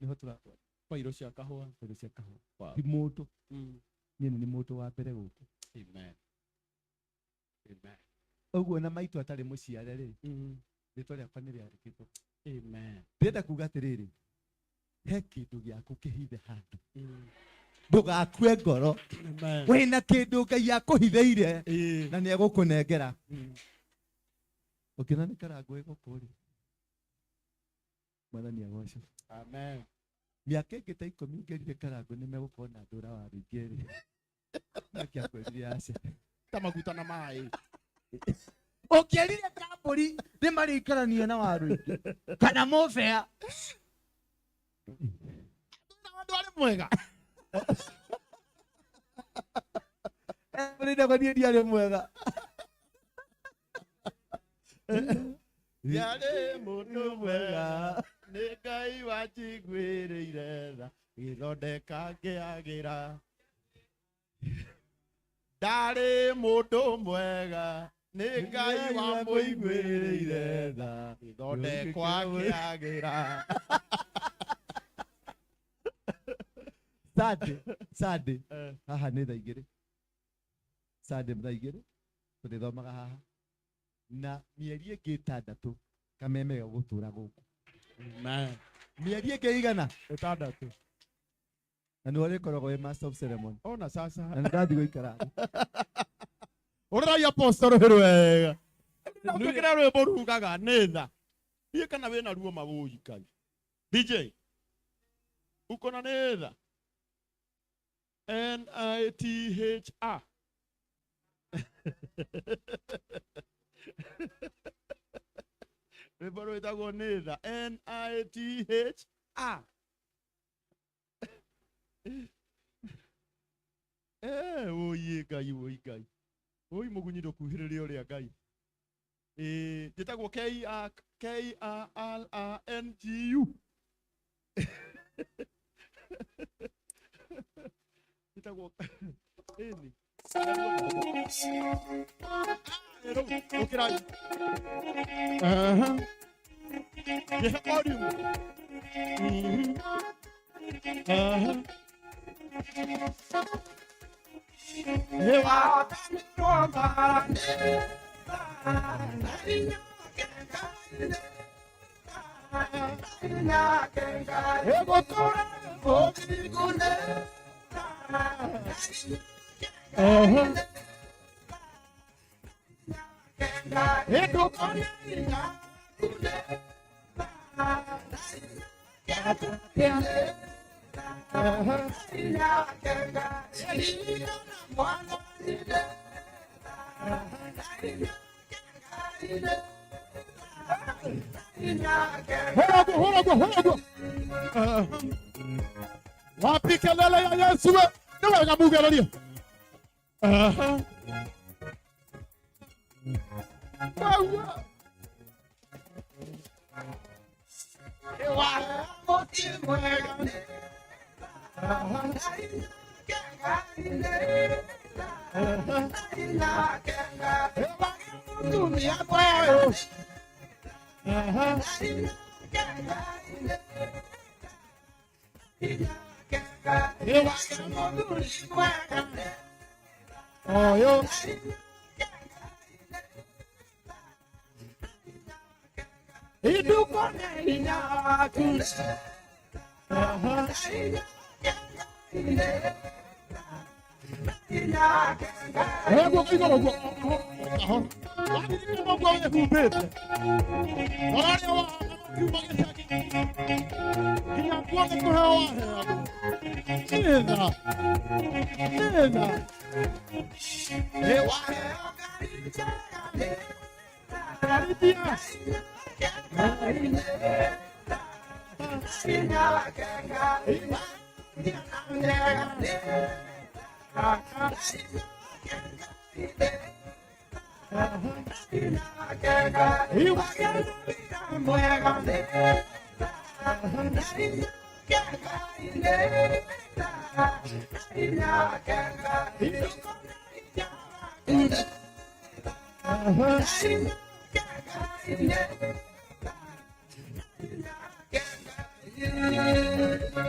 Nĩho tũratwara. Bairũ cia kahũa. Bairũ cia kahũa. Ti mũndũ. Niĩ nĩ mũndũ wa mbere gũkũ. Amen. Amen. Ũguo na maitũ atarĩ mũciare rĩ, rĩtwa rĩakwa nĩ rĩandĩkĩtwo. Amen. Ndĩrenda kuga atĩrĩrĩ, he kĩndũ gĩaku kĩhithe handũ. Ndũgakue ngoro. Wĩna kĩndũ Ngai akũhithĩire na nĩ egũkũnengera. Ũkĩona nĩ Karangũ ĩ gũkũ rĩ, Mwathani agocwo. Amen. Mĩaka ĩngĩ ta 10 ũngĩerire Karangũ nĩ megũkorwo na Ndũra wa Rũingĩ rĩ, nĩkĩakwĩrire aca. Ta maguta na maĩ. Ũngĩerire Kambũri nĩ marĩikarania na Warũingĩ kana Mũbea. Andũ arĩ mwega. Mũrĩ na niĩ ndiarĩ mwega. Ndiarĩ mũndũ mwega, nĩ Ngai wanjiguĩrĩire tha, gĩthondeka ngĩagĩra. Ndarĩ mũndũ mwega, nĩ Ngai wamũiguĩrĩire tha, gĩthondekwa kĩagĩra. Sunday, Sunday, haha nĩ thaa 2. Sunday thaa 2, tũrĩthomaga haha. Na mĩeri ĩngĩ 6 kameme gagũtũra gũkũ. Amen. Mĩeri ĩngĩ igana? 6. Na nĩwe ũrĩkoragwo wĩ master of ceremony. Ona sasa. Na nĩndathiĩ gũikara thĩ. Ũrĩrai apostle rũhĩ rwega. Ndũkĩra rwĩmbo rugaga nĩ tha. Niĩ kana wĩna ruo mawũi Ngai. DJ. Uko na nĩ tha. N I T H A. Rwĩmbo rwĩtagwo nĩ tha. N I T H A. Ũi Ngai, ũi Ngai. Ũi mũgunyi ndũkuhĩrĩrie ũrĩa Ngai. Njĩtagwo K A K A R A N G U. Njĩtagwo ĩni. Ũkĩra. Aha. Ngihe volume. Aha. Wapi kelele ya Yesu we? Nĩ wega mugererie. Aha.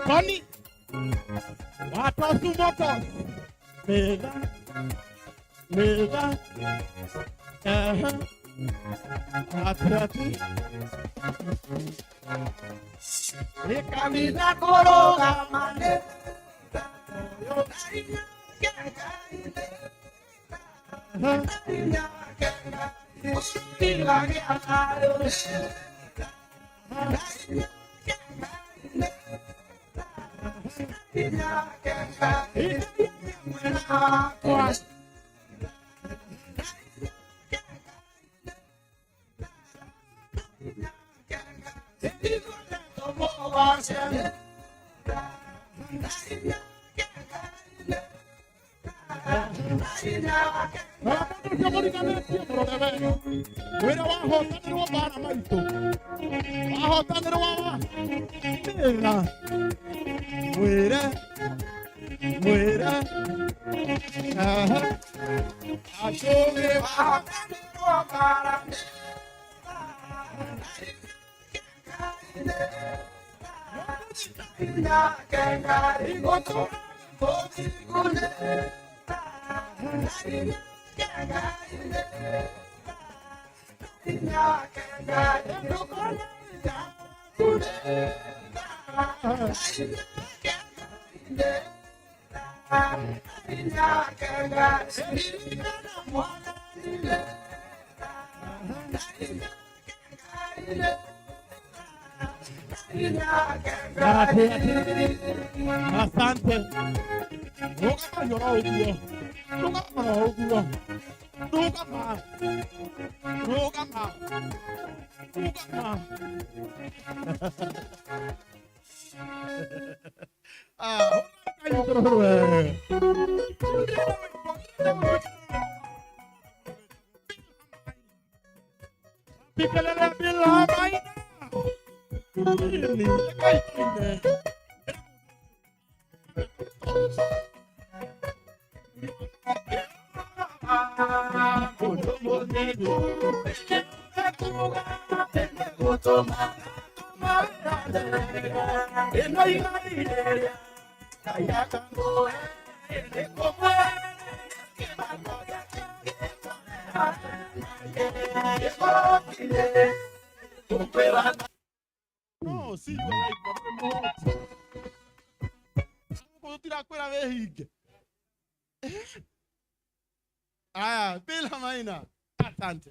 Koni watosu moto meza meza atati ikamina koroga mane Wĩra wahotanĩrwo mbara maitũ wahotanĩrwo wa wĩra mwĩre mwĩre acũngĩ wahotanĩrwo mbara Asante. Rũgama ũguo. Rũgama ũguo. Rũgama. Rũgama. Rũgama. Ah, Pikelele bila maina. No, see you like Gũtirakwĩra wĩhinge. Aya, bila maina. Asante.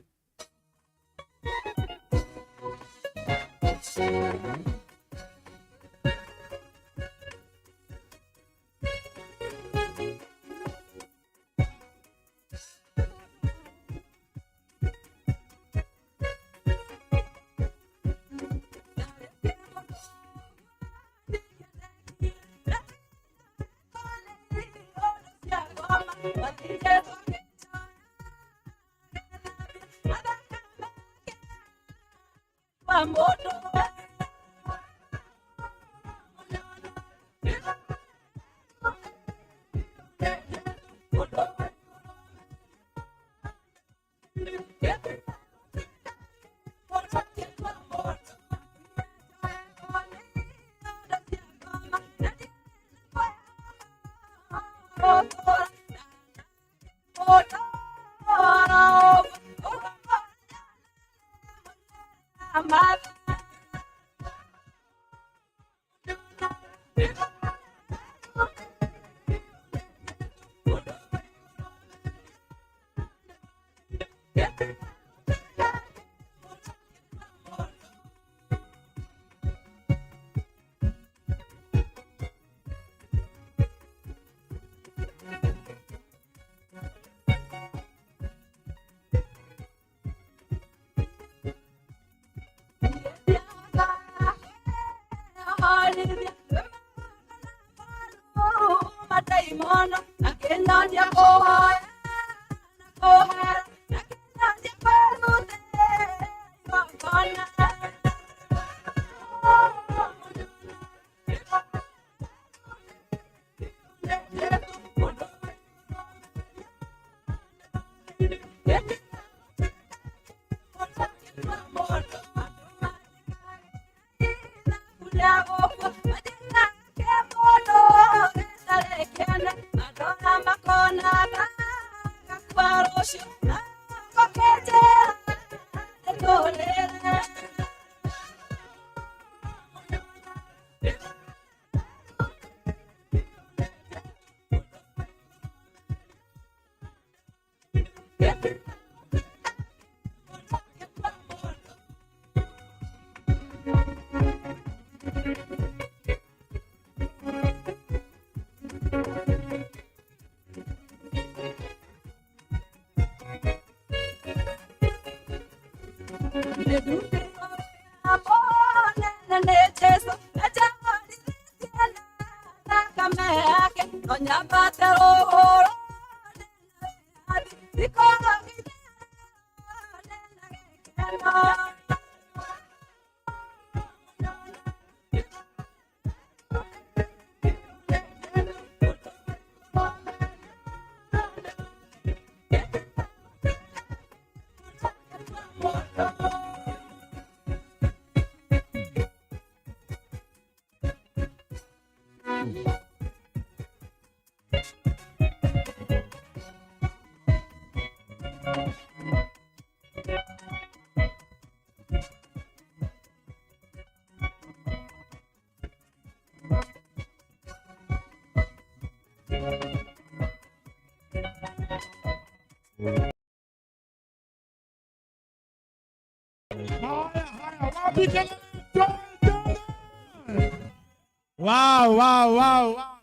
Wow, wow, wow, wow.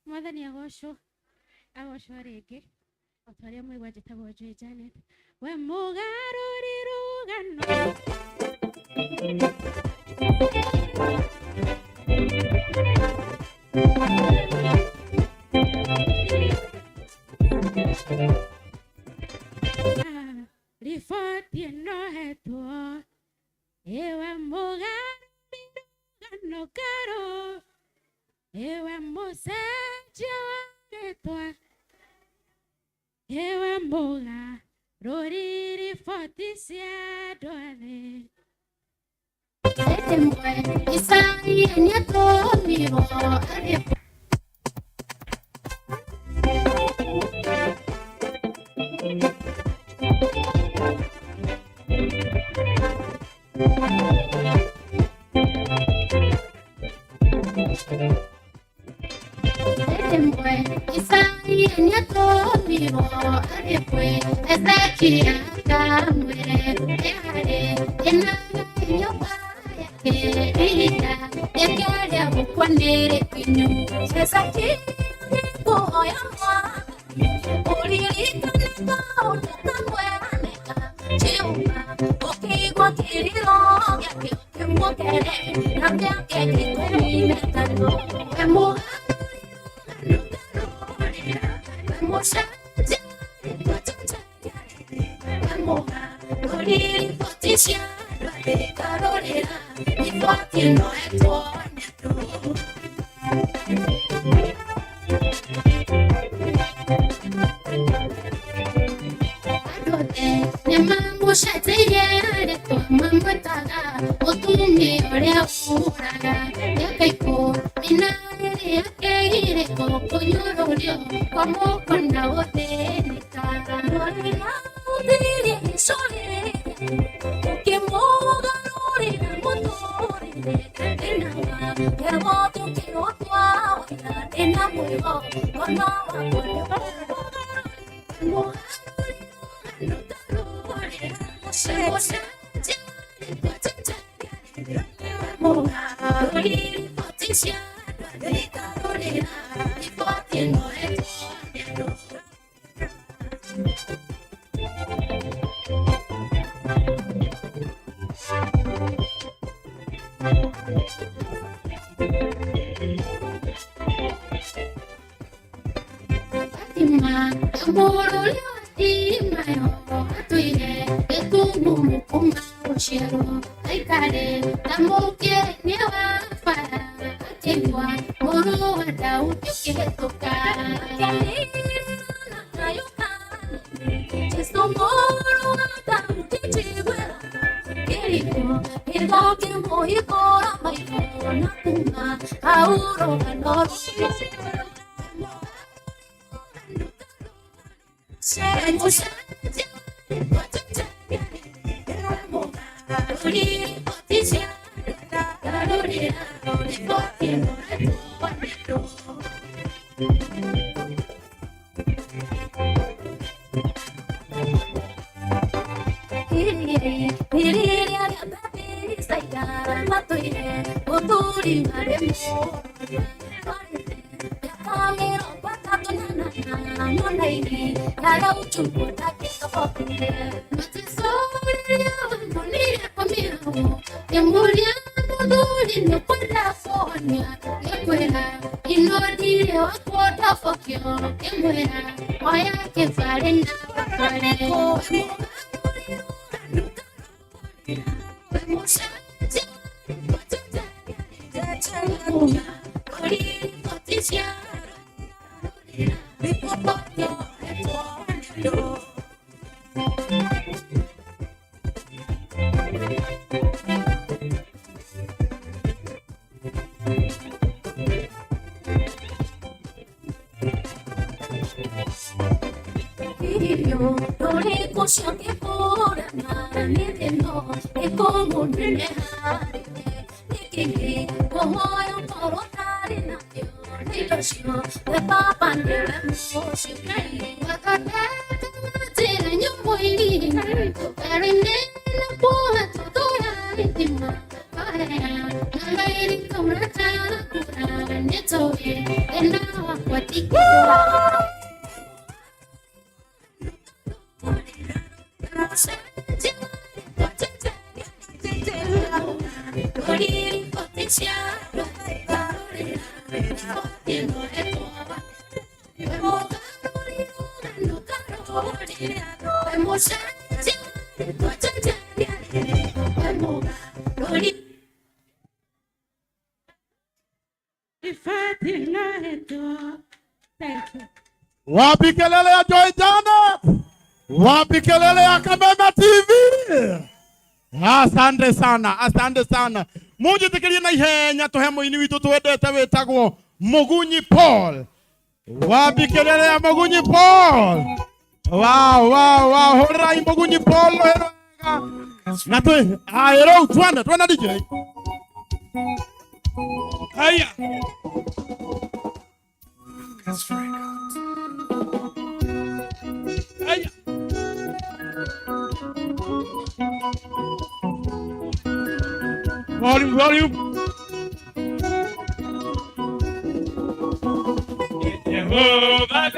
Mwathani agocwo agocwo rĩngĩ o ta ũrĩa mwaigua njĩtagwo Joy Janet we mũgarũri rũgano. Riboti ĩno hetwo ewe mũgarũri rũgano karo ewe mũcenjia wa rĩtwa ewe mũgarũri riboti cia andũ othe. Isaia nĩatũmirwo athiĩ. Isaia nĩatũmirwo athiĩ kwĩ Hezekia akamwĩre nĩharĩ thĩna nyũmba yake ihinda rĩake rĩa gũkua nĩ rĩkinyu. Hezekia nĩkũhoya Mwathani ũririkane kaũndũ kamwe meka Jehova ũkĩigua kĩrĩro gĩake ũkĩmuongerere na mĩaka ĩngĩ ikũmi na ĩtano. We Ũkĩmwĩra oya kĩbarĩ na ũtware. Wapi kelele ya Joy Janet? Wapi kelele ya Kameme TV? Asante sana, asante sana. Munjitikirie na ihenya tuhe muini witu twendete witagwo Mugunyi Paul. Wapi kelele ya Mugunyi Paul? Wow, wow, wow. Horai Mugunyi Paul wega. Na twi aero twende, twende DJ. Haya. Haya. Volume, volume. Jehova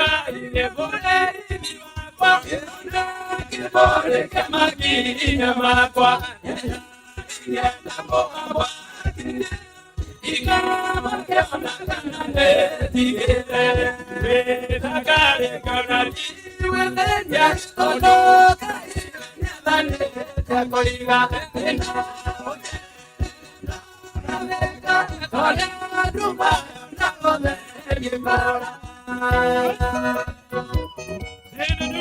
Thank you.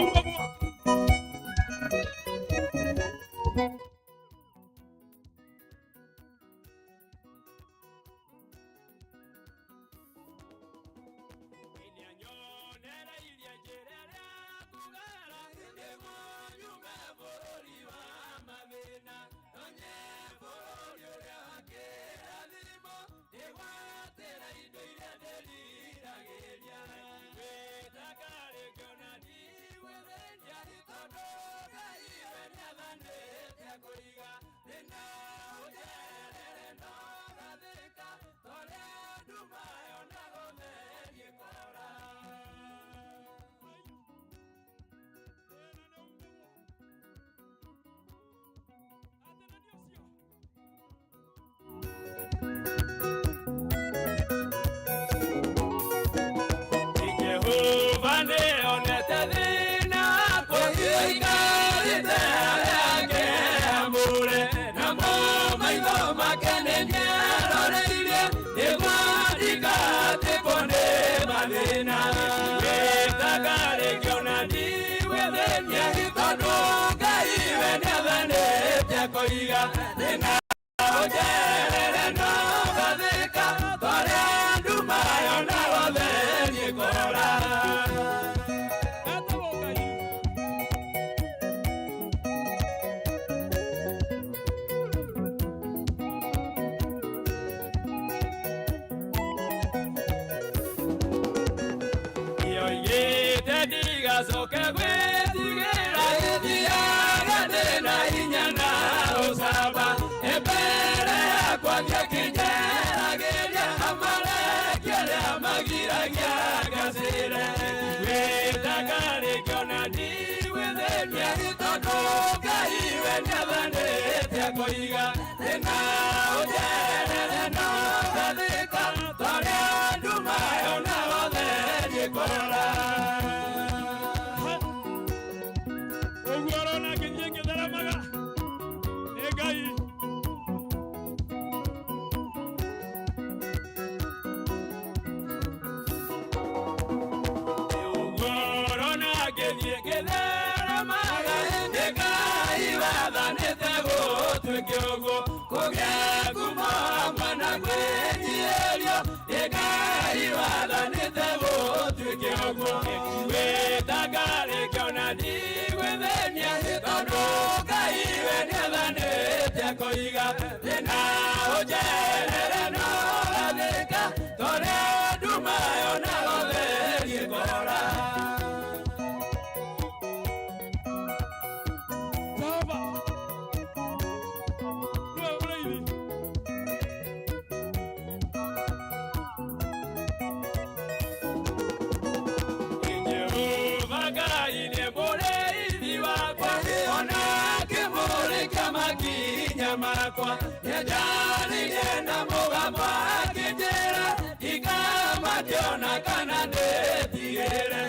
Mehia makwa nĩnjaririe na mũgambo akĩnjĩra ndikamakĩona kana ndĩtigĩre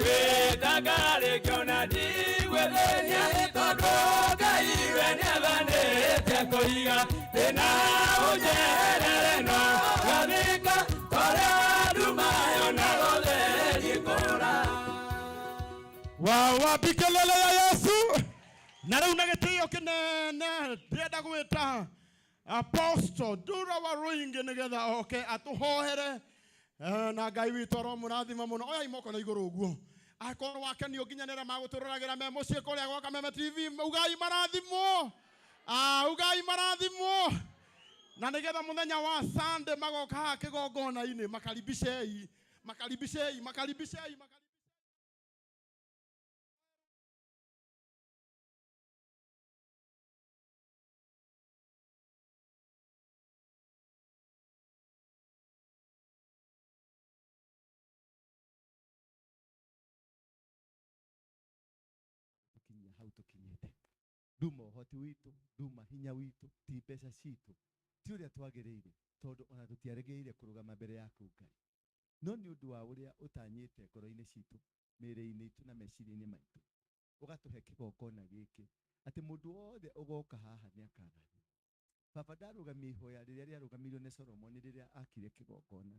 wĩtangarĩkĩona ndigwĩthĩnia tondũ Ngai we nĩathanĩte kũiga thĩna ũnjeherere no ngathĩka torĩa ndumayo na gũtherie kũra. Wapi kelele ya Yesu? Na rĩu na gĩtĩo kĩnene ndĩrenda gwĩta Apostle Dura wa Ruingi nĩgetha oke atũhoere na Ngai witũ aromũrathima mũno. Oyai moko na igũrũ ũguo. Akorwo wakenio nginya nĩ arĩa magũtũroragĩra me mũciĩ kũrĩa gwa Kameme TV, ugai marathimwo. Ugai marathimwo. Na nĩgetha mũthenya wa Sunday magoka haha kĩgongona-inĩ, makaribishei, makaribishei, makaribishei, Tukinyia hau tukinyite nduma ũhoti witũ, nduma hinya witũ, ti mbeca citũ, ti ũrĩa twagĩrĩire, tondũ ona tũtiarĩgĩrĩire kũrũgama mbere yaku Ngai, no nĩ ũndũ wa ũrĩa ũtanyĩte ngoro-inĩ citũ, mĩĩrĩ-inĩ itũ na meciria-inĩ maitũ, ũgatũhe kĩgongona gĩkĩ atĩ mũndũ wothe ũgoka haha nĩ akarathimwo. Baba, ndarũgamia ihoya rĩrĩa rĩarũgamirio nĩ Solomoni rĩrĩa akire kĩgongona,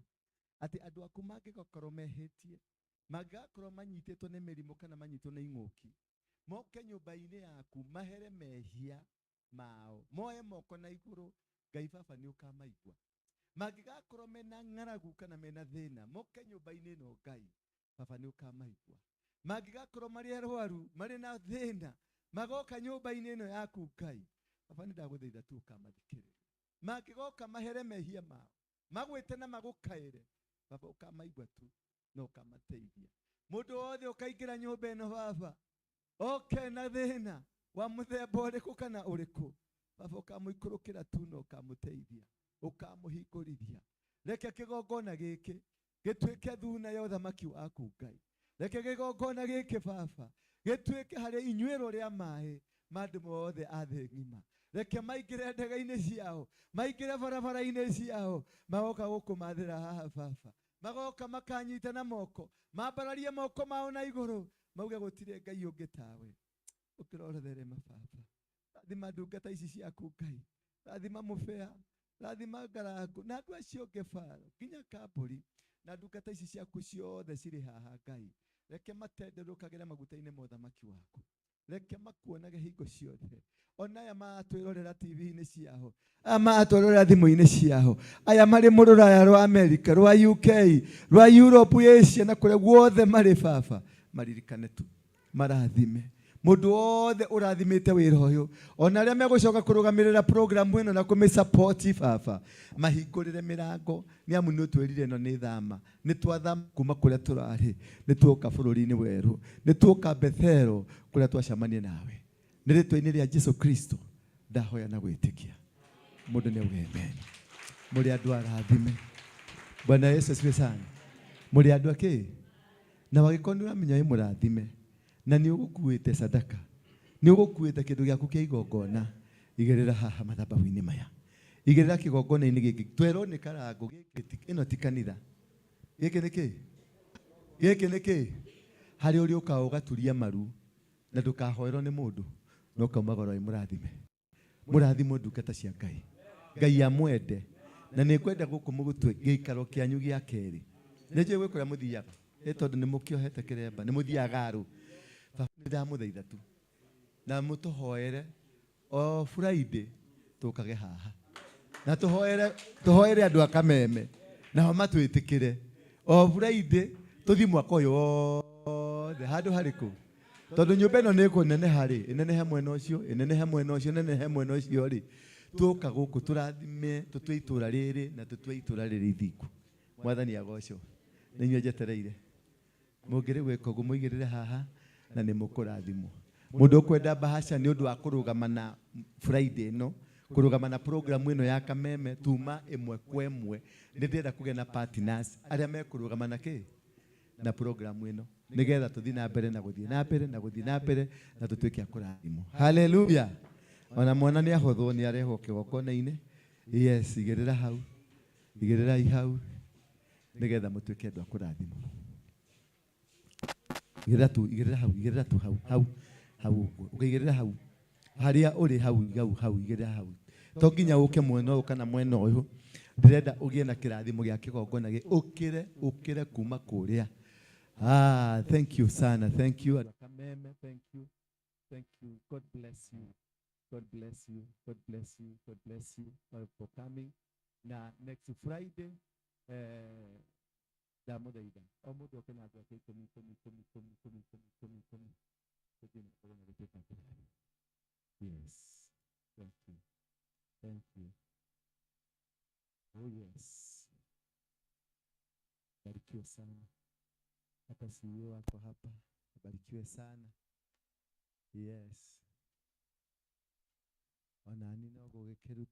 atĩ andũ aku mangĩgakorwo mehĩtie, mangĩgakorwo manyitĩtwo nĩ mĩrimũ kana manyitwo nĩ ing'ũki, moke nyũmba-inĩ yaku mahere mehia mao, moe moko na igũrũ, Ngai baba nĩ ũkamaigua. Mangĩgakorwo mena ng'aragu kana mena thĩna, moke nyũmba-inĩ ĩno Ngai baba nĩ ũkamaigua. Mangĩgakorwo marĩ arwaru, marĩ na thĩna, magoka nyũmba-inĩ ĩno yaku Ngai baba nĩ ndagũthaitha tu ũkamathikĩrĩria. Mangĩgoka mahere mehia mao, magwĩte na magũkaĩre, baba ũkamaigua tu na ũkamateithia. Mũndũ wothe ũkaingĩra nyũmba ĩno baba oke na thĩna wa mũthemba ũrĩkũ kana ũrĩkũ, baba ũkamũikũrũkĩra tu na ũkamũteithia, ũkamũhingũrithia. Reke kĩgongona gĩkĩ gĩtuĩke thuna ya ũthamaki waku Ngai. Reke kĩgongona gĩkĩ baba gĩtuĩke harĩ inyuĩro rĩa maĩ ma andũ mothe a thĩ ng'ima. Reke maingĩre ndege-inĩ ciao, maingĩre barabara-inĩ ciao, magoka gũkũmathĩra haha baba, magoka makanyita na moko, mambararie moko mao na igũrũ, mauge gũtirĩ Ngai ũngĩ tawe. Ũkĩrorotherema baba, rathima ndungata ici ciaku Ngai, rathima mũbea, rathima ngarangu na andũ acio ũngĩ baro nginya kambũri na ndungata ici ciaku ciothe cirĩ haha Ngai. Reke matenderũkagĩre maguta-inĩ ma ũthamaki waku, reke makuonage hingo ciothe. Ona aya maratwĩrorera TV-inĩ ciao, aya maratwĩrorera thimũ-inĩ ciao, aya marĩ mũrũraya rwa America, rwa UK, rwa Europe, Asia na kũrĩa guothe marĩ baba, maririkane tu, marathime. Mũndũ wothe ũrathimĩte wĩra ũyũ, ona arĩa megũcoka kũrũgamĩrĩra programu ĩno na kũmĩsupport baba, mahingũrĩre mĩrango, nĩ amu nĩ ũtwĩrire ĩno nĩ thama. Nĩ twathama kuma kũrĩa tũrarĩ, nĩ tuoka bũrũri-inĩ werũ, nĩ tuoka Bethelo kũrĩa twacemania nawe. Nĩ rĩtwa-inĩ rĩa Jesu Kristo ndahoya na gwĩtĩkia. Mũndũ nĩ auge amen. Mũrĩ andũ arathime. Bwana Yesu asifiwe sana. Mũrĩ andũ akĩ? Na wagĩkorwo nĩ ũramenya wĩ mũrathime na nĩ ũgũkuĩte sadaka, nĩ ũgũkuĩte kĩndũ gĩaku kĩa igongona, igĩrĩra haha mathabahu-inĩ maya, igĩrĩra kĩgongona-inĩ gĩkĩ. Twerwo nĩ karango gĩkĩ, ĩno ti kanitha. Gĩkĩ nĩ kĩ? Gĩkĩ nĩ kĩ? Harĩa ũrĩũkaga ũgaturia maru na ndũkahoerwo nĩ mũndũ, no ũkaumagara wĩ mũrathime. Mũrathimwo ndungata cia Ngai. Ngai amwende. Na nĩ ngwenda gũkũ mũgũtue gĩikaro kĩanyu gĩa kerĩ. Nĩ njũĩ gwĩ kũrĩa mũthiaga, ĩ tondũ nĩ mũkĩohete kĩremba, nĩ mũthiaga Garu. Baba nĩ ndamũthaitha tu na mũtũhoere o Friday tũkage haha na tũhoere andũ a Kameme nao matwĩtĩkĩre o Friday tũthiĩ mwaka ũyũ wothe handũ harĩkũ, tondũ nyũmba ĩno nĩ ĩkũneneha rĩ, ĩnenehe mwena ũcio, ĩnenehe mwena ũcio, ĩnenehe mwena ũcio rĩ, tuoka gũkũ tũrathime, tũtue itũra rĩrĩ na tũtue itũra rĩrĩ ithingu. Mwathani agocwo. Nĩ inyuĩ njetereire. Mũngĩrĩ gwĩka ũguo mũigĩrĩre haha na nĩ mũkũrathimwo. Mũndũ ũkwenda bahasha nĩ ũndũ wa kũrũgama na Friday ĩno, kũrũgama na programu ĩno ya Kameme tuma ĩmwe kwa ĩmwe, nĩ ndĩrenda kũgĩa na partners arĩa mekũrũgama na kĩ? Na programu ĩno, nĩgetha tũthiĩ na mbere na gũthiĩ na mbere na gũthiĩ na mbere na tũtuĩke a kũrathimwo. Hallelujah. Ona mwana nĩ ahothwo nĩ arehwo kĩgongona-inĩ. Yes, igĩrĩra hau. Igĩrĩrai hau nĩgetha mũtuĩke andũ a kũrathimwo. Igĩrĩra tu, igĩrĩra hau, igĩrĩra tu hau, hau, hau ũguo. Ũkaigĩrĩra hau. Harĩa ũrĩ hau, hau, hau, igĩrĩra hau. To nginya ũke mwena ũyũ kana mwena ũyũ. Ndĩrenda ũgĩe na kĩrathimo gĩa kĩgongona gĩ ũkĩre, ũkĩre kuma kũrĩa. Ah, thank you sana, thank you. Kameme, thank you. Thank you. God bless you. God bless you. God bless you. God bless you all for coming. Na next Friday, ndamũthaitha o mũndũ oke na andũ ake ikũmi ikũmi ikũmi ikũmi ikũmi ikũmi ikũmi ikũmi tũthiĩ na mbere na gũtuĩka kĩrathimo. Yes. Thank you. Thank you. Oh yes. Barikiwe sana. Hata CEO wako hapa. Barikiwe sana. Yes. Ona ni no gũgĩkĩruta.